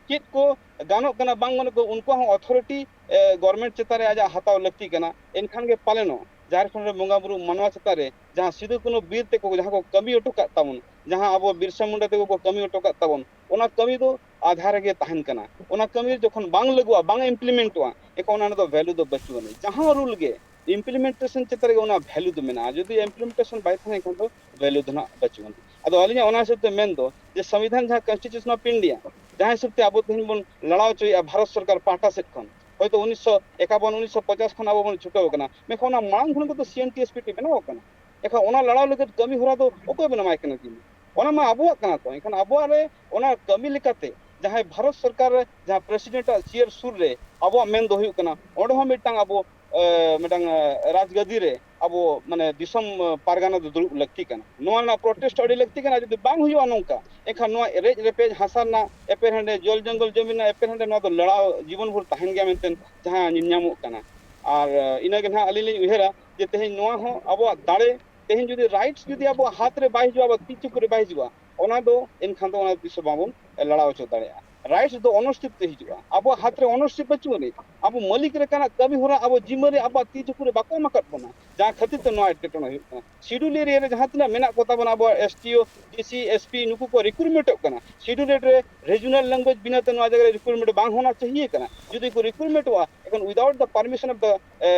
ᱪᱮᱫ ᱠᱚ ᱜᱟᱱᱚᱜ ᱠᱟᱱᱟ ᱵᱟᱝ ᱜᱟᱱᱚᱜ ᱠᱟᱱᱟ, ᱩᱱᱠᱩᱣᱟᱜ ᱦᱚᱸ ᱚᱛᱷᱚᱨᱤᱴᱤ, ᱮ, ᱜᱚᱵᱷᱚᱨᱱᱢᱮᱱᱴ ᱪᱮᱛᱟᱱ ᱨᱮ ᱟᱡᱟᱜ ᱦᱟᱛᱟᱣ ᱞᱟᱹᱠᱛᱤ ᱠᱟᱱᱟ᱾ ᱮᱱᱠᱷᱟᱱ ᱜᱮ ᱯᱟᱞᱮᱱᱚᱜ ᱡᱷᱟᱲᱠᱷᱚᱸᱰ ᱨᱮ ᱵᱚᱸᱜᱟ ᱵᱩᱨᱩ ᱢᱟᱱᱣᱟ ᱪᱮᱛᱟᱱ ᱨᱮ ᱡᱟᱦᱟᱸ ᱥᱤᱫᱩ ᱠᱟᱹᱱᱦᱩ ᱵᱤᱨ ᱛᱮᱠᱚ ᱡᱟᱦᱟᱸ ᱠᱚ ᱠᱟᱹᱢᱤ ᱦᱚᱴᱚ ᱠᱟᱜ ᱛᱟᱵᱚᱱ, ᱡᱟᱦᱟᱸ ᱟᱵᱚ ᱵᱤᱨᱥᱟ ᱢᱩᱱᱰᱟ ᱛᱮᱠᱚ ᱠᱚ ᱠᱟᱹᱢᱤ ᱦᱚᱴᱚ ᱠᱟᱜ ᱛᱟᱵᱚᱱ, ᱚᱱᱟ ᱠᱟᱹᱢᱤ ᱫᱚ ᱟᱫᱷᱟ ᱨᱮᱜᱮ ᱛᱟᱦᱮᱱ ᱠᱟᱱᱟ᱾ ᱚᱱᱟ ᱠᱟᱹᱢᱤ ᱡᱚᱠᱷᱚᱱ ᱵᱟᱝ ᱞᱟᱹᱜᱩᱜᱼᱟ, ᱵᱟᱝ ᱤᱢᱯᱞᱤᱢᱮᱱᱴᱚᱜᱼᱟ, ᱮᱱᱠᱷᱟᱱ ᱚᱱᱟ ᱨᱮᱫᱚ ᱵᱷᱮᱞᱩ ᱫᱚ ᱵᱟᱹᱪᱩᱜ ᱟᱹᱱᱤᱡ᱾ ᱡᱟᱦᱟᱸ ᱨᱩᱞ ᱜᱮ ᱤᱢᱯᱞᱤᱢᱮᱱᱴᱮᱥᱚᱱ ᱪᱮᱛᱟᱱ ᱨᱮᱜᱮ ᱚᱱᱟ ᱵᱷᱮᱞᱩ ᱫᱚ ᱢᱮᱱᱟᱜᱼᱟ᱾ ᱡᱩᱫᱤ ᱤᱢᱯᱞᱤᱢᱮᱱᱴᱮᱥᱚᱱ ᱵᱟᱭ ᱛᱟᱦᱮᱸ ᱞᱮᱱᱠᱷᱟᱱ ᱫᱚ ᱵᱷᱮᱞᱩ ᱫᱚ ᱱᱟᱜ ᱵᱟᱹᱪᱩᱜ ᱟᱹᱱᱤᱡ᱾ ᱟᱫᱚ ᱟᱹᱞᱤᱧᱟᱜ ᱚᱱᱟ ᱦᱤᱥᱟᱹᱵ ᱛᱮ ᱢᱮᱱ ᱫᱚ ᱡᱮ ᱥᱚᱝᱵᱤᱫᱷᱟᱱ ᱡᱟᱦᱟᱸ Constitution of India, ᱡᱟᱦᱟᱸ ᱦᱤᱥᱟᱹᱵ ᱛᱮ ᱟᱵᱚ ᱛᱮᱦᱮᱧ ᱵᱚᱱ ᱞᱟᱲᱟᱣ ᱦᱚᱪᱚᱭᱮᱫᱼᱟ ᱵᱷᱟᱨᱚᱛ ᱥᱚᱨᱠᱟᱨ ᱯᱟᱦᱴᱟ ᱥᱮᱫ ᱠᱷᱚᱱ, ᱦᱚᱭᱛᱳ ᱩᱱᱤᱥᱥᱚ ᱮᱠᱟᱵᱚᱱ, ᱩᱱᱤᱥᱥᱚ ᱯᱚᱪᱟᱥ ᱠᱷᱚᱱ ᱟᱵᱚ ᱵᱚᱱ ᱪᱷᱩᱴᱟᱹᱣ ᱟᱠᱟᱱᱟ, ᱢᱮᱱᱠᱷᱟᱱ ᱚᱱᱟ ᱢᱟᱲᱟᱝ ᱠᱷᱚᱱ ᱜᱮ ᱛᱚ ᱥᱤ N T S P T ᱵᱮᱱᱟᱣ ᱟᱠᱟᱱᱟ᱾ ᱮᱱᱠᱷᱟᱱ ᱚᱱᱟ ᱞᱟᱲᱟᱣ ᱞᱟᱹᱜᱤᱫ ᱠᱟᱹᱢᱤ ᱦᱚᱨᱟ ᱫᱚ ᱚᱠᱚᱭ ᱵᱚᱱ ᱮᱢᱟᱭ ᱠᱟᱱᱟ ᱡᱤᱢᱤ? ᱚᱱᱟ ᱢᱟ ᱟᱵᱚᱣᱟᱜ ᱠᱟᱱᱟ ᱛᱚ᱾ ᱮᱱᱠᱷᱟᱱ ᱟᱵᱚᱣᱟᱜ ᱨᱮ ᱚᱱᱟ ᱠᱟᱹᱢᱤ ᱞᱮᱠᱟᱛᱮ ᱡᱟᱦᱟᱸᱭ ᱵᱷᱟᱨᱚᱛ ᱥᱚᱨᱠᱟᱨ ᱨᱮ ᱡᱟᱦᱟᱸ ᱯᱨᱮᱥᱤᱰᱮᱱᱴ ᱟᱜ ᱪᱮᱭᱟᱨ ᱥᱩᱨ ᱨᱮ ᱟᱵᱚᱣᱟᱜ ᱢᱮᱱ ᱫᱚ ᱦᱩᱭᱩᱜ ᱠᱟᱱᱟ, ᱚᱸᱰᱮ ᱦᱚᱸ ᱢᱤᱫᱴᱟᱝ ᱟᱵᱚ, ᱮ, ᱢᱤᱫᱴᱟᱝ, ᱮ, ᱨᱟᱡᱽᱜᱟᱹᱫᱤ ᱨᱮ ᱟᱵᱚ ᱢᱟᱱᱮ ᱫᱤᱥᱚᱢ, ᱮ, ᱯᱟᱨᱜᱟᱱᱟ ᱫᱚ ᱫᱩᱲᱩᱵ ᱞᱟᱹᱠᱛᱤ ᱠᱟᱱᱟ᱾ ᱱᱚᱣᱟ ᱨᱮᱱᱟᱜ ᱯᱨᱚᱴᱮᱥᱴ ᱟᱹᱰᱤ ᱞᱟᱹᱠᱛᱤ ᱠᱟᱱᱟ᱾ ᱡᱩᱫᱤ ᱵᱟᱝ ᱦᱩᱭᱩᱜᱼᱟ ᱱᱚᱝᱠᱟ, ᱮᱱᱠᱷᱟᱱ ᱱᱚᱣᱟ ᱨᱮᱡ ᱨᱮᱯᱮᱡ, ᱦᱟᱥᱟ ᱨᱮᱱᱟᱜ ᱮᱯᱮᱨ ᱦᱮᱸᱰᱮ, ᱡᱚᱞ ᱡᱚᱝᱜᱚᱞ ᱡᱚᱢᱤ ᱨᱮᱱᱟᱜ ᱮᱯᱮᱨ ᱦᱮᱸᱰᱮ, ᱱᱚᱣᱟ ᱫᱚ ᱞᱟᱲᱟᱣ ᱡᱤᱵᱚᱱ ᱵᱷᱳᱨ ᱛᱟᱦᱮᱱ ᱜᱮᱭᱟ ᱢᱮᱱᱛᱮ ᱡᱟᱦᱟᱸ ᱧᱮᱞ ᱧᱟᱢᱚᱜ ᱠᱟᱱᱟ᱾ ᱟᱨ, ᱮ, ᱤᱱᱟᱹᱜᱮ ᱱᱟᱦᱟᱜ ᱟᱹᱞᱤᱧ ᱞᱤᱧ ᱩᱭᱦᱟᱹᱨᱟ ᱡᱮ ᱛᱮᱦᱮᱧ ᱱᱚᱣᱟ ᱦᱚᱸ ᱟᱵᱚᱣᱟᱜ ᱫᱟᱲᱮ, ᱛᱮᱦᱮᱧ ᱡᱩᱫᱤ ᱨᱟᱭᱤᱴᱥ ᱡᱩᱫᱤ ᱟᱵᱚᱣᱟᱜ ᱦᱟᱛ ᱨᱮ ᱵᱟᱭ ᱦᱤᱡᱩᱜᱼᱟ, ᱟᱵᱚᱣᱟᱜ ᱛᱤ ᱪᱩᱯᱩᱫ ᱨᱮ ᱵᱟᱭ ᱦᱤᱡᱩᱜᱼᱟ, ᱚᱱᱟ ᱫᱚ ᱮᱱᱠᱷᱟᱱ ᱫᱚ ᱚᱱᱟ ᱛᱤᱥ ᱦᱚᱸ ᱵᱟᱵᱚᱱ ᱞᱟᱲᱟᱣ ᱦᱚᱪᱚ ᱫᱟᱲᱮᱭᱟᱜᱼᱟ᱾ ᱨᱟᱭᱤᱴᱥ ᱫᱚ ᱚᱱᱟᱨᱥᱤᱯ ᱛᱮ ᱦᱤᱡᱩᱜᱼᱟ᱾ ᱟᱵᱚᱣᱟᱜ ᱦᱟᱛ ᱨᱮ ᱚᱱᱟᱨᱥᱤᱯ ᱵᱟᱹᱪᱩᱜ ᱟᱹᱱᱤᱡ᱾ ᱟᱵᱚ ᱢᱟᱹᱞᱤᱠ ᱞᱮᱠᱟᱱᱟᱜ ᱠᱟᱹᱢᱤ ᱦᱚᱨᱟ ᱟᱵᱚ ᱡᱤᱢᱟᱹ ᱨᱮ ᱟᱵᱚᱣᱟᱜ ᱛᱤ ᱪᱩᱠᱩ ᱨᱮ ᱵᱟᱠᱚ ᱮᱢ ᱟᱠᱟᱫ ᱵᱚᱱᱟ, ᱡᱟᱦᱟᱸ ᱠᱷᱟᱹᱛᱤᱨ ᱛᱮ ᱱᱚᱣᱟ ᱮᱴᱠᱮᱴᱚᱬᱮ ᱦᱩᱭᱩᱜ ᱠᱟᱱᱟ᱾ ᱥᱤᱰᱩᱞ ᱮᱨᱤᱭᱟ ᱨᱮ ᱡᱟᱦᱟᱸ ᱛᱤᱱᱟᱹᱜ ᱢᱮᱱᱟᱜ ᱠᱚ ᱛᱟᱵᱚᱱᱟ ᱟᱵᱚᱣᱟᱜ ᱮᱥ ᱴᱤ ᱳ, ᱰᱤ ᱥᱤ, ᱮᱥ ᱯᱤ, ᱱᱩᱠᱩ ᱠᱚ ᱨᱤᱠᱨᱩᱴᱢᱮᱱᱴᱚᱜ ᱠᱟᱱᱟ᱾ ᱥᱤᱰᱩᱞ ᱨᱮ ᱨᱤᱡᱤᱱᱟᱞ ᱞᱮᱝᱜᱩᱭᱮᱡᱽ ᱵᱤᱱᱟᱹ ᱛᱮ ᱱᱚᱣᱟ ᱡᱟᱭᱜᱟ ᱨᱮ ᱨᱤᱠᱨᱩᱴᱢᱮᱱᱴ ᱵᱟᱝ ᱦᱚᱱᱟ ᱪᱟᱦᱤᱭᱮ ᱠᱟᱱᱟ᱾ ᱡᱩᱫᱤ ᱠᱚ ᱨᱤᱠᱨᱩᱴᱢᱮᱱᱴᱚᱜᱼᱟ, ᱮᱠᱷᱚᱱ without the permission of the, ᱮ,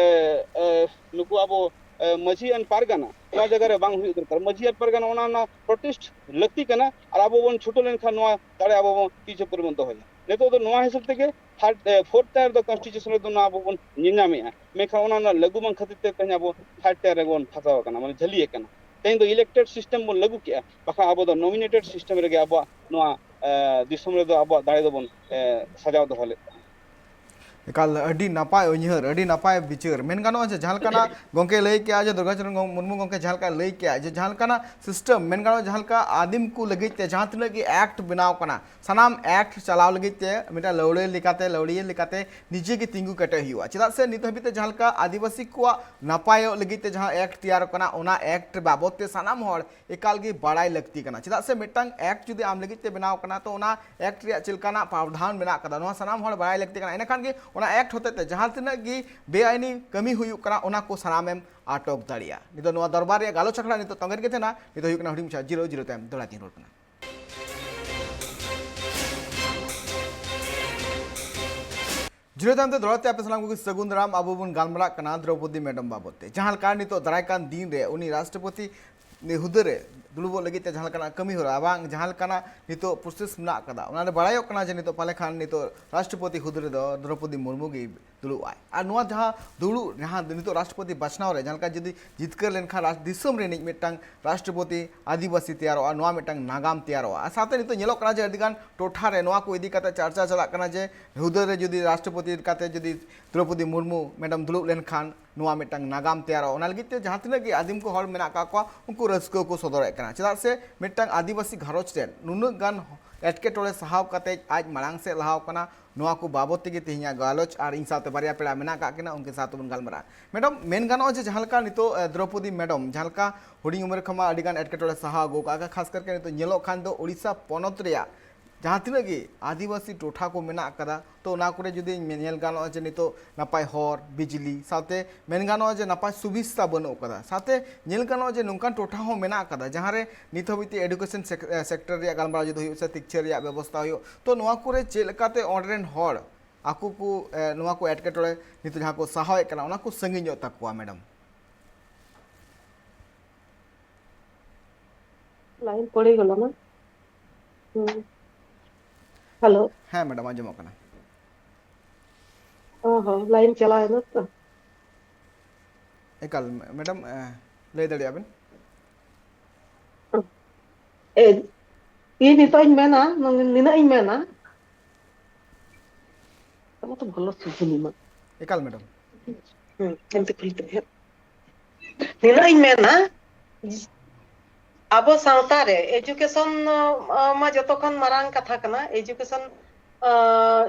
ᱮ, ᱱᱩᱠᱩ ᱟᱵᱚ, ᱮ, ᱢᱟᱹᱡᱷᱤ and ᱯᱟᱨᱜᱟᱱᱟ, ᱱᱚᱣᱟ ᱡᱟᱭᱜᱟ ᱨᱮ ᱵᱟᱝ ᱦᱩᱭᱩᱜ ᱫᱚᱨᱠᱟᱨ᱾ ᱢᱟᱹᱡᱷᱤ ᱟᱨ ᱯᱟᱨᱜᱟᱱᱟ ᱚᱱᱟ ᱨᱮᱱᱟᱜ ᱯᱨᱚᱴᱮᱥᱴ ᱞᱟᱹᱠᱛᱤ ᱠᱟᱱᱟ, ᱟᱨ ᱟᱵᱚ ᱵᱚᱱ ᱪᱷᱩᱴᱟᱹᱣ ᱞᱮᱱᱠᱷᱟᱱ ᱱᱚᱣᱟ ᱫᱟᱲᱮ ᱟᱵᱚ ᱵᱚᱱ ᱛᱤ ᱪᱩᱠᱩ ᱨᱮᱵᱚᱱ ᱫᱚᱦᱚᱭᱟ᱾ ᱱᱤᱛᱚᱜ ᱫᱚ ᱱᱚᱣᱟ ᱦᱤᱥᱟᱹᱵ ᱛᱮᱜᱮ ᱛᱷᱟᱨᱰ, ᱮ, ᱯᱷᱳᱨᱛᱷ ᱴᱟᱭᱟᱨ ᱫᱚ ᱠᱚᱱᱥᱴᱤᱴᱤᱭᱩᱥᱚᱱ ᱨᱮᱫᱚ ᱱᱚᱣᱟ ᱟᱵᱚ ᱵᱚᱱ ᱧᱮᱞᱧᱟᱢᱮᱫᱼᱟ, ᱢᱮᱱᱠᱷᱟᱱ ᱚᱱᱟ ᱨᱮᱱᱟᱜ ᱞᱟᱹᱜᱩ ᱵᱟᱝ ᱠᱷᱟᱹᱛᱤᱨ ᱛᱮ ᱛᱮᱦᱮᱧ ᱟᱵᱚ ᱛᱷᱟᱨᱰ ᱴᱟᱭᱟᱨ ᱨᱮᱵᱚᱱ ᱯᱷᱟᱸᱥᱟᱣ ᱟᱠᱟᱱᱟ, ᱢᱟᱱᱮ ᱡᱷᱟᱹᱞᱤ ᱟᱠᱟᱱᱟ᱾ ᱛᱮᱦᱮᱧ ᱫᱚ ᱤᱞᱮᱠᱴᱮᱰ ᱥᱤᱥᱴᱮᱢ ᱵᱚᱱ ᱞᱟᱹᱜᱩ ᱠᱮᱜᱼᱟ, ᱵᱟᱠᱷᱟᱱ ᱟᱵᱚ ᱫᱚ ᱱᱚᱢᱤᱱᱮᱴᱮᱰ ᱥᱤᱥᱴᱮᱢ ᱨᱮᱜᱮ ᱟᱵᱚᱣᱟᱜ ᱱᱚᱣᱟ, ᱮ, ᱫᱤᱥᱚᱢ ᱨᱮᱫᱚ ᱟᱵᱚᱣᱟᱜ ᱫᱟᱲᱮ ᱫᱚᱵᱚᱱ, ᱮ, ᱥᱟᱡᱟᱣ ᱫᱚᱦᱚ ᱞᱮᱫ ᱛᱟᱦᱮᱸᱫ᱾ ᱮᱠᱟᱞ ᱟᱹᱰᱤ ᱱᱟᱯᱟᱭ ᱩᱭᱦᱟᱹᱨ, ᱟᱹᱰᱤ ᱱᱟᱯᱟᱭ ᱵᱤᱪᱟᱹᱨ᱾ ᱢᱮᱱ ᱜᱟᱱᱚᱜᱼᱟ ᱡᱮ ᱡᱟᱦᱟᱸ ᱞᱮᱠᱟᱱᱟᱜ ᱜᱚᱢᱠᱮ ᱞᱟᱹᱭ ᱠᱮᱜᱼᱟ, ᱡᱮ ᱫᱩᱨᱜᱟᱪᱚᱨᱚᱱ ᱜᱚ-, ᱢᱩᱨᱢᱩ ᱜᱚᱢᱠᱮ ᱡᱟᱦᱟᱸ ᱞᱮᱠᱟᱭ ᱞᱟᱹᱭ ᱠᱮᱜᱼᱟ, ᱡᱮ ᱡᱟᱦᱟᱸ ᱞᱮᱠᱟᱱᱟᱜ ᱥᱤᱥᱴᱮᱢ, ᱢᱮᱱ ᱜᱟᱱᱚᱜᱼᱟ ᱡᱟᱦᱟᱸ ᱞᱮᱠᱟ ᱟᱹᱫᱤᱢ ᱠᱚ ᱞᱟᱹᱜᱤᱫ ᱛᱮ ᱡᱟᱦᱟᱸ ᱛᱤᱱᱟᱹᱜ ᱜᱮ ᱮᱠᱴ ᱵᱮᱱᱟᱣ ᱠᱟᱱᱟ, ᱥᱟᱱᱟᱢ ᱮᱠᱴ ᱪᱟᱞᱟᱣ ᱞᱟᱹᱜᱤᱫ ᱛᱮ ᱢᱤᱫᱴᱟᱝ ᱞᱟᱹᱣᱲᱤᱭᱟᱹ ᱞᱮᱠᱟᱛᱮ, ᱞᱟᱹᱣᱲᱤᱭᱟᱹ ᱞᱮᱠᱟᱛᱮ ᱱᱤᱡᱮ ᱜᱮ ᱛᱤᱸᱜᱩ ᱠᱮᱴᱮᱡ ᱦᱩᱭᱩᱜᱼᱟ᱾ ᱪᱮᱫᱟᱜ ᱥᱮ ᱱᱤᱛ ᱦᱟᱹᱵᱤᱡ ᱛᱮ ᱡᱟᱦᱟᱸ ᱞᱮᱠᱟ ᱟᱹᱫᱤᱵᱟᱹᱥᱤ ᱠᱚᱣᱟᱜ ᱱᱟᱯᱟᱭᱚᱜ ᱞᱟᱹᱜᱤᱫ ᱛᱮ ᱡᱟᱦᱟᱸ ᱮᱠᱴ ᱛᱮᱭᱟᱨ ᱠᱟᱱᱟ, ᱚᱱᱟ ᱮᱠᱴ ᱵᱟᱵᱚᱫ ᱛᱮ ᱥᱟᱱᱟᱢ ᱦᱚᱲ ᱮᱠᱟᱞ ᱜᱮ ᱵᱟᱲᱟᱭ ᱞᱟᱹᱠᱛᱤ ᱠᱟᱱᱟ᱾ ᱪᱮᱫᱟᱜ ᱥᱮ ᱢᱤᱫᱴᱟᱝ ᱮᱠᱴ ᱡᱩᱫᱤ ᱟᱢ ᱞᱟᱹᱜᱤᱫ ᱛᱮ ᱵᱮᱱᱟᱣ ᱠᱟᱱᱟ, ᱛᱚ ᱚᱱᱟ ᱮᱠᱴ ᱨᱮᱭᱟᱜ ᱪᱮᱫ ᱞᱮᱠᱟᱱᱟᱜ ᱯᱨᱟᱣᱫᱷᱟᱱ ᱢᱮᱱᱟᱜ ᱠᱟᱫᱟ, ᱱᱚᱣᱟ ᱥᱟᱱᱟᱢ ᱦᱚᱲ ᱵᱟᱲᱟᱭ ᱞᱟᱹᱠᱛᱤ ᱠᱟᱱᱟ᱾ ᱤᱱᱟᱹᱠᱷᱟᱱ ᱜᱮ ᱚᱱᱟ ᱮᱠᱴ ᱦᱚᱛᱮᱡ ᱛᱮ ᱡᱟᱦᱟᱸ ᱛᱤᱱᱟᱹᱜ ᱜᱮ ᱵᱮᱟᱭᱤᱱᱤ ᱠᱟᱹᱢᱤ ᱦᱩᱭᱩᱜ ᱠᱟᱱᱟ, ᱚᱱᱟ ᱠᱚ ᱥᱟᱱᱟᱢᱮᱢ ᱟᱴᱚᱠ ᱫᱟᱲᱮᱭᱟᱜᱼᱟ᱾ ᱱᱤᱛᱚᱜ ᱱᱚᱣᱟ ᱫᱚᱨᱵᱟᱨ ᱨᱮᱭᱟᱜ ᱜᱟᱞᱚᱪ ᱟᱠᱷᱲᱟ ᱱᱤᱛᱚᱜ ᱛᱚᱸᱜᱮ ᱨᱮᱜᱮ ᱛᱟᱦᱮᱱᱟ᱾ ᱱᱤᱛᱚᱜ ᱦᱩᱭᱩᱜ ᱠᱟᱱᱟ ᱦᱩᱰᱤᱧ ᱢᱟᱪᱷᱟ ᱡᱤᱨᱟᱹᱣ, ᱡᱤᱨᱟᱹᱣ ᱛᱟᱭᱚᱢ ᱫᱚᱦᱲᱟ ᱛᱤᱧ ᱨᱩᱣᱟᱹᱲ ᱠᱟᱱᱟ᱾ ᱡᱤᱨᱟᱹᱣ ᱛᱟᱭᱚᱢ ᱛᱮ ᱫᱚᱦᱲᱟ ᱛᱮ ᱟᱯᱮ ᱥᱟᱱᱟᱢ ᱠᱚᱜᱮ ᱥᱟᱹᱜᱩᱱ ᱫᱟᱨᱟᱢ᱾ ᱟᱵᱚ ᱵᱚᱱ ᱜᱟᱞᱢᱟᱨᱟᱜ ᱠᱟᱱᱟ ᱫᱨᱚᱣᱯᱚᱫᱤ ᱢᱮᱰᱚᱢ ᱵᱟᱵᱚᱛ ᱛᱮ᱾ ᱡᱟᱦᱟᱸ ᱞᱮᱠᱟ ᱱᱤᱛᱚᱜ ᱫᱟᱨᱟᱭ ᱠᱟᱱ ᱫᱤᱱ ᱨᱮ ᱩᱱᱤ ᱨᱟᱥᱴᱨᱚᱯᱚᱛᱤ ᱦᱩᱫᱟᱹ ᱨᱮ ᱫᱩᱲᱩᱵᱚᱜ ᱞᱟᱹᱜᱤᱫ ᱛᱮ ᱡᱟᱦᱟᱸ ᱞᱮᱠᱟᱱᱟᱜ ᱠᱟᱹᱢᱤ ᱦᱚᱨᱟ ᱵᱟᱝ ᱡᱟᱦᱟᱸ ᱞᱮᱠᱟᱱᱟᱜ ᱱᱤᱛᱚᱜ ᱯᱨᱚᱥᱮᱥ ᱢᱮᱱᱟᱜ ᱠᱟᱫᱟ, ᱚᱱᱟ ᱨᱮ ᱵᱟᱲᱟᱭᱚᱜ ᱠᱟᱱᱟ ᱡᱮ ᱱᱤᱛᱚᱜ ᱯᱟᱞᱮ ᱠᱷᱟᱱ ᱱᱤᱛᱚᱜ ᱨᱟᱥᱴᱨᱚᱯᱚᱛᱤ ᱦᱩᱫᱟᱹ ᱨᱮᱫᱚ ᱫᱨᱚᱣᱯᱚᱫᱤ ᱢᱩᱨᱢᱩ ᱜᱮ ᱫᱩᱲᱩᱵ ᱟᱭ᱾ ᱟᱨ ᱱᱚᱣᱟ ᱡᱟᱦᱟᱸ ᱫᱩᱲᱩᱵ, ᱡᱟᱦᱟᱸ ᱱᱤᱛᱚᱜ ᱨᱟᱥᱴᱨᱚᱯᱚᱛᱤ ᱵᱟᱪᱷᱱᱟᱣ ᱨᱮ ᱡᱟᱦᱟᱸ ᱞᱮᱠᱟ ᱡᱩᱫᱤ ᱡᱤᱛᱠᱟᱹᱨ ᱞᱮᱱᱠᱷᱟᱱ ᱨᱟᱥ-, ᱫᱤᱥᱚᱢ ᱨᱤᱱᱤᱡ ᱢᱤᱫᱴᱟᱝ ᱨᱟᱥᱴᱨᱚᱯᱚᱛᱤ ᱟᱹᱫᱤᱵᱟᱹᱥᱤ ᱛᱮᱭᱟᱨᱚᱜᱼᱟ, ᱱᱚᱣᱟ ᱢᱤᱫᱴᱟᱝ ᱱᱟᱜᱟᱢ ᱛᱮᱭᱟᱨᱚᱜᱼᱟ᱾ ᱟᱨ ᱥᱟᱶᱛᱮ ᱱᱤᱛᱚᱜ ᱧᱮᱞᱚᱜ ᱠᱟᱱᱟ ᱡᱮ ᱟᱹᱰᱤᱜᱟᱱ ᱴᱚᱴᱷᱟ ᱨᱮ ᱱᱚᱣᱟ ᱠᱚ ᱤᱫᱤ ᱠᱟᱛᱮ ᱪᱟᱨᱪᱟ ᱪᱟᱞᱟᱜ ᱠᱟᱱᱟ ᱡᱮ ᱦᱩᱫᱟᱹ ᱨᱮ ᱡᱩᱫᱤ ᱨᱟᱥᱴᱨᱚᱯᱚᱛᱤ ᱞᱮᱠᱟᱛᱮ ᱡᱩᱫᱤ ᱫᱨᱚᱣᱯᱚᱫᱤ ᱢᱩᱨᱢᱩ ᱢᱮᱰᱟᱢ ᱫᱩᱲᱩᱵ ᱞᱮᱱᱠᱷᱟᱱ ᱱᱚᱣᱟ ᱢᱤᱫᱴᱟᱝ ᱱᱟᱜᱟᱢ ᱛᱮᱭᱟᱨᱚᱜᱼᱟ᱾ ᱚᱱᱟ ᱞᱟᱹᱜᱤᱫ ᱛᱮ ᱡᱟᱦᱟᱸ ᱛᱤᱱᱟᱹᱜ ᱜᱮ ᱟᱹᱫᱤᱢ ᱠᱚ ᱦᱚᱲ ᱢᱮᱱᱟᱜ ᱟᱠᱟᱫ ᱠᱚᱣᱟ, ᱩᱱᱠᱩ ᱨᱟᱹᱥᱠᱟᱹ ᱠᱚ ᱥᱚᱫᱚᱨᱮᱫ ᱠᱟᱱᱟ᱾ ᱪᱮᱫᱟᱜ ᱥᱮ ᱢᱤᱫᱴᱟᱝ ᱟᱹᱫᱤᱵᱟᱹᱥᱤ ᱜᱷᱟᱨᱚᱸᱡᱽ ᱨᱮᱱ ᱱᱩᱱᱟᱹᱜ ᱜᱟᱱ ᱮᱴᱠᱮᱴᱚᱬᱮ ᱥᱟᱦᱟᱣ ᱠᱟᱛᱮ ᱟᱡ ᱢᱟᱲᱟᱝ ᱥᱮᱫ ᱞᱟᱦᱟᱣ ᱠᱟᱱᱟ, ᱱᱚᱣᱟ ᱠᱚ ᱵᱟᱵᱚᱛ ᱛᱮᱜᱮ ᱛᱮᱦᱮᱧᱟᱜ ᱜᱟᱞᱚᱪ᱾ ᱟᱨ ᱤᱧ ᱥᱟᱶᱛᱮ ᱵᱟᱨᱭᱟ ᱯᱮᱲᱟ ᱢᱮᱱᱟᱜ ᱟᱠᱟᱫ ᱠᱤᱱᱟ, ᱩᱱᱠᱤᱱ ᱥᱟᱶ ᱛᱮᱵᱚᱱ ᱜᱟᱞᱢᱟᱨᱟᱜᱼᱟ᱾ ᱢᱮᱰᱟᱢ, ᱢᱮᱱ ᱜᱟᱱᱚᱜᱼᱟ ᱡᱮ ᱡᱟᱦᱟᱸ ᱞᱮᱠᱟ ᱱᱤᱛᱚᱜ, ᱮ, ᱫᱨᱚᱣᱯᱚᱫᱤ ᱢᱮᱰᱟᱢ ᱡᱟᱦᱟᱸ ᱞᱮᱠᱟ ᱦᱩᱰᱤᱧ ᱩᱢᱮᱨ ᱠᱷᱚᱱ ᱢᱟ ᱟᱹᱰᱤ ᱜᱟᱱ ᱮᱴᱠᱮᱴᱚᱬᱮ ᱥᱟᱦᱟᱣ ᱟᱹᱜᱩ ᱟᱠᱟᱫᱼᱟ, ᱠᱷᱟᱥ ᱠᱟᱨᱠᱮ ᱱᱤᱛᱚᱜ ᱧᱮᱞᱚᱜ ᱠᱷᱟᱱ ᱫᱚ ᱳᱰᱤᱥᱟ ᱯᱚᱱᱚᱛ ᱨᱮᱭᱟᱜ ᱡᱟᱦᱟᱸ ᱛᱤᱱᱟᱹᱜ ᱜᱮ ᱟᱹᱫᱤᱵᱟᱹᱥᱤ ᱴᱚᱴᱷᱟ ᱠᱚ ᱢᱮᱱᱟᱜ ᱟᱠᱟᱫᱟ, ᱛᱚ ᱚᱱᱟ ᱠᱚᱨᱮ ᱡᱩᱫᱤ ᱧᱮ-, ᱧᱮᱞ ᱜᱟᱱᱚᱜᱼᱟ ᱡᱮ ᱱᱤᱛᱚᱜ ᱱᱟᱯᱟᱭ ᱦᱚᱨ, ᱵᱤᱡᱽᱞᱤ, ᱥᱟᱶᱛᱮ ᱢᱮᱱ ᱜᱟᱱᱚᱜᱼᱟ ᱡᱮ ᱱᱟᱯᱟᱭ ᱥᱩᱵᱤᱥᱛᱟ ᱵᱟᱹᱱᱩᱜ ᱟᱠᱟᱫᱟ, ᱥᱟᱶᱛᱮ ᱧᱮᱞ ᱜᱟᱱᱚᱜᱼᱟ ᱡᱮ ᱱᱚᱝᱠᱟᱱ ᱴᱚᱴᱷᱟ ᱦᱚᱸ ᱢᱮᱱᱟᱜ ᱟᱠᱟᱫᱟ ᱡᱟᱦᱟᱸ ᱨᱮ ᱱᱤᱛ ᱦᱟᱹᱵᱤᱡ ᱛᱮ education sec-, ᱮ, sector ᱨᱮᱭᱟᱜ ᱜᱟᱞᱢᱟᱨᱟᱣ ᱡᱩᱫᱤ ᱦᱩᱭᱩᱜ ᱥᱮ ᱥᱤᱠᱪᱷᱟᱹ ᱨᱮᱭᱟᱜ ᱵᱮᱵᱚᱥᱛᱷᱟ ᱦᱩᱭᱩᱜ, ᱛᱚ ᱱᱚᱣᱟ ᱠᱚᱨᱮ ᱪᱮᱫ ᱞᱮᱠᱟᱛᱮ ᱚᱸᱰᱮ ᱨᱮᱱ ᱦᱚᱲ ᱟᱠᱚ ᱠᱚ, ᱮ, ᱱᱚᱣᱟ ᱠᱚ ᱮᱴᱠᱮᱴᱚᱬᱮ ᱱᱤᱛᱚᱜ ᱡᱟᱦᱟᱸ ᱠᱚ ᱥᱟᱦᱟᱣᱮᱫ ᱠᱟᱱᱟ, ᱚᱱᱟ ᱠᱚ ᱥᱟᱺᱜᱤᱧᱚᱜ ᱛᱟᱠᱚᱣᱟ, ᱢᱮᱰᱟᱢ? ᱞᱟᱭᱤᱱ ᱯᱚᱲᱮ ᱜᱮᱞᱟ ᱱᱟ᱾ ᱦᱩᱸ᱾ ᱦᱮᱞᱳ᱾ ᱦᱮᱸ, ᱢᱮᱰᱟᱢ, ᱟᱸᱡᱚᱢᱚᱜ ᱠᱟᱱᱟ᱾ ᱚ ᱦᱚᱸ, ᱞᱟᱭᱤᱱ ᱪᱟᱞᱟᱣ ᱮᱱᱟ ᱛᱚ᱾ ᱮᱠᱟᱞ, ᱢᱮᱰᱟᱢ, ᱮ, ᱞᱟᱹᱭ ᱫᱟᱲᱮᱭᱟᱜᱼᱟ ᱵᱮᱱ᱾ ᱮ, ᱤᱧ ᱱᱤᱛᱚᱜ ᱤᱧ ᱢᱮᱱᱟ, ᱱᱤᱱᱟᱹᱜ ᱤᱧ ᱢᱮᱱᱟ, ᱟᱢ ᱛᱚ ᱵᱷᱟᱞᱚ ᱥᱩᱡᱩᱱᱤ ᱢᱟ᱾ ᱮᱠᱟᱞ, ᱢᱮᱰᱟᱢ᱾ ᱦᱩᱸ, ᱮᱱᱛᱮ ᱠᱩᱞᱤ ᱛᱮ ᱦᱮᱸ᱾ ᱱᱤᱱᱟᱹᱜ ᱤᱧ ᱢᱮᱱᱟ, ᱟᱵᱚ ᱥᱟᱶᱛᱟ ᱨᱮ education, ᱟ, ᱢᱟ ᱡᱚᱛᱚ ᱠᱷᱚᱱ ᱢᱟᱨᱟᱝ ᱠᱟᱛᱷᱟ ᱠᱟᱱᱟ᱾ Education, ᱟ,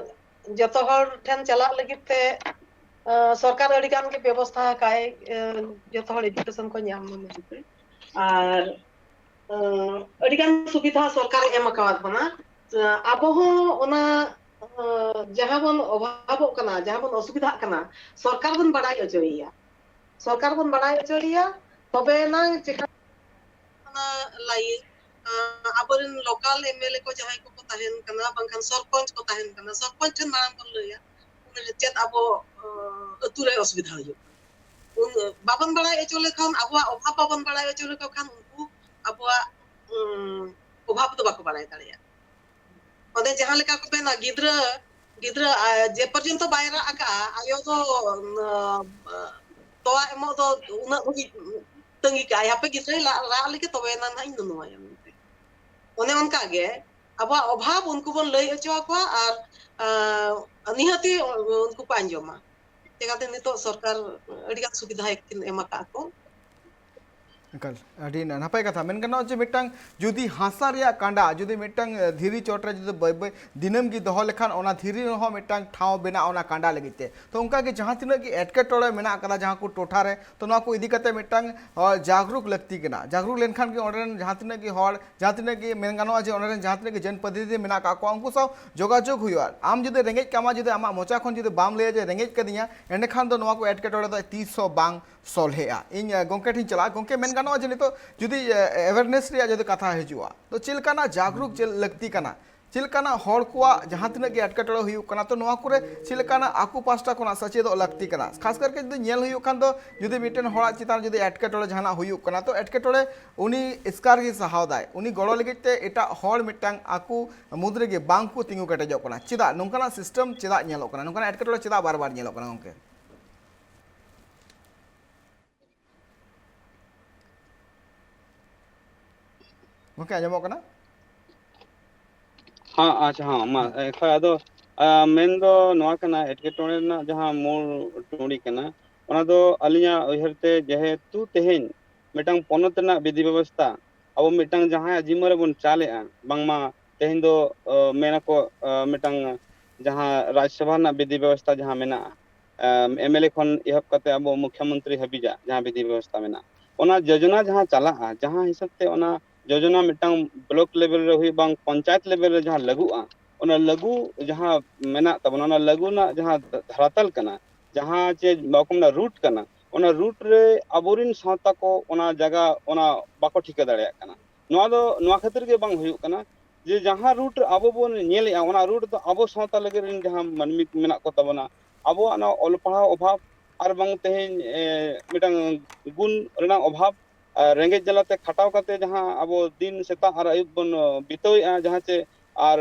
ᱡᱚᱛᱚ ᱦᱚᱲ ᱴᱷᱮᱱ ᱪᱟᱞᱟᱜ ᱞᱟᱹᱜᱤᱫ ᱛᱮ, ᱟ, ᱥᱚᱨᱠᱟᱨ ᱟᱹᱰᱤ ᱜᱟᱱ ᱜᱮ ᱵᱮᱵᱚᱥᱛᱷᱟ ᱟᱠᱟᱫᱟᱭ, ᱟ, ᱡᱚᱛᱚ ᱦᱚᱲ education ᱠᱚ ᱧᱟᱢ ᱢᱟ ᱢᱮᱱᱛᱮ᱾ ᱟᱨ, ᱟ, ᱟᱹᱰᱤ ᱜᱟᱱ ᱥᱩᱵᱤᱫᱷᱟ ᱥᱚᱨᱠᱟᱨᱮ ᱮᱢ ᱟᱠᱟᱣᱟᱫ ᱵᱚᱱᱟ᱾ ᱟ, ᱟᱵᱚ ᱦᱚᱸ ᱚᱱᱟ, ᱟ, ᱡᱟᱦᱟᱸ ᱵᱚᱱ ᱚᱵᱷᱟᱵᱚᱜ ᱠᱟᱱᱟ, ᱡᱟᱦᱟᱸ ᱵᱚᱱ ᱚᱥᱩᱵᱤᱫᱷᱟᱜ ᱠᱟᱱᱟ, ᱥᱚᱨᱠᱟᱨ ᱵᱚᱱ ᱵᱟᱲᱟᱭ ᱦᱚᱪᱚᱭᱮᱭᱟ᱾ ᱥᱚᱨᱠᱟᱨ ᱵᱚᱱ ᱵᱟᱲᱟᱭ ᱦᱚᱪᱚᱭᱮᱭᱟ, ᱛᱚᱵᱮ ᱮᱱᱟᱝ ᱪᱮᱠᱟ ᱚᱱᱟ ᱞᱟᱹᱭᱤᱱ, ᱟᱸ, ᱟᱵᱚᱨᱮᱱ local M L A ᱠᱚ ᱡᱟᱦᱟᱸᱭ ᱠᱚᱠᱚ ᱛᱟᱦᱮᱱ ᱠᱟᱱᱟ, ᱵᱟᱝᱠᱷᱟᱱ ᱥᱚᱨᱯᱚᱧᱪ ᱠᱚ ᱛᱟᱦᱮᱱ ᱠᱟᱱᱟ, ᱥᱚᱨᱯᱚᱧᱪ ᱴᱷᱮᱱ ᱢᱟᱲᱟᱝ ᱵᱚᱱ ᱞᱟᱹᱭᱟ, ᱩᱱᱤ ᱪᱮᱫ ᱟᱵᱚ, ᱟᱸ, ᱟᱹᱛᱩ ᱨᱮ ᱚᱥᱩᱵᱤᱫᱷᱟ ᱦᱩᱭᱩᱜ ᱠᱟᱱᱟ᱾ ᱩᱱ ᱵᱟᱵᱚᱱ ᱵᱟᱲᱟᱭ ᱦᱚᱪᱚ ᱞᱮᱠᱷᱟᱱ, ᱟᱵᱚᱣᱟᱜ ᱚᱵᱷᱟᱵᱽ ᱵᱟᱵᱚᱱ ᱵᱟᱲᱟᱭ ᱦᱚᱪᱚ ᱞᱮᱠᱚ ᱠᱷᱟᱱ, ᱩᱱᱠᱩ ᱟᱵᱚᱣᱟᱜ, ᱩᱸ, ᱚᱵᱷᱟᱵᱽ ᱫᱚ ᱵᱟᱠᱚ ᱵᱟᱲᱟᱭ ᱫᱟᱲᱮᱭᱟᱜᱼᱟ᱾ ᱚᱱᱮ ᱡᱟᱦᱟᱸ ᱞᱮᱠᱟ ᱠᱚ ᱢᱮᱱᱟ, ᱜᱤᱫᱽᱨᱟᱹ, ᱜᱤᱫᱽᱨᱟᱹ, ᱟ, ᱡᱮ ᱯᱚᱨᱡᱚᱱᱛᱚ ᱵᱟᱭ ᱨᱟᱜ ᱟᱠᱟᱜᱼᱟ, ᱟᱭᱳ ᱫᱚ, ᱩᱸ, ᱟ, ᱛᱚᱣᱟ ᱮᱢᱚᱜ ᱫᱚ ᱩᱱᱟᱹᱜ ᱫᱷᱟᱹᱵᱤᱡ ᱛᱟᱺᱜᱤ ᱠᱟᱜᱼᱟᱭ, ᱦᱟᱯᱮ ᱜᱤᱫᱽᱨᱟᱹᱭ ᱨᱟᱜ, ᱨᱟᱜ ᱞᱮᱜᱮ, ᱛᱚᱵᱮ ᱮᱱᱟ ᱱᱟᱦᱟᱜ ᱤᱧ ᱱᱩᱱᱩᱣᱟᱭᱟ ᱢᱮᱱᱛᱮ᱾ ᱚᱱᱮ ᱚᱱᱠᱟ ᱜᱮ ᱟᱵᱚᱣᱟᱜ ᱚᱵᱷᱟᱵᱽ ᱩᱱᱠᱩ ᱵᱚᱱ ᱞᱟᱹᱭ ᱦᱚᱪᱚ ᱟᱠᱚᱣᱟ ᱟᱨ, ᱟ, ᱱᱤᱦᱟᱹᱛᱤ ᱩᱱᱠᱩ ᱠᱚ ᱟᱸᱡᱚᱢᱟ᱾ ᱪᱮᱠᱟᱛᱮ ᱱᱤᱛᱚᱜ ᱥᱚᱨᱠᱟᱨ ᱟᱹᱰᱤᱜᱟᱱ ᱥᱩᱵᱤᱫᱷᱟᱭ ᱮᱢ ᱟᱠᱟᱫ ᱠᱚ᱾ ᱮᱠᱟᱞ, ᱟᱹᱰᱤ ᱱᱟ-, ᱱᱟᱯᱟᱭ ᱠᱟᱛᱷᱟ᱾ ᱢᱮᱱ ᱜᱟᱱᱚᱜᱼᱟ ᱡᱮ ᱢᱤᱫᱴᱟᱝ ᱡᱩᱫᱤ ᱦᱟᱥᱟ ᱨᱮᱭᱟᱜ ᱠᱟᱸᱰᱟ ᱡᱩᱫᱤ ᱢᱤᱫᱴᱟᱝ, ᱮ, ᱫᱷᱤᱨᱤ ᱪᱚᱴ ᱨᱮ ᱡᱩᱫᱤ ᱵᱟᱹᱭ ᱵᱟᱹᱭ ᱫᱤᱱᱟᱹᱢ ᱜᱮ ᱫᱚᱦᱚ ᱞᱮᱠᱷᱟᱱ, ᱚᱱᱟ ᱫᱷᱤᱨᱤ ᱨᱮᱦᱚᱸ ᱢᱤᱫᱴᱟᱝ ᱴᱷᱟᱶ ᱵᱮᱱᱟᱜᱼᱟ ᱚᱱᱟ ᱠᱟᱸᱰᱟ ᱞᱟᱹᱜᱤᱫ ᱛᱮ᱾ ᱛᱚ ᱚᱱᱠᱟ ᱜᱮ ᱡᱟᱦᱟᱸ ᱛᱤᱱᱟᱹᱜ ᱜᱮ ᱮᱴᱠᱮᱴᱚᱬᱮ ᱢᱮᱱᱟᱜ ᱟᱠᱟᱫᱟ ᱡᱟᱦᱟᱸ ᱠᱚ ᱴᱚᱴᱷᱟ ᱨᱮ, ᱛᱚ ᱱᱚᱣᱟ ᱠᱚ ᱤᱫᱤ ᱠᱟᱛᱮ ᱢᱤᱫᱴᱟᱝ, ᱚ, ᱡᱟᱜᱽᱨᱩᱠ ᱞᱟᱹᱠᱛᱤ ᱠᱟᱱᱟ᱾ ᱡᱟᱜᱽᱨᱩᱠ ᱞᱮᱱᱠᱷᱟᱱ ᱜᱮ ᱚᱸᱰᱮ ᱨᱮᱱ ᱡᱟᱦᱟᱸ ᱛᱤᱱᱟᱹᱜ ᱜᱮ ᱦᱚᱲ, ᱡᱟᱦᱟᱸ ᱛᱤᱱᱟᱹᱜ ᱜᱮ ᱢᱮᱱ ᱜᱟᱱᱚᱜᱼᱟ ᱡᱮ ᱚᱸᱰᱮ ᱨᱮᱱ ᱡᱟᱦᱟᱸ ᱛᱤᱱᱟᱹᱜ ᱜᱮ ᱡᱚᱱᱯᱨᱚᱛᱤᱱᱤᱫᱷᱤ ᱢᱮᱱᱟᱜ ᱟᱠᱟᱫ ᱠᱚᱣᱟ, ᱩᱱᱠᱩ ᱥᱟᱶ ᱡᱳᱜᱟᱡᱳᱜᱽ ᱦᱩᱭᱩᱜᱼᱟ᱾ ᱟᱢ ᱡᱩᱫᱤ ᱨᱮᱸᱜᱮᱡ ᱠᱟᱢᱟ, ᱡᱩᱫᱤ ᱟᱢᱟᱜ ᱢᱚᱪᱟ ᱠᱷᱚᱱ ᱡᱩᱫᱤ ᱵᱟᱢ ᱞᱟᱹᱭᱟ ᱡᱮ ᱨᱮᱸᱜᱮᱡ ᱠᱟᱫᱤᱧᱟ, ᱮᱸᱰᱮᱠᱷᱟᱱ ᱫᱚ ᱱᱚᱣᱟ ᱠᱚ ᱮᱴᱠᱮᱴᱚᱬᱮ ᱫᱚ ᱛᱤᱥ ᱦᱚᱸ ᱵᱟᱝ ᱥᱚᱞᱦᱮᱜᱼᱟ᱾ ᱤᱧ, ᱮ, ᱜᱚᱢᱠᱮ ᱴᱷᱮᱱ ᱪᱟᱞᱟᱜᱼᱟ᱾ ᱜᱚᱢᱠᱮ, ᱢᱮᱱ ᱜᱟᱱᱚᱜᱼᱟ ᱡᱮ ᱱᱤᱛᱚᱜ ᱡᱩᱫᱤ, ᱮ, awareness ᱨᱮᱭᱟᱜ ᱡᱩᱫᱤ ᱠᱟᱛᱷᱟ ᱦᱤᱡᱩᱜᱼᱟ, ᱛᱚ ᱪᱮᱫ ᱞᱮᱠᱟᱱᱟᱜ ᱡᱟᱜᱽᱨᱩᱠ ᱪᱮᱫ ᱞᱟᱹᱠᱛᱤ ᱠᱟᱱᱟ? ᱪᱮᱫ ᱞᱮᱠᱟᱱᱟᱜ ᱦᱚᱲ ᱠᱚᱣᱟᱜ ᱡᱟᱦᱟᱸ ᱛᱤᱱᱟᱹᱜ ᱜᱮ ᱮᱴᱠᱮᱴᱚᱬᱮ ᱦᱩᱭᱩᱜ ᱠᱟᱱᱟ, ᱛᱚ ᱱᱚᱣᱟ ᱠᱚᱨᱮ ᱪᱮᱫ ᱞᱮᱠᱟᱱᱟᱜ ᱟᱠᱚ ᱯᱟᱥᱴᱟ ᱠᱷᱚᱱᱟᱜ ᱥᱮᱪᱮᱫᱚᱜ ᱞᱟᱹᱠᱛᱤ ᱠᱟᱱᱟ? ᱠᱷᱟᱥ ᱠᱟᱨ ᱠᱟᱛᱮ ᱡᱩᱫᱤ ᱧᱮᱞ ᱦᱩᱭᱩᱜ ᱠᱷᱟᱱ ᱫᱚ, ᱡᱩᱫᱤ ᱢᱤᱫᱴᱮᱱ ᱦᱚᱲᱟᱜ ᱪᱮᱛᱟᱱ ᱨᱮ ᱡᱩᱫᱤ ᱮᱴᱠᱮᱴᱚᱬᱮ ᱡᱟᱦᱟᱱᱟᱜ ᱦᱩᱭᱩᱜ ᱠᱟᱱᱟ, ᱛᱚ ᱮᱴᱠᱮᱴᱚᱬᱮ ᱩᱱᱤ ᱮᱥᱠᱟᱨ ᱜᱮ ᱥᱟᱦᱟᱣ ᱫᱟᱭ᱾ ᱩᱱᱤ ᱜᱚᱲᱚ ᱞᱟᱹᱜᱤᱫ ᱛᱮ ᱮᱴᱟᱜ ᱦᱚᱲ ᱢᱤᱫᱴᱟᱝ ᱟᱠᱚ ᱢᱩᱫᱽ ᱨᱮᱜᱮ ᱵᱟᱝ ᱠᱚ ᱛᱤᱸᱜᱩ ᱠᱮᱴᱮᱡᱚᱜ ᱠᱟᱱᱟ᱾ ᱪᱮᱫᱟᱜ ᱱᱚᱝᱠᱟᱱᱟᱜ system ᱪᱮᱫᱟᱜ ᱧᱮᱞᱚᱜ ᱠᱟᱱᱟ? ᱱᱚᱝᱠᱟᱱᱟᱜ ᱮᱴᱠᱮᱴᱚᱬᱮ ᱪᱮᱫᱟᱜ ᱵᱟᱨ ᱵᱟᱨ ᱧᱮᱞᱚᱜ ᱠᱟᱱᱟ, ᱜᱚᱢᱠᱮ? ᱜᱚᱢᱠᱮ, ᱟᱸᱡᱚᱢᱚᱜ ᱠᱟᱱᱟ? ᱦᱮᱸ, ᱟᱪᱪᱷᱟ, ᱦᱮᱸ, ᱢᱟ, ᱦᱮᱸ᱾ ᱮᱱᱠᱷᱟᱱ ᱟᱫᱚ, ᱟ, ᱢᱮᱱ ᱫᱚ ᱱᱚᱣᱟ ᱠᱟᱱᱟ, ᱮᱴᱠᱮᱴᱚᱬᱮ ᱨᱮᱱᱟᱜ ᱡᱟᱦᱟᱸ ᱢᱩᱞ ᱴᱩᱬᱤ ᱠᱟᱱᱟ, ᱚᱱᱟ ᱫᱚ ᱟᱹᱞᱤᱧᱟᱜ ᱩᱭᱦᱟᱹᱨ ᱛᱮ, ᱡᱮᱦᱮᱛᱩ ᱛᱮᱦᱮᱧ ᱢᱤᱫᱴᱟᱝ ᱯᱚᱱᱚᱛ ᱨᱮᱱᱟᱜ ᱵᱤᱫᱷᱤ ᱵᱮᱵᱚᱥᱛᱷᱟ ᱟᱵᱚ ᱢᱤᱫᱴᱟᱝ ᱡᱟᱦᱟᱸᱭᱟᱜ ᱡᱤᱢᱢᱟᱹ ᱨᱮᱵᱚᱱ ᱪᱟᱞᱮᱜᱼᱟ, ᱵᱟᱝᱢᱟ ᱛᱮᱦᱮᱧ ᱫᱚ, ᱚ, ᱢᱮᱱᱟᱠᱚ, ᱚ, ᱢᱤᱫᱴᱟᱝ ᱡᱟᱦᱟᱸ ᱨᱟᱡᱽᱥᱚᱵᱷᱟ ᱨᱮᱱᱟᱜ ᱵᱤᱫᱷᱤ ᱵᱮᱵᱚᱥᱛᱷᱟ ᱡᱟᱦᱟᱸ ᱢᱮᱱᱟᱜᱼᱟ, ᱮᱢ, MLA ᱠᱷᱚᱱ ᱮᱦᱚᱵ ᱠᱟᱛᱮ ᱟᱵᱚ ᱢᱩᱠᱷᱭᱚᱢᱚᱱᱛᱨᱤ ᱦᱟᱹᱵᱤᱡᱟᱜ ᱡᱟᱦᱟᱸ ᱵᱤᱫᱷᱤ ᱵᱮᱵᱚᱥᱛᱷᱟ ᱢᱮᱱᱟᱜᱼᱟ, ᱚᱱᱟ ᱡᱳᱡᱚᱱᱟ ᱡᱟᱦᱟᱸ ᱪᱟᱞᱟᱜᱼᱟ, ᱡᱟᱦᱟᱸ ᱦᱤᱥᱟᱹᱵ ᱛᱮ ᱚᱱᱟ ᱡᱳᱡᱚᱱᱟ ᱢᱤᱫᱴᱟᱝ block level ᱨᱮ ᱦᱩᱭᱩᱜ ᱵᱟᱝ ᱯᱚᱧᱪᱟᱭᱮᱛ level ᱨᱮ ᱡᱟᱦᱟᱸ ᱞᱟᱹᱜᱩᱜᱼᱟ, ᱚᱱᱟ ᱞᱟᱹᱜᱩ ᱡᱟᱦᱟᱸ ᱢᱮᱱᱟᱜ ᱛᱟᱵᱚᱱᱟ, ᱚᱱᱟ ᱞᱟᱹᱜᱩ ᱨᱮᱱᱟᱜ ᱡᱟᱦᱟᱸ ᱫᱷᱟᱨᱟᱛᱟᱞ ᱠᱟᱱᱟ, ᱡᱟᱦᱟᱸ ᱪᱮ ᱵᱟᱠᱚ ᱢᱮᱱᱟ root ᱠᱟᱱᱟ, ᱚᱱᱟ root ᱨᱮ ᱟᱵᱚᱨᱮᱱ ᱥᱟᱶᱛᱟ ᱠᱚ ᱚᱱᱟ ᱡᱟᱭᱜᱟ ᱚᱱᱟ ᱵᱟᱠᱚ ᱴᱷᱤᱠᱟᱹ ᱫᱟᱲᱮᱭᱟᱜ ᱠᱟᱱᱟ᱾ ᱱᱚᱣᱟ ᱫᱚ ᱱᱚᱣᱟ ᱠᱷᱟᱹᱛᱤᱨ ᱜᱮ ᱵᱟᱝ ᱦᱩᱭᱩᱜ ᱠᱟᱱᱟ ᱡᱮ ᱡᱟᱦᱟᱸ root ᱨᱮ ᱟᱵᱚ ᱵᱚᱱ ᱧᱮᱞᱮᱜᱼᱟ, ᱚᱱᱟ root ᱫᱚ ᱟᱵᱚ ᱥᱟᱶᱛᱟ ᱞᱟᱹᱜᱤᱫ ᱨᱮᱱ ᱡᱟᱦᱟᱸ ᱢᱟᱹᱱᱢᱤ ᱢᱮᱱᱟᱜ ᱠᱚ ᱛᱟᱵᱚᱱᱟ, ᱟᱵᱚᱣᱟᱜ ᱱᱚᱣᱟ ᱚᱞ ᱯᱟᱲᱦᱟᱣ ᱚᱵᱷᱟᱵᱽ ᱟᱨ ᱵᱟᱝ ᱛᱮᱦᱮᱧ, ᱮ, ᱢᱤᱫᱴᱟᱝ ᱜᱩᱱ ᱨᱮᱱᱟᱜ ᱚᱵᱷᱟᱵᱽ, ᱟᱨ ᱨᱮᱸᱜᱮᱡ ᱡᱟᱞᱟᱛᱮ ᱠᱷᱟᱴᱟᱣ ᱠᱟᱛᱮ ᱡᱟᱦᱟᱸ ᱟᱵᱚ ᱫᱤᱱ ᱥᱮᱛᱟᱜ ᱟᱨ ᱟᱹᱭᱩᱵ ᱵᱚᱱ, ᱚ, ᱵᱤᱛᱟᱹᱣᱮᱫᱼᱟ, ᱡᱟᱦᱟᱸ ᱪᱮ ᱟᱨ,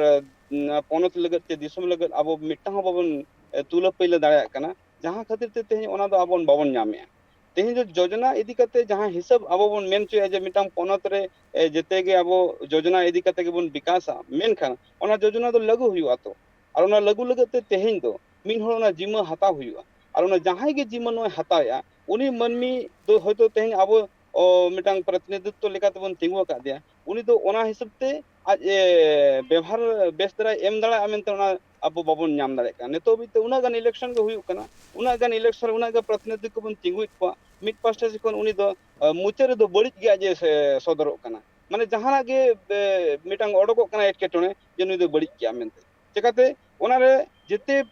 ᱩᱢ, ᱯᱚᱱᱚᱛ ᱞᱟᱹᱜᱤᱫ ᱪᱮ ᱫᱤᱥᱚᱢ ᱞᱟᱹᱜᱤᱫ ᱟᱵᱚ ᱢᱤᱫᱴᱟᱝ ᱦᱚᱸ ᱵᱟᱵᱚᱱ, ᱮ, ᱛᱩᱞᱟᱹ ᱯᱟᱹᱭᱞᱟᱹ ᱫᱟᱲᱮᱭᱟᱜ ᱠᱟᱱᱟ, ᱡᱟᱦᱟᱸ ᱠᱷᱟᱹᱛᱤᱨ ᱛᱮ ᱛᱮᱦᱮᱧ ᱚᱱᱟ ᱫᱚ ᱟᱵᱚ ᱵᱟᱵᱚᱱ ᱧᱟᱢᱮᱫᱼᱟ᱾ ᱛᱮᱦᱮᱧ ᱫᱚ ᱡᱳᱡᱚᱱᱟ ᱤᱫᱤ ᱠᱟᱛᱮ ᱡᱟᱦᱟᱸ ᱦᱤᱥᱟᱹᱵ ᱟᱵᱚ ᱵᱚᱱ ᱢᱮᱱ ᱦᱚᱪᱚᱭᱮᱫᱼᱟ ᱡᱮ ᱢᱤᱫᱴᱟᱝ ᱯᱚᱱᱚᱛ ᱨᱮ, ᱮ, ᱡᱮᱛᱮ ᱜᱮ ᱟᱵᱚ ᱡᱳᱡᱚᱱᱟ ᱤᱫᱤ ᱠᱟᱛᱮ ᱜᱮᱵᱚᱱ ᱵᱤᱠᱟᱥᱟ, ᱢᱮᱱᱠᱷᱟᱱ ᱚᱱᱟ ᱡᱳᱡᱚᱱᱟ ᱫᱚ ᱞᱟᱹᱜᱩ ᱦᱩᱭᱩᱜᱼᱟ ᱛᱚ᱾ ᱟᱨ ᱚᱱᱟ ᱞᱟᱹᱜᱩ ᱞᱟᱹᱜᱤᱫ ᱛᱮ ᱛᱮᱦᱮᱧ ᱫᱚ ᱢᱤᱫ ᱦᱚᱲ ᱚᱱᱟ ᱡᱤᱢᱟᱹ ᱦᱟᱛᱟᱣ ᱦᱩᱭᱩᱜᱼᱟ᱾ ᱟᱨ ᱚᱱᱟ ᱡᱟᱦᱟᱸᱭ ᱜᱮ ᱡᱤᱢᱟᱹ ᱱᱚᱜᱼᱚᱭ ᱦᱟᱛᱟᱣᱮᱫᱼᱟ, ᱩᱱᱤ ᱢᱟᱹᱱᱢᱤ ᱫᱚ ᱦᱚᱭᱛᱳ ᱛᱮᱦᱮᱧ ᱟᱵᱚ ᱚ, ᱢᱤᱫᱴᱟᱝ ᱯᱨᱚᱛᱤᱱᱤᱫᱷᱤᱛᱛᱚ ᱞᱮᱠᱟ ᱛᱮᱵᱚᱱ ᱛᱤᱸᱜᱩ ᱟᱠᱟᱫᱮᱭᱟ, ᱩᱱᱤ ᱫᱚ ᱚᱱᱟ ᱦᱤᱥᱟᱹᱵ ᱛᱮ ᱟᱡ, ᱮ, ᱵᱮᱵᱷᱟᱨ ᱵᱮᱥ ᱫᱷᱟᱨᱟᱭ ᱮᱢ ᱫᱟᱲᱮᱭᱟᱜᱼᱟ ᱢᱮᱱᱛᱮ ᱚᱱᱟ ᱟᱵᱚ ᱵᱟᱵᱚᱱ ᱧᱟᱢ ᱫᱟᱲᱮᱭᱟᱜ ᱠᱟᱱᱟ᱾ ᱱᱤᱛᱚᱜ ᱦᱟᱹᱵᱤᱡ ᱛᱮ ᱩᱱᱟᱹᱜ ᱜᱟᱱ ᱤᱞᱮᱠᱥᱚᱱ ᱜᱮ ᱦᱩᱭᱩᱜ ᱠᱟᱱᱟ, ᱩᱱᱟᱹᱜ ᱜᱟᱱ ᱤᱞᱮᱠᱥᱚᱱ, ᱩᱱᱟᱹᱜ ᱜᱟᱱ ᱯᱨᱚᱛᱤᱱᱤᱫᱷᱤ ᱠᱚᱵᱚᱱ ᱛᱤᱸᱜᱩᱭᱮᱫ ᱠᱚᱣᱟ, ᱢᱤᱫ ᱯᱟᱥᱴᱟ ᱥᱮᱫ ᱠᱷᱚᱱ ᱩᱱᱤ ᱫᱚ, ᱮ, ᱢᱩᱪᱟᱹᱫ ᱨᱮᱫᱚ ᱵᱟᱹᱲᱤᱡ ᱜᱮ ᱟᱡ ᱮ ᱥᱮ-, ᱥᱚᱫᱚᱨᱚᱜ ᱠᱟᱱᱟ᱾ ᱢᱟᱱᱮ ᱡᱟᱦᱟᱱᱟᱜ ᱜᱮ, ᱮ, ᱢᱤᱫᱴᱟᱝ ᱚᱰᱚᱠᱚᱜ ᱠᱟᱱᱟ ᱮᱴᱠᱮᱴᱚᱬᱮ, ᱡᱮ ᱱᱩᱭ ᱫᱚ ᱵᱟᱹᱲᱤᱡ ᱜᱮᱭᱟ ᱢᱮᱱᱛᱮ᱾ ᱪᱮᱠᱟᱛᱮ? ᱚᱱᱟᱨᱮ ᱡᱮᱛᱮ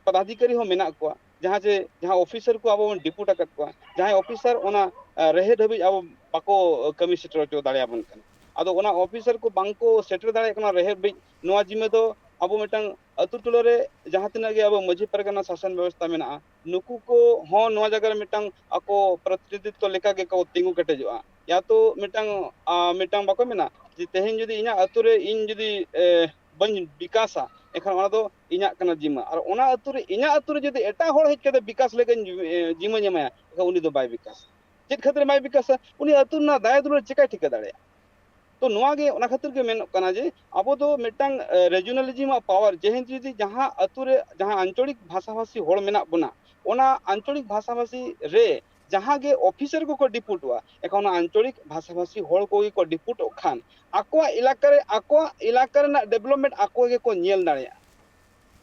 ᱯᱚᱫᱟᱫᱷᱤᱠᱟᱨᱤ ᱦᱚᱸ ᱢᱮᱱᱟᱜ ᱠᱚᱣᱟ, ᱡᱟᱦᱟᱸ ᱡᱮ, ᱡᱟᱦᱟᱸ ᱚᱯᱷᱤᱥᱟᱨ ᱠᱚ ᱟᱵᱚ ᱵᱚᱱ ᱰᱤᱯᱩᱴ ᱟᱠᱟᱫ ᱠᱚᱣᱟ, ᱡᱟᱦᱟᱸᱭ ᱚᱯᱷᱤᱥᱟᱨ ᱚᱱᱟ, ᱮ, ᱨᱮᱦᱮᱫ ᱦᱟᱹᱵᱤᱡ ᱟᱵᱚ ᱵᱟᱠᱚ ᱠᱟᱹᱢᱤ ᱥᱮᱴᱮᱨ ᱦᱚᱪᱚ ᱫᱟᱲᱮᱭᱟᱵᱚᱱ ᱠᱟᱱᱟ᱾ ᱟᱫᱚ ᱚᱱᱟ ᱚᱯᱷᱤᱥᱟᱨ ᱠᱚ ᱵᱟᱝᱠᱚ ᱥᱮᱴᱮᱨ ᱫᱟᱲᱮᱭᱟᱜ ᱠᱟᱱᱟ ᱨᱮᱦᱮᱫ ᱦᱟᱹᱵᱤᱡ, ᱱᱚᱣᱟ ᱡᱤᱢᱟᱹ ᱫᱚ ᱟᱵᱚ ᱢᱤᱫᱴᱟᱝ ᱟᱹᱛᱩ ᱴᱚᱞᱟ ᱨᱮ ᱡᱟᱦᱟᱸ ᱛᱤᱱᱟᱹᱜ ᱜᱮ ᱟᱵᱚ ᱢᱟᱹᱡᱷᱤ ᱯᱟᱨᱜᱟᱱᱟ ᱥᱟᱥᱚᱱ ᱵᱮᱵᱚᱥᱛᱷᱟ ᱢᱮᱱᱟᱜᱼᱟ, ᱱᱩᱠᱩ ᱠᱚ ᱦᱚᱸ ᱱᱚᱣᱟ ᱡᱟᱭᱜᱟ ᱨᱮ ᱢᱤᱫᱴᱟᱝ ᱟᱠᱚ ᱯᱨᱚᱛᱤᱱᱤᱫᱷᱤᱛᱛᱚ ᱞᱮᱠᱟ ᱜᱮᱠᱚ ᱛᱤᱸᱜᱩ ᱠᱮᱴᱮᱡᱚᱜᱼᱟ᱾ ᱭᱟᱛᱚ ᱢᱤᱫᱴᱟᱝ, ᱟ, ᱢᱤᱫᱴᱟᱝ ᱵᱟᱠᱚ ᱢᱮᱱᱟ ᱡᱮ ᱛᱮᱦᱮᱧ ᱡᱩᱫᱤ ᱤᱧᱟᱹᱜ ᱟᱹᱛᱩ ᱨᱮ ᱤᱧ ᱡᱩᱫᱤ, ᱮ, ᱵᱟᱹᱧ ᱵᱤᱠᱟᱥᱟ, ᱮᱱᱠᱷᱟᱱ ᱚᱱᱟ ᱫᱚ ᱤᱧᱟᱹᱜ ᱠᱟᱱᱟ ᱡᱤᱢᱟᱹ᱾ ᱟᱨ ᱚᱱᱟ ᱟᱹᱛᱩ ᱨᱮ, ᱤᱧᱟᱹᱜ ᱟᱹᱛᱩ ᱨᱮ ᱡᱩᱫᱤ ᱮᱴᱟᱜ ᱦᱚᱲ ᱦᱮᱡ ᱠᱟᱛᱮ ᱵᱤᱠᱟᱥ ᱞᱟᱹᱜᱤᱫ ᱤᱧ, ᱮ, ᱡᱤᱢᱟᱹᱧ ᱮᱢᱟᱭᱟ, ᱮᱱᱠᱷᱟᱱ ᱩᱱᱤ ᱫᱚ ᱵᱟᱭ ᱵᱤᱠᱟᱥᱟ᱾ ᱪᱮᱫ ᱠᱷᱟᱹᱛᱤᱨ ᱵᱟᱭ ᱵᱤᱠᱟᱥᱟ? ᱩᱱᱤ ᱟᱹᱛᱩ ᱨᱮᱱᱟᱜ ᱫᱟᱭᱟ ᱫᱩᱞᱟᱹᱲ ᱪᱮᱠᱟᱭ ᱴᱷᱤᱠᱟᱹ ᱫᱟᱲᱮᱭᱟᱜᱼᱟ? ᱛᱚ ᱱᱚᱣᱟ ᱜᱮ, ᱚᱱᱟ ᱠᱷᱟᱹᱛᱤᱨ ᱜᱮ ᱢᱮᱱᱚᱜ ᱠᱟᱱᱟ ᱡᱮ ᱟᱵᱚ ᱫᱚ ᱢᱤᱫᱴᱟᱝ, ᱮ, regionalism ᱟᱜ power, ᱡᱮᱦᱮᱛᱩ ᱡᱩᱫᱤ ᱡᱟᱦᱟᱸ ᱟᱹᱛᱩ ᱨᱮ ᱡᱟᱦᱟᱸ ᱟᱧᱪᱚᱞᱤᱠ ᱵᱷᱟᱥᱟᱵᱷᱟᱥᱤ ᱦᱚᱲ ᱢᱮᱱᱟᱜ ᱵᱚᱱᱟ, ᱚᱱᱟ ᱟᱧᱪᱚᱞᱤᱠ ᱵᱷᱟᱥᱟᱵᱷᱟᱥᱤ ᱨᱮ ᱡᱟᱦᱟᱸ ᱜᱮ ᱚᱯᱷᱤᱥᱟᱨ ᱠᱚᱠᱚ ᱰᱤᱯᱩᱴᱚᱜᱼᱟ, ᱮᱱᱠᱷᱟᱱ ᱚᱱᱟ ᱟᱧᱪᱚᱞᱤᱠ ᱵᱷᱟᱥᱟᱵᱷᱟᱥᱤ ᱦᱚᱲ ᱠᱚᱜᱮ ᱠᱚ ᱰᱤᱯᱩᱴᱚᱜ ᱠᱷᱟᱱ ᱟᱠᱚᱣᱟᱜ ᱮᱞᱟᱠᱟ ᱨᱮ, ᱟᱠᱚᱣᱟᱜ ᱮᱞᱟᱠᱟ ᱨᱮᱱᱟᱜ development ᱟᱠᱚ ᱜᱮᱠᱚ ᱧᱮᱞ ᱫᱟᱲᱮᱭᱟᱜᱼᱟ᱾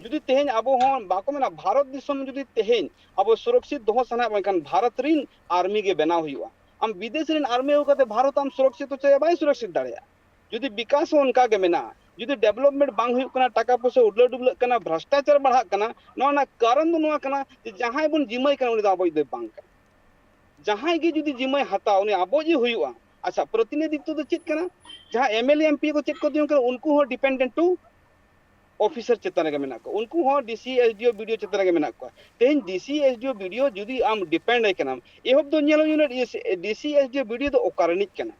ᱡᱩᱫᱤ ᱛᱮᱦᱮᱧ ᱟᱵᱚ ᱦᱚᱸ, ᱵᱟᱠᱚ ᱢᱮᱱᱟ, ᱵᱷᱟᱨᱚᱛ ᱫᱤᱥᱚᱢ ᱡᱩᱫᱤ ᱛᱮᱦᱮᱧ ᱟᱵᱚ ᱥᱩᱨᱚᱠᱥᱤᱛ ᱫᱚᱦᱚ ᱥᱟᱱᱟᱭᱮᱫ ᱵᱚᱱ ᱠᱷᱟᱱ ᱵᱷᱟᱨᱚᱛ ᱨᱤᱱ ᱟᱨᱢᱤ ᱜᱮ ᱵᱮᱱᱟᱣ ᱦᱩᱭᱩᱜᱼᱟ᱾ ᱟᱢ ᱵᱤᱫᱮᱥ ᱨᱤᱱ ᱟᱨᱢᱤ ᱟᱹᱜᱩ ᱠᱟᱛᱮ ᱵᱷᱟᱨᱚᱛ ᱟᱢ ᱥᱩᱨᱚᱠᱥᱤᱛ ᱦᱚᱪᱚᱭᱟ? ᱵᱟᱭ ᱥᱩᱨᱚᱠᱥᱤᱛ ᱫᱟᱲᱮᱭᱟᱜᱼᱟ᱾ ᱡᱩᱫᱤ ᱵᱤᱠᱟᱥ ᱦᱚᱸ ᱚᱱᱠᱟ ᱜᱮ ᱢᱮᱱᱟᱜᱼᱟ, ᱡᱩᱫᱤ development ᱵᱟᱝ ᱦᱩᱭᱩᱜ ᱠᱟᱱᱟ, ᱴᱟᱠᱟ ᱯᱚᱭᱥᱟ ᱩᱰᱞᱟᱹ ᱰᱩᱵᱞᱟᱹᱜ ᱠᱟᱱᱟ, ᱵᱷᱨᱟᱥᱴᱟᱪᱟᱨ ᱵᱟᱲᱦᱟᱜ ᱠᱟᱱᱟ, ᱱᱚᱣᱟ ᱨᱮᱱᱟᱜ ᱠᱟᱨᱚᱱ ᱫᱚ ᱱᱚᱣᱟ ᱠᱟᱱᱟ ᱡᱮ ᱡᱟᱦᱟᱸᱭ ᱵᱚᱱ ᱡᱤᱢᱟᱹᱭ ᱠᱟᱱᱟ ᱩᱱᱤ ᱫᱚ ᱟᱵᱚᱭᱤᱡ ᱫᱚᱭ ᱵᱟᱝ ᱠᱟᱱᱟ᱾ ᱡᱟᱦᱟᱸᱭ ᱜᱮ ᱡᱩᱫᱤ ᱡᱤᱢᱟᱹᱭ ᱦᱟᱛᱟᱣᱟ ᱩᱱᱤ ᱟᱵᱚᱭᱤᱡ ᱮ ᱦᱩᱭᱩᱜᱼᱟ᱾ ᱟᱪᱪᱷᱟ, ᱯᱨᱚᱛᱤᱱᱤᱫᱷᱤᱛᱛᱚ ᱫᱚ ᱪᱮᱫ ᱠᱟᱱᱟ? ᱡᱟᱦᱟᱸ MLA, MP ᱠᱚ ᱪᱮᱫ ᱠᱚ ᱛᱤᱸᱜᱩᱱ ᱠᱟᱱᱟ, ᱩᱱᱠᱩ ᱦᱚᱸ dependent to officer ᱪᱮᱛᱟᱱ ᱨᱮᱜᱮ ᱢᱮᱱᱟᱜ ᱠᱚᱣᱟ, ᱩᱱᱠᱩ ᱦᱚᱸ DC, SDO, BDO ᱪᱮᱛᱟᱱ ᱨᱮᱜᱮ ᱢᱮᱱᱟᱜ ᱠᱚᱣᱟ᱾ ᱛᱮᱦᱮᱧ DC, SDO, BDO ᱡᱩᱫᱤ ᱟᱢ depend ᱟᱭ ᱠᱟᱱᱟᱢ, ᱮᱦᱚᱵ ᱫᱚ ᱧᱮᱞ ᱦᱩᱭᱩᱜᱼᱟ, DC, SDO, BDO ᱫᱚ ᱚᱠᱟ ᱨᱤᱱᱤᱡ ᱠᱟᱱᱟ,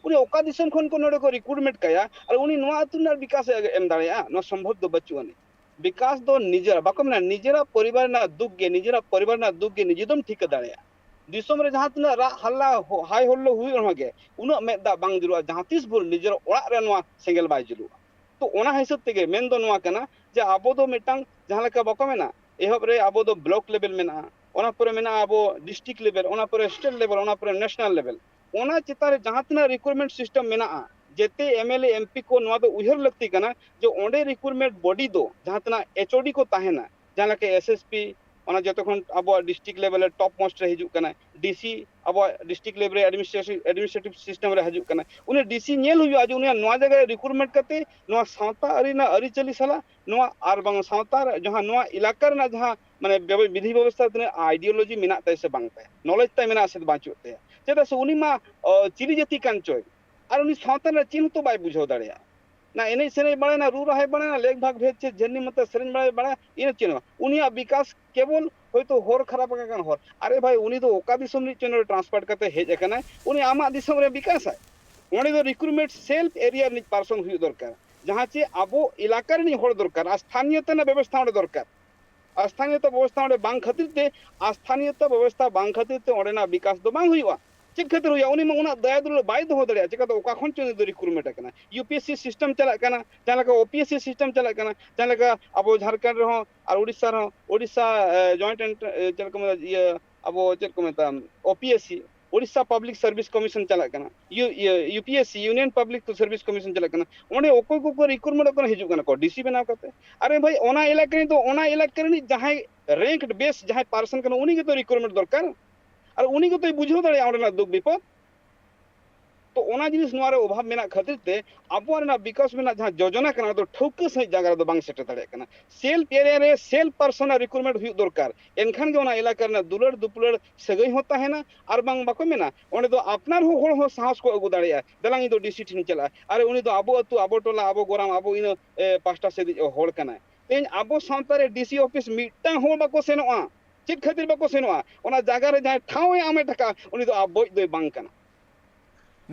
ᱩᱱᱤ ᱚᱠᱟ ᱫᱤᱥᱚᱢ ᱠᱷᱚᱱ ᱠᱚ ᱱᱚᱰᱮ ᱠᱚ recruitment ᱠᱟᱭᱟ ᱟᱨ ᱩᱱᱤ ᱱᱚᱣᱟ ᱟᱹᱛᱩ ᱨᱮᱱᱟᱜ ᱵᱤᱠᱟᱥ ᱮ ᱮᱢ ᱫᱟᱲᱮᱭᱟᱜᱼᱟ? ᱱᱚᱣᱟ ᱥᱚᱢᱵᱷᱚᱵ ᱫᱚ ᱵᱟᱹᱪᱩᱜ ᱟᱹᱱᱤᱡ᱾ ᱵᱤᱠᱟᱥ ᱫᱚ ᱱᱤᱡᱮᱨᱟᱜ, ᱵᱟᱠᱚ ᱢᱮᱱᱟ, ᱱᱤᱡᱮᱨᱟᱜ ᱯᱚᱨᱤᱵᱟᱨ ᱨᱮᱱᱟᱜ ᱫᱩᱠ ᱜᱮ, ᱱᱤᱡᱮᱨᱟᱜ ᱯᱚᱨᱤᱵᱟᱨ ᱨᱮᱱᱟᱜ ᱫᱩᱠ ᱜᱮ ᱱᱤᱡᱮ ᱫᱚᱢ ᱴᱷᱤᱠᱟᱹ ᱫᱟᱲᱮᱭᱟᱜᱼᱟ᱾ ᱫᱤᱥᱚᱢ ᱨᱮ ᱡᱟᱦᱟᱸ ᱛᱤᱱᱟᱹᱜ ᱨᱟᱜ ᱦᱟᱞᱞᱟ, ᱦᱚ-, ᱦᱟᱭ ᱦᱚᱞᱞᱚ ᱦᱩᱭᱩᱜ ᱨᱮᱦᱚᱸ ᱜᱮ, ᱩᱱᱟᱹᱜ ᱢᱮᱫ ᱫᱟᱜ ᱵᱟᱝ ᱡᱩᱞᱩᱜᱼᱟ, ᱡᱟᱦᱟᱸ ᱛᱤᱥ ᱵᱷᱳᱨ ᱱᱤᱡᱮᱨ ᱚᱲᱟᱜ ᱨᱮ ᱱᱚᱣᱟ ᱥᱮᱸᱜᱮᱞ ᱵᱟᱭ ᱡᱩᱞᱩᱜᱼᱟ᱾ ᱛᱚ, ᱚᱱᱟ ᱦᱤᱥᱟᱹᱵ ᱛᱮᱜᱮ ᱢᱮᱱ ᱫᱚ ᱱᱚᱣᱟ ᱠᱟᱱᱟ ᱡᱮ ᱟᱵᱚ ᱫᱚ ᱢᱤᱫᱴᱟᱝ, ᱡᱟᱦᱟᱸ ᱞᱮᱠᱟ ᱵᱟᱠᱚ ᱢᱮᱱᱟ, ᱮᱦᱚᱵ ᱨᱮ ᱟᱵᱚ ᱫᱚ block level ᱢᱮᱱᱟᱜᱼᱟ, ᱚᱱᱟ ᱯᱚᱨᱮ ᱢᱮᱱᱟᱜᱼᱟ ᱟᱵᱚ district level, ᱚᱱᱟ ᱯᱚᱨᱮ state level, ᱚᱱᱟ ᱯᱚᱨᱮ national level᱾ ᱚᱱᱟ ᱪᱮᱛᱟᱱ ᱨᱮ ᱡᱟᱦᱟᱸ ᱛᱤᱱᱟᱹᱜ recruitment system ᱢᱮᱱᱟᱜᱼᱟ, ᱡᱮᱛᱮ M L A, M P ᱠᱚ ᱱᱚᱣᱟ ᱫᱚ ᱩᱭᱦᱟᱹᱨ ᱞᱟᱹᱠᱛᱤ ᱠᱟᱱᱟ ᱡᱮ ᱚᱸᱰᱮ recruitment body ᱫᱚ ᱡᱟᱦᱟᱸ ᱛᱤᱱᱟᱹᱜ H O D ᱠᱚ ᱛᱟᱦᱮᱱᱟ, ᱡᱟᱦᱟᱸ ᱞᱮᱠᱟ S S P, ᱚᱱᱟ ᱡᱚᱛᱚ ᱠᱷᱚᱱ ᱟᱵᱚᱣᱟᱜ district level ᱨᱮ top most ᱨᱮ ᱦᱤᱡᱩᱜ ᱠᱟᱱᱟ, D C ᱟᱵᱚᱣᱟᱜ district level ᱨᱮ administration, administrative system ᱨᱮ ᱦᱤᱡᱩᱜ ᱠᱟᱱᱟ, ᱩᱱᱤ D C ᱧᱮᱞ ᱦᱩᱭᱩᱜᱼᱟ ᱡᱮ ᱩᱱᱤᱭᱟᱜ ᱱᱚᱣᱟ ᱡᱟᱭᱜᱟ ᱨᱮ recruitment ᱠᱟᱛᱮ ᱱᱚᱣᱟ ᱥᱟᱶᱛᱟ ᱟᱹᱨᱤ ᱨᱮᱱᱟᱜ ᱟᱹᱨᱤᱪᱟᱹᱞᱤ ᱥᱟᱞᱟᱜ ᱱᱚᱣᱟ ᱟᱨ ᱵᱟᱝ ᱥᱟᱶᱛᱟ ᱨᱮ ᱡᱟᱦᱟᱸ ᱱᱚᱣᱟ ᱮᱞᱟᱠᱟ ᱨᱮᱱᱟᱜ ᱡᱟᱦᱟᱸ ᱢᱟᱱᱮ ᱵᱮᱵᱚ-, ᱵᱤᱫᱷᱤ ᱵᱮᱵᱚᱥᱛᱷᱟ ᱛᱤᱱᱟᱹᱜ ideology ᱢᱮᱱᱟᱜ ᱛᱟᱭᱟ ᱥᱮ ᱵᱟᱝ ᱛᱟᱭᱟ, knowledge ᱛᱟᱭ ᱢᱮᱱᱟᱜᱼᱟ ᱥᱮ ᱵᱟᱹᱪᱩᱜ ᱛᱟᱭᱟ᱾ ᱪᱮᱫᱟᱜ ᱥᱮ ᱩᱱᱤ ᱢᱟ, ᱚ, ᱪᱤᱞᱤ ᱡᱟᱹᱛᱤ ᱠᱟᱱ ᱪᱚᱭ, ᱟᱨ ᱩᱱᱤ ᱥᱟᱶᱛᱟ ᱨᱮᱱᱟᱜ ᱪᱮᱫ ᱦᱚᱸᱛᱚ ᱵᱟᱭ ᱵᱩᱡᱷᱟᱹᱣ ᱫᱟᱲᱮᱭᱟᱜᱼᱟ᱾ ᱱᱟ ᱮᱱᱮᱡ ᱥᱮᱨᱮᱧ ᱵᱟᱲᱟᱭᱱᱟ, ᱨᱩ ᱨᱟᱦᱟᱭ ᱵᱟᱲᱟᱭᱱᱟ, ᱞᱮᱠ ᱵᱷᱟᱜᱽ ᱵᱷᱮᱫ ᱪᱮᱫ ᱡᱷᱮᱨᱱᱤ ᱢᱟᱛᱟ ᱥᱮᱨᱮᱧ ᱵᱟᱲᱟᱭ ᱵᱟᱲᱟᱭᱟ, ᱤᱱᱟᱹ ᱪᱮᱫ ᱦᱚᱸ ᱵᱟᱝ᱾ ᱩᱱᱤᱭᱟᱜ ᱵᱤᱠᱟᱥ ᱠᱮᱵᱚᱞ ᱦᱚᱭᱛᱳ ᱦᱚᱨ ᱠᱷᱟᱨᱟᱯ ᱟᱠᱟᱱ ᱦᱚᱨ᱾ ᱟᱨᱮ ᱵᱷᱟᱭ, ᱩᱱᱤ ᱫᱚ ᱚᱠᱟ ᱫᱤᱥᱚᱢ ᱨᱤᱱᱤᱡ ᱪᱚᱭ ᱱᱚᱰᱮ transfer ᱠᱟᱛᱮ ᱦᱮᱡ ᱟᱠᱟᱱᱟᱭ, ᱩᱱᱤ ᱟᱢᱟᱜ ᱫᱤᱥᱚᱢ ᱨᱮ ᱵᱤᱠᱟᱥᱟᱭ᱾ ᱚᱸᱰᱮ ᱫᱚ recruitment self area ᱨᱤᱱᱤᱡ person ᱦᱩᱭᱩᱜ ᱫᱚᱨᱠᱟᱨ, ᱡᱟᱦᱟᱸ ᱪᱮ ᱟᱵᱚ ᱮᱞᱟᱠᱟ ᱨᱤᱱᱤᱡ ᱦᱚᱲ ᱫᱚᱨᱠᱟᱨ, ᱟᱨ ᱥᱛᱷᱟᱱᱤᱭᱚᱛᱟ ᱨᱮᱱᱟᱜ ᱵᱮᱵᱚᱥᱛᱷᱟ ᱚᱸᱰᱮ ᱫᱚᱨᱠᱟᱨ᱾ ᱟᱨ ᱥᱛᱷᱟᱱᱤᱭᱚᱛᱟ ᱵᱮᱵᱚᱥᱛᱷᱟ ᱚᱸᱰᱮ ᱵᱟᱝ ᱠᱷᱟᱹᱛᱤᱨ ᱛᱮ, ᱟᱨ ᱥᱛᱷᱟᱱᱤᱭᱚᱛᱟ ᱵᱮᱵᱚᱥᱛᱷᱟ ᱵᱟᱝ ᱠᱷᱟᱹᱛᱤᱨ ᱛᱮ ᱚᱸᱰᱮᱱᱟᱜ ᱵᱤᱠᱟᱥ ᱫᱚ ᱵᱟᱝ ᱦᱩᱭᱩᱜᱼᱟ᱾ ᱪᱮᱫ ᱠᱷᱟᱹᱛᱤᱨ ᱦᱩᱭᱩᱜᱼᱟ? ᱩᱱᱤ ᱢᱟ ᱩᱱᱟᱹᱜ ᱫᱟᱭᱟ ᱫᱩᱞᱟᱹᱲ ᱵᱟᱭ ᱫᱚᱦᱚ ᱫᱟᱲᱮᱭᱟᱜᱼᱟ, ᱪᱮᱠᱟᱛᱮ ᱚᱠᱟ ᱠᱷᱚᱱ ᱪᱚ ᱩᱱᱤ ᱫᱚ recruitment ᱟᱠᱟᱱᱟ᱾ U P S C system ᱪᱟᱞᱟᱜ ᱠᱟᱱᱟ, ᱡᱟᱦᱟᱸ ᱞᱮᱠᱟ O P S C system ᱪᱟᱞᱟᱜ ᱠᱟᱱᱟ, ᱡᱟᱦᱟᱸ ᱞᱮᱠᱟ ᱟᱵᱚ ᱡᱷᱟᱲᱠᱷᱚᱸᱰ ᱨᱮᱦᱚᱸ ᱟᱨ ᱩᱲᱤᱥᱥᱟ ᱨᱮᱦᱚᱸ, ᱩᱲᱤᱥᱥᱟ, ᱮ, joint ent-, ᱮ, ᱪᱮᱫ ᱠᱚ ᱢᱮᱛᱟᱜᱼᱟ, ᱤᱭᱟᱹ, ᱟᱵᱚ ᱪᱮᱫ ᱠᱚ ᱢᱮᱛᱟᱜᱼᱟ, O P S C, Odisha public service commission ᱪᱟᱞᱟᱜ ᱠᱟᱱᱟ, ᱤᱭᱩ-, ᱤᱭᱟᱹ, U P S C, Union Public Service Commission ᱪᱟᱞᱟᱜ ᱠᱟᱱᱟ, ᱚᱸᱰᱮ ᱚᱠᱚᱭ ᱠᱚᱠᱚ recruitment ᱠᱟᱱᱟ, ᱦᱤᱡᱩᱜ ᱠᱟᱱᱟ ᱠᱚ D C ᱵᱮᱱᱟᱣ ᱠᱟᱛᱮ᱾ ᱟᱨᱮ ᱵᱷᱟᱭ, ᱚᱱᱟ ᱮᱞᱟᱠᱟ ᱨᱮᱱ ᱫᱚ, ᱚᱱᱟ ᱮᱞᱟᱠᱟ ᱨᱤᱱᱤᱡ ᱡᱟᱦᱟᱸᱭ ranked best ᱡᱟᱦᱟᱸᱭ person ᱠᱟᱱᱟ, ᱩᱱᱤ ᱜᱮᱛᱚ recruitment ᱫᱚᱨᱠᱟᱨ, ᱟᱨ ᱩᱱᱤ ᱜᱮᱛᱚᱭ ᱵᱩᱡᱷᱟᱹᱣ ᱫᱟᱲᱮᱭᱟᱜᱼᱟ ᱚᱸᱰᱮᱱᱟᱜ ᱫᱩᱠ ᱵᱤᱯᱚᱫ᱾ ᱛᱚ, ᱚᱱᱟ ᱡᱤᱱᱤᱥ ᱱᱚᱣᱟ ᱨᱮ ᱚᱵᱷᱟᱵᱽ ᱢᱮᱱᱟᱜ ᱠᱷᱟᱹᱛᱤᱨ ᱛᱮ ᱟᱵᱚᱣᱟᱜ ᱨᱮᱱᱟᱜ ᱵᱤᱠᱟᱥ ᱨᱮᱱᱟᱜ ᱡᱟᱦᱟᱸ ᱡᱳᱡᱚᱱᱟ ᱠᱟᱱᱟ, ᱚᱱᱟ ᱫᱚ ᱴᱷᱟᱹᱣᱠᱟᱹ ᱥᱟᱺᱦᱤᱡ ᱡᱟᱭᱜᱟ ᱨᱮᱫᱚ ᱵᱟᱝ ᱥᱮᱴᱮᱨ ᱫᱟᱲᱮᱭᱟᱜ ᱠᱟᱱᱟ᱾ Self area ᱨᱮ self person ᱟᱜ recruitment ᱦᱩᱭᱩᱜ ᱫᱚᱨᱠᱟᱨ, ᱮᱱᱠᱷᱟᱱ ᱜᱮ ᱚᱱᱟ ᱮᱞᱟᱠᱟ ᱨᱮᱱᱟᱜ ᱫᱩᱞᱟᱹᱲ ᱫᱩᱯᱞᱟᱹᱲ ᱥᱟᱹᱜᱟᱹᱭ ᱦᱚᱸ ᱛᱟᱦᱮᱱᱟ, ᱟᱨ ᱵᱟᱝ ᱵᱟᱠᱚ ᱢᱮᱱᱟ, ᱚᱸᱰᱮ ᱫᱚ ᱟᱯᱱᱟᱨ ᱦᱚᱸ ᱦᱚᱲ ᱦᱚᱸ ᱥᱟᱦᱚᱥ ᱠᱚ ᱟᱹᱜᱩ ᱫᱟᱲᱮᱭᱟᱜᱼᱟ, ᱫᱮᱞᱟ ᱤᱧ ᱫᱚ D C ᱴᱷᱮᱱᱤᱧ ᱪᱟᱞᱟᱜᱼᱟ᱾ ᱟᱨ ᱩᱱᱤ ᱫᱚ ᱟᱵᱚ ᱟᱹᱛᱩ, ᱟᱵᱚ ᱴᱚᱞᱟ, ᱟᱵᱚ ᱜᱚᱨᱟᱢ, ᱟᱵᱚ ᱤᱱᱟᱹ, ᱮ, ᱯᱟᱦᱴᱟ ᱥᱮᱫ ᱨᱤᱡ ᱦᱚᱲ ᱠᱟᱱᱟᱭ᱾ ᱛᱮᱦᱮᱧ ᱟᱵᱚ ᱥᱟᱶᱛᱟ ᱨᱮ D C office ᱢᱤᱫᱴᱟᱝ ᱦᱚᱸ ᱵᱟᱠᱚ ᱥᱮᱱᱚᱜᱼᱟ᱾ ᱪᱮᱫ ᱠᱷᱟᱹᱛᱤᱨ ᱵᱟᱠᱚ ᱥᱮᱱᱚᱜᱼᱟ? ᱚᱱᱟ ᱡᱟᱭᱜᱟ ᱨᱮ ᱡᱟᱦᱟᱸᱭ ᱴᱷᱟᱶ ᱮ ᱟᱢᱮᱴ ᱟᱠᱟᱫ, ᱩᱱᱤ ᱫᱚ ᱟᱵᱚᱭᱤᱡ ᱫᱚᱭ ᱵᱟᱝ ᱠᱟᱱᱟ᱾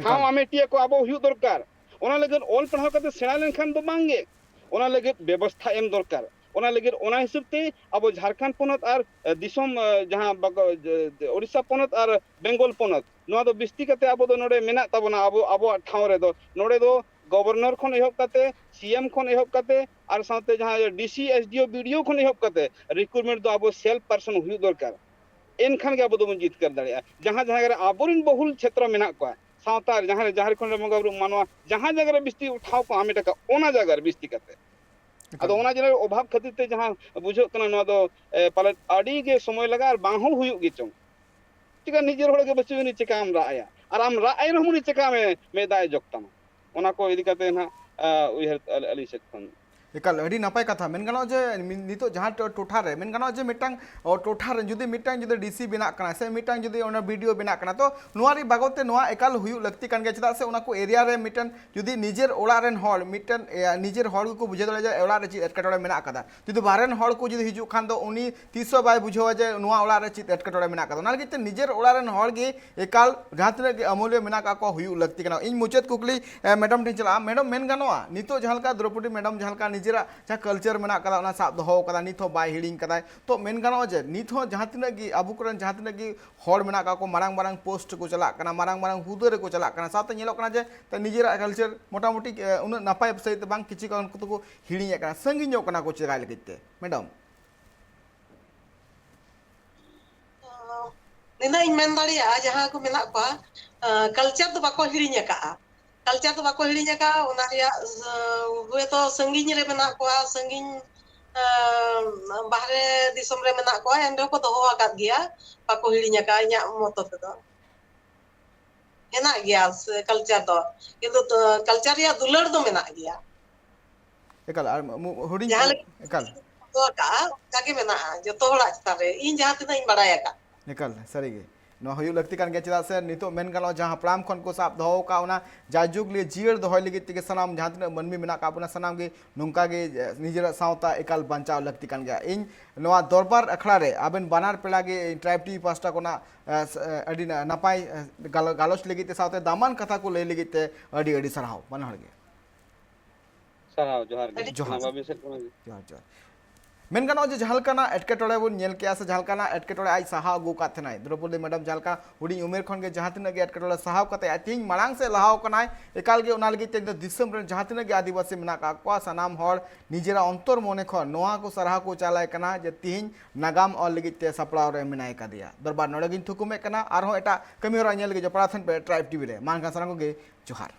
ᱴᱷᱟᱶ ᱮᱠᱟᱞ᱾ ᱟᱢᱮᱴᱤᱭᱟᱹ ᱠᱚ ᱟᱵᱚ ᱦᱩᱭᱩᱜ ᱫᱚᱨᱠᱟᱨ᱾ ᱚᱱᱟ ᱞᱟᱹᱜᱤᱫ ᱚᱞ ᱯᱟᱲᱦᱟᱣ ᱠᱟᱛᱮ ᱥᱮᱬᱟ ᱞᱮᱱᱠᱷᱟᱱ ᱫᱚ ᱵᱟᱝ ᱜᱮ, ᱚᱱᱟ ᱞᱟᱹᱜᱤᱫ ᱵᱮᱵᱚᱥᱛᱷᱟ ᱮᱢ ᱫᱚᱨᱠᱟᱨ᱾ ᱚᱱᱟ ᱞᱟᱹᱜᱤᱫ, ᱚᱱᱟ ᱦᱤᱥᱟᱹᱵ ᱛᱮ ᱟᱵᱚ ᱡᱷᱟᱲᱠᱷᱚᱸᱰ ᱯᱚᱱᱚᱛ ᱟᱨ, ᱮ, ᱫᱤᱥᱚᱢ, ᱮ, ᱡᱟᱦᱟᱸ ᱵᱟᱠᱚ, ᱡᱮ, ᱡᱮ, ᱳᱰᱤᱥᱟ ᱯᱚᱱᱚᱛ ᱟᱨ ᱵᱮᱝᱜᱚᱞ ᱯᱚᱱᱚᱛ, ᱱᱚᱣᱟ ᱫᱚ ᱵᱤᱥᱛᱤ ᱠᱟᱛᱮ ᱟᱵᱚ ᱫᱚ ᱱᱚᱰᱮ ᱢᱮᱱᱟᱜ ᱛᱟᱵᱚᱱᱟ, ᱟᱵᱚ, ᱟᱵᱚᱣᱟᱜ ᱴᱷᱟᱶ ᱨᱮᱫᱚ᱾ ᱱᱚᱰᱮ ᱫᱚ ᱜᱚᱵᱷᱚᱨᱱᱚᱨ ᱠᱷᱚᱱ ᱮᱦᱚᱵ ᱠᱟᱛᱮ, C M ᱠᱷᱚᱱ ᱮᱦᱚᱵ ᱠᱟᱛᱮ, ᱟᱨ ᱥᱟᱶᱛᱮ ᱡᱟᱦᱟᱸ D C, S D O, B D O ᱠᱷᱚᱱ ᱮᱦᱚᱵ ᱠᱟᱛᱮ recruitment ᱫᱚ ᱟᱵᱚ self person ᱦᱩᱭᱩᱜ ᱫᱚᱨᱠᱟᱨ᱾ ᱮᱱᱠᱷᱟᱱ ᱜᱮ ᱟᱵᱚ ᱫᱚᱵᱚᱱ ᱡᱤᱛᱠᱟᱹᱨ ᱫᱟᱲᱮᱭᱟᱜᱼᱟ᱾ ᱡᱟᱦᱟᱸ ᱡᱟᱭᱜᱟ ᱨᱮ ᱟᱵᱚᱨᱮᱱ ᱵᱚᱦᱩᱞ ᱪᱷᱮᱛᱨᱚ ᱢᱮᱱᱟᱜ ᱠᱚᱣᱟ, ᱥᱟᱶᱛᱟ ᱨᱮ ᱡᱟᱦᱟᱸ ᱨᱮ ᱡᱟᱦᱮᱨ ᱠᱷᱚᱸᱰ ᱨᱮ ᱵᱚᱸᱜᱟ ᱵᱩᱨᱩ ᱢᱟᱱᱣᱟ ᱡᱟᱦᱟᱸ ᱡᱟᱭᱜᱟ ᱨᱮ ᱵᱤᱥᱛᱤ ᱴᱷᱟᱶ ᱠᱚ ᱦᱟᱢᱮᱴ ᱟᱠᱟᱫ, ᱚᱱᱟ ᱡᱟᱭᱜᱟ ᱨᱮ ᱵᱤᱥᱛᱤ ᱠᱟᱛᱮ᱾ ᱟᱫᱚ ᱚᱱᱟ ᱡᱟᱭᱜᱟ ᱨᱮ ᱚᱵᱷᱟᱵᱽ ᱠᱷᱟᱹᱛᱤᱨ ᱛᱮ ᱡᱟᱦᱟᱸ ᱵᱩᱡᱷᱟᱹᱜ ᱠᱟᱱᱟ, ᱱᱚᱣᱟ ᱫᱚ ᱮ, ᱯᱟᱞᱮᱫ ᱟᱹᱰᱤ ᱜᱮ ᱥᱚᱢᱚᱭ ᱞᱟᱜᱟᱜᱼᱟ ᱟᱨ ᱵᱟᱝ ᱦᱚᱸ ᱦᱩᱭᱩᱜ ᱜᱮ ᱪᱚᱝ᱾ ᱪᱮᱠᱟ ᱱᱤᱡᱮᱨ ᱦᱚᱲ ᱜᱮ ᱵᱟᱹᱪᱩᱜ, ᱩᱱᱤ ᱪᱮᱠᱟᱢ ᱨᱟᱜ ᱟᱭᱟ? ᱟᱨ ᱟᱢ ᱨᱟᱜ ᱟᱭ ᱨᱮᱦᱚᱸ ᱩᱱᱤ ᱪᱮᱠᱟ ᱢᱮ-, ᱢᱮᱫ ᱫᱟᱜ ᱮ ᱡᱚᱜ ᱛᱟᱢᱟ? ᱚᱱᱟ ᱠᱚ ᱤᱫᱤ ᱠᱟᱛᱮ ᱱᱟᱦᱟᱜ, ᱟ, ᱩᱭᱦᱟᱹᱨ ᱟᱞ-, ᱟᱹᱞᱤᱧ ᱥᱮᱫ ᱠᱷᱚᱱ᱾ ᱮᱠᱟᱞ, ᱟᱹᱰᱤ ᱱᱟᱯᱟᱭ ᱠᱟᱛᱷᱟ᱾ ᱢᱮᱱ ᱜᱟᱱᱚᱜᱼᱟ ᱡᱮ ᱢᱤ-, ᱱᱤᱛᱚᱜ ᱡᱟᱦᱟᱸ ᱴᱚ-, ᱴᱚᱴᱷᱟ ᱨᱮ, ᱢᱮᱱ ᱜᱟᱱᱚᱜᱼᱟ ᱡᱮ ᱢᱤᱫᱴᱟᱝ, ᱚ, ᱴᱚᱴᱷᱟ ᱨᱮ ᱡᱩᱫᱤ ᱢᱤᱫᱴᱟᱝ ᱡᱩᱫᱤ ᱰᱤ ᱥᱤ ᱵᱮᱱᱟᱜ ᱠᱟᱱᱟ ᱥᱮ ᱢᱤᱫᱴᱟᱝ ᱡᱩᱫᱤ ᱚᱱᱟ ᱵᱤ ᱰᱤ ᱳ ᱵᱮᱱᱟᱜ ᱠᱟᱱᱟ, ᱛᱚ ᱱᱚᱣᱟ ᱨᱮ ᱵᱟᱵᱚᱫ ᱛᱮ ᱱᱚᱣᱟ ᱮᱠᱟᱞ ᱦᱩᱭᱩᱜ ᱞᱟᱹᱠᱛᱤ ᱠᱟᱱ ᱜᱮᱭᱟ᱾ ᱪᱮᱫᱟᱜ ᱥᱮ ᱚᱱᱟ ᱠᱚ ᱮᱨᱤᱭᱟ ᱨᱮ ᱢᱤᱫᱴᱟᱝ ᱡᱩᱫᱤ ᱱᱤᱡᱮᱨ ᱚᱲᱟᱜ ᱨᱮᱱ ᱦᱚᱲ ᱢᱤᱫᱴᱮᱱ, ᱮ, ᱱᱤᱡᱮᱨ ᱦᱚᱲ ᱜᱮᱠᱚ ᱵᱩᱡᱷᱟᱹᱣ ᱫᱟᱲᱮᱭᱟᱜᱼᱟ ᱡᱮ ᱚᱲᱟᱜ ᱨᱮ ᱪᱮᱫ ᱮᱴᱠᱮᱴᱚᱬᱮ ᱢᱮᱱᱟᱜ ᱟᱠᱟᱫᱟ, ᱡᱩᱫᱤ ᱵᱟᱦᱨᱮ ᱨᱮᱱ ᱦᱚᱲ ᱠᱚ ᱡᱩᱫᱤ ᱦᱤᱡᱩᱜ ᱠᱷᱟᱱ ᱫᱚ ᱩᱱᱤ ᱛᱤᱥ ᱦᱚᱸ ᱵᱟᱭ ᱵᱩᱡᱷᱟᱹᱣᱟ ᱡᱮ ᱱᱚᱣᱟ ᱚᱲᱟᱜ ᱨᱮ ᱪᱮᱫ ᱮᱴᱠᱮᱴᱚᱬᱮ ᱢᱮᱱᱟᱜ ᱟᱠᱟᱫᱟ᱾ ᱚᱱᱟ ᱞᱟᱹᱜᱤᱫ ᱛᱮ ᱱᱤᱡᱮᱨ ᱚᱲᱟᱜ ᱨᱮᱱ ᱦᱚᱲ ᱜᱮ ᱮᱠᱟᱞ ᱡᱟᱦᱟᱸ ᱛᱤᱱᱟᱹᱜ ᱜᱮ ᱟᱹᱢᱟᱹᱞᱤᱭᱟᱹ ᱢᱮᱱᱟᱜ ᱟᱠᱟᱫ ᱠᱚᱣᱟ ᱦᱩᱭᱩᱜ ᱞᱟᱹᱠᱛᱤ ᱠᱟᱱᱟ᱾ ᱤᱧ ᱢᱩᱪᱟᱹᱫ ᱠᱩᱠᱞᱤ, ᱮ, ᱢᱮᱰᱟᱢ ᱴᱷᱮᱱ ᱪᱟᱞᱟᱜᱼᱟ᱾ ᱢᱮᱰᱟᱢ, ᱢᱮᱱ ᱜᱟᱱᱚᱜᱼᱟ ᱱᱤᱛᱚᱜ ᱡᱟᱦᱟᱸ ᱞᱮᱠᱟ ᱫᱨᱚᱯᱚᱫᱤ ᱢᱮᱰᱟᱢ ᱡᱟᱦᱟᱸ ᱞᱮᱠᱟ ᱱᱤᱡᱮᱨᱟᱜ ᱡᱟᱦᱟᱸ ᱠᱟᱞᱪᱟᱨ ᱢᱮᱱᱟᱜ ᱟᱠᱟᱫᱟ ᱚᱱᱟ ᱥᱟᱵ ᱫᱚᱦᱚ ᱟᱠᱟᱫᱟ, ᱱᱤᱛ ᱦᱚᱸ ᱵᱟᱭ ᱦᱤᱲᱤᱧ ᱠᱟᱫᱟᱭ, ᱛᱚ ᱢᱮᱱ ᱜᱟᱱᱚᱜᱼᱟ ᱡᱮ ᱱᱤᱛ ᱦᱚᱸ ᱡᱟᱦᱟᱸ ᱛᱤᱱᱟᱹᱜ ᱜᱮ ᱟᱵᱚ ᱠᱚᱨᱮᱱ ᱡᱟᱦᱟᱸ ᱛᱤᱱᱟᱹᱜ ᱜᱮ ᱦᱚᱲ ᱢᱮᱱᱟᱜ ᱟᱠᱟᱫ ᱠᱚ, ᱢᱟᱨᱟᱝ ᱢᱟᱨᱟᱝ ᱯᱳᱥᱴ ᱨᱮᱠᱚ ᱪᱟᱞᱟᱜ ᱠᱟᱱᱟ, ᱢᱟᱨᱟᱝ ᱢᱟᱨᱟᱝ ᱦᱩᱫᱟᱹ ᱨᱮᱠᱚ ᱪᱟᱞᱟᱜ ᱠᱟᱱᱟ, ᱥᱟᱶᱛᱮ ᱧᱮᱞᱚᱜ ᱠᱟᱱᱟ ᱡᱮ ᱱᱤᱡᱮᱨᱟᱜ ᱠᱟᱞᱪᱟᱨ ᱢᱚᱴᱟᱢᱩᱴᱤ, ᱮ, ᱩᱱᱟᱹᱜ ᱱᱟᱯᱟᱭ ᱥᱟᱺᱦᱤᱡ ᱛᱮ ᱵᱟᱝ, ᱠᱤᱪᱷᱩ ᱜᱟᱱ ᱠᱚᱫᱚ ᱠᱚ ᱦᱤᱲᱤᱧᱮᱫ ᱠᱟᱱᱟ, ᱥᱟᱺᱜᱤᱧᱚᱜ ᱠᱟᱱᱟ ᱠᱚ ᱪᱮᱫᱟᱭ ᱞᱟᱹᱜᱤᱫ ᱛᱮ ᱢᱮᱰᱟᱢ? ᱱᱤᱱᱟᱹᱜ ᱤᱧ ᱢᱮᱱ ᱫᱟᱲᱮᱭᱟᱜᱼᱟ, ᱡᱟᱦᱟᱸ ᱠᱚ ᱢᱮᱱᱟᱜ ᱠᱚᱣᱟ, ᱠᱟᱞᱪᱟᱨ ᱫᱚ ᱵᱟᱠᱚ ᱦᱤᱲᱤᱧ ᱟᱠᱟᱫᱼᱟ᱾ ᱠᱟᱞᱪᱟᱨ ᱫᱚ ᱵᱟᱠᱚ ᱦᱤᱲᱤᱧ ᱟᱠᱟᱫᱼᱟ᱾ ᱚᱱᱟ ᱨᱮᱭᱟᱜ, ᱦᱚᱭᱛᱳ ᱥᱟᱺᱜᱤᱧ ᱨᱮ ᱢᱮᱱᱟᱜ ᱠᱚᱣᱟ, ᱥᱟᱺᱜᱤᱧ, ᱵᱟᱦᱨᱮ ᱫᱤᱥᱚᱢ ᱨᱮ ᱢᱮᱱᱟᱜ ᱠᱚᱣᱟ, ᱮᱱ ᱨᱮᱦᱚᱸ ᱠᱚ ᱫᱚᱦᱚ ᱟᱠᱟᱫ ᱜᱮᱭᱟ, ᱵᱟᱠᱚ ᱦᱤᱲᱤᱧ ᱟᱠᱟᱫᱼᱟ, ᱤᱧᱟᱹᱜ ᱢᱚᱛᱚ ᱛᱮᱫᱚ᱾ ᱦᱮᱱᱟᱜ ᱜᱮᱭᱟ ᱥᱮ ᱠᱟᱞᱪᱟᱨ ᱫᱚ, ᱠᱤᱱᱛᱩ ᱠᱟᱞᱪᱟᱨ ᱨᱮᱭᱟᱜ ᱫᱩᱞᱟᱹᱲ ᱫᱚ ᱢᱮᱱᱟᱜ ᱜᱮᱭᱟ᱾ ᱮᱠᱟᱞ, ᱟᱨ ᱢᱩ-, ᱦᱩᱰᱤᱧ ᱡᱟᱦᱟᱸ ᱠᱚ, ᱞᱮᱠᱟ ᱮᱠᱟᱞ᱾ ᱫᱚᱦᱚ ᱟᱠᱟᱫᱼᱟ, ᱚᱱᱠᱟ ᱜᱮ ᱢᱮᱱᱟᱜᱼᱟ ᱡᱚᱛᱚ ᱦᱚᱲᱟᱜ ᱪᱮᱛᱟᱱ ᱨᱮ, ᱤᱧ ᱡᱟᱦᱟᱸ ᱛᱤᱱᱟᱹᱜ ᱤᱧ ᱵᱟᱲᱟᱭ ᱟᱠᱟᱫ᱾ ᱮᱠᱟᱞ, ᱥᱟᱹᱨᱤ ᱜᱮ᱾ ᱱᱚᱣᱟ ᱦᱩᱭᱩᱜ ᱞᱟᱹᱠᱛᱤ ᱠᱟᱱ ᱜᱮᱭᱟ, ᱪᱮᱫᱟᱜ ᱥᱮ ᱱᱤᱛᱚᱜ ᱢᱮᱱ ᱜᱟᱱᱚᱜᱼᱟ, ᱡᱟᱦᱟᱸ ᱦᱟᱯᱲᱟᱢ ᱠᱷᱚᱱ ᱠᱚ ᱥᱟᱵ ᱫᱚᱦᱚ ᱟᱠᱟᱫ, ᱚᱱᱟ ᱡᱟᱭᱡᱩᱜᱽ ᱞᱤᱭᱟᱹ ᱡᱤᱭᱟᱹᱲ ᱫᱚᱦᱚᱭ ᱞᱟᱹᱜᱤᱫ ᱛᱮᱜᱮ ᱥᱟᱱᱟᱢ ᱡᱟᱦᱟᱸ ᱛᱤᱱᱟᱹᱜ ᱢᱟᱹᱱᱢᱤ ᱢᱮᱱᱟᱜ ᱟᱠᱟᱫ ᱵᱚᱱᱟ, ᱥᱟᱱᱟᱢ ᱜᱮ ᱱᱚᱝᱠᱟ ᱜᱮ, ᱮ, ᱱᱤᱡᱮᱨᱟᱜ ᱥᱟᱶᱛᱟ ᱮᱠᱟᱞ ᱵᱟᱧᱪᱟᱣ ᱞᱟᱹᱠᱛᱤ ᱠᱟᱱ ᱜᱮᱭᱟ᱾ ᱤᱧ ᱱᱚᱣᱟ ᱫᱚᱨᱵᱟᱨ ᱟᱠᱷᱲᱟ ᱨᱮ ᱟᱵᱮᱱ ᱵᱟᱱᱟᱨ ᱯᱮᱲᱟ ᱜᱮ ᱴᱨᱟᱭᱤᱵᱽ ᱴᱤ ᱯᱟᱦᱴᱟ ᱠᱷᱚᱱᱟᱜ, ᱮ, ᱥ-, ᱮ, ᱟᱹᱰᱤ ᱱᱟ-, ᱱᱟᱯᱟᱭ, ᱮ, ᱜᱟᱞᱚ-, ᱜᱟᱞᱚᱪ ᱞᱟᱹᱜᱤᱫ ᱛᱮ ᱥᱟᱶᱛᱮ ᱫᱟᱢᱟᱱ ᱠᱟᱛᱷᱟ ᱠᱚ ᱞᱟᱹᱭ ᱞᱟᱹᱜᱤᱫ ᱛᱮ ᱟᱹᱰᱤ ᱟᱹᱰᱤ ᱥᱟᱨᱦᱟᱣ ᱵᱟᱱᱟ ᱦᱚᱲ ᱜᱮ᱾ ᱥᱟᱨᱦᱟᱣ, ᱡᱚᱦᱟᱨ ᱜᱮ᱾ ᱡᱚᱦᱟᱨ᱾ ᱥᱟᱱᱟᱢ ᱟᱹᱵᱤᱱ ᱥᱮᱫ ᱠᱷᱚᱱᱟᱜ ᱜᱮ᱾ ᱡᱚᱦᱟᱨ, ᱡᱚᱦᱟᱨ᱾ ᱢᱮᱱ ᱜᱟᱱᱚᱜᱼᱟ ᱡᱮ ᱡᱟᱦᱟᱸ ᱞᱮᱠᱟᱱᱟᱜ ᱮᱴᱠᱮᱴᱚᱬᱮ ᱵᱚᱱ ᱧᱮᱞ ᱠᱮᱜᱼᱟ ᱥᱮ ᱡᱟᱦᱟᱸ ᱞᱮᱠᱟᱱᱟᱜ ᱮᱴᱠᱮᱴᱚᱬᱮ ᱟᱡ ᱥᱟᱦᱟᱣ ᱟᱹᱜᱩ ᱟᱠᱟᱫ ᱛᱟᱦᱮᱱᱟᱭ, ᱫᱨᱚᱯᱚᱫᱤ ᱢᱮᱰᱟᱢ ᱡᱟᱦᱟᱸ ᱞᱮᱠᱟ ᱦᱩᱰᱤᱧ ᱩᱢᱮᱨ ᱠᱷᱚᱱ ᱜᱮ ᱡᱟᱦᱟᱸ ᱛᱤᱱᱟᱹᱜ ᱜᱮ ᱮᱴᱠᱮᱴᱚᱬᱮ ᱥᱟᱦᱟᱣ ᱠᱟᱛᱮ ᱟᱡ ᱛᱮᱦᱮᱧ ᱢᱟᱲᱟᱝ ᱥᱮᱫ ᱞᱟᱦᱟᱣ ᱟᱠᱟᱱᱟᱭ, ᱮᱠᱟᱞ ᱜᱮ ᱚᱱᱟ ᱞᱟᱹᱜᱤᱫ ᱛᱮ ᱤᱧ ᱫᱚ ᱫᱤᱥᱚᱢ ᱨᱮᱱ ᱡᱟᱦᱟᱸ ᱛᱤᱱᱟᱹᱜ ᱜᱮ ᱟᱹᱫᱤᱵᱟᱹᱥᱤ ᱢᱮᱱᱟᱜ ᱟᱠᱟᱫ ᱠᱚᱣᱟ, ᱥᱟᱱᱟᱢ ᱦᱚᱲ ᱱᱤᱡᱮᱨᱟᱜ ᱚᱱᱛᱚᱨ ᱢᱚᱱᱮ ᱠᱷᱚᱱ ᱱᱚᱣᱟ ᱠᱚ ᱥᱟᱨᱦᱟᱣ ᱠᱚ ᱪᱟᱞᱟᱭ ᱠᱟᱱᱟ ᱡᱮ ᱛᱤᱦᱤᱧ ᱱᱟᱜᱟᱢ ᱚᱞ ᱞᱟᱹᱜᱤᱫ ᱛᱮ ᱥᱟᱯᱲᱟᱣ ᱨᱮ ᱢᱮᱱᱟᱭ ᱠᱟᱫᱮᱭᱟ᱾ ᱫᱚᱨᱵᱟᱨ ᱱᱚᱰᱮ ᱜᱤᱧ ᱛᱷᱩᱠᱩᱢᱮᱫ ᱠᱟᱱᱟ, ᱟᱨᱦᱚᱸ ᱮᱴᱟᱜ ᱠᱟᱹᱢᱤ ᱦᱚᱨᱟ ᱧᱮᱞ ᱞᱟᱹᱜᱤᱫ ᱡᱚᱯᱲᱟᱣ ᱛᱟᱦᱮᱱ ᱯᱮ ᱴᱨᱟᱭᱤᱵᱽ ᱴᱤᱵᱷᱤ ᱨᱮ᱾ ᱢᱟ ᱮᱱᱠᱷᱟᱱ ᱥᱟᱱᱟᱢ ᱠᱚᱜᱮ ᱡᱚᱦᱟᱨ᱾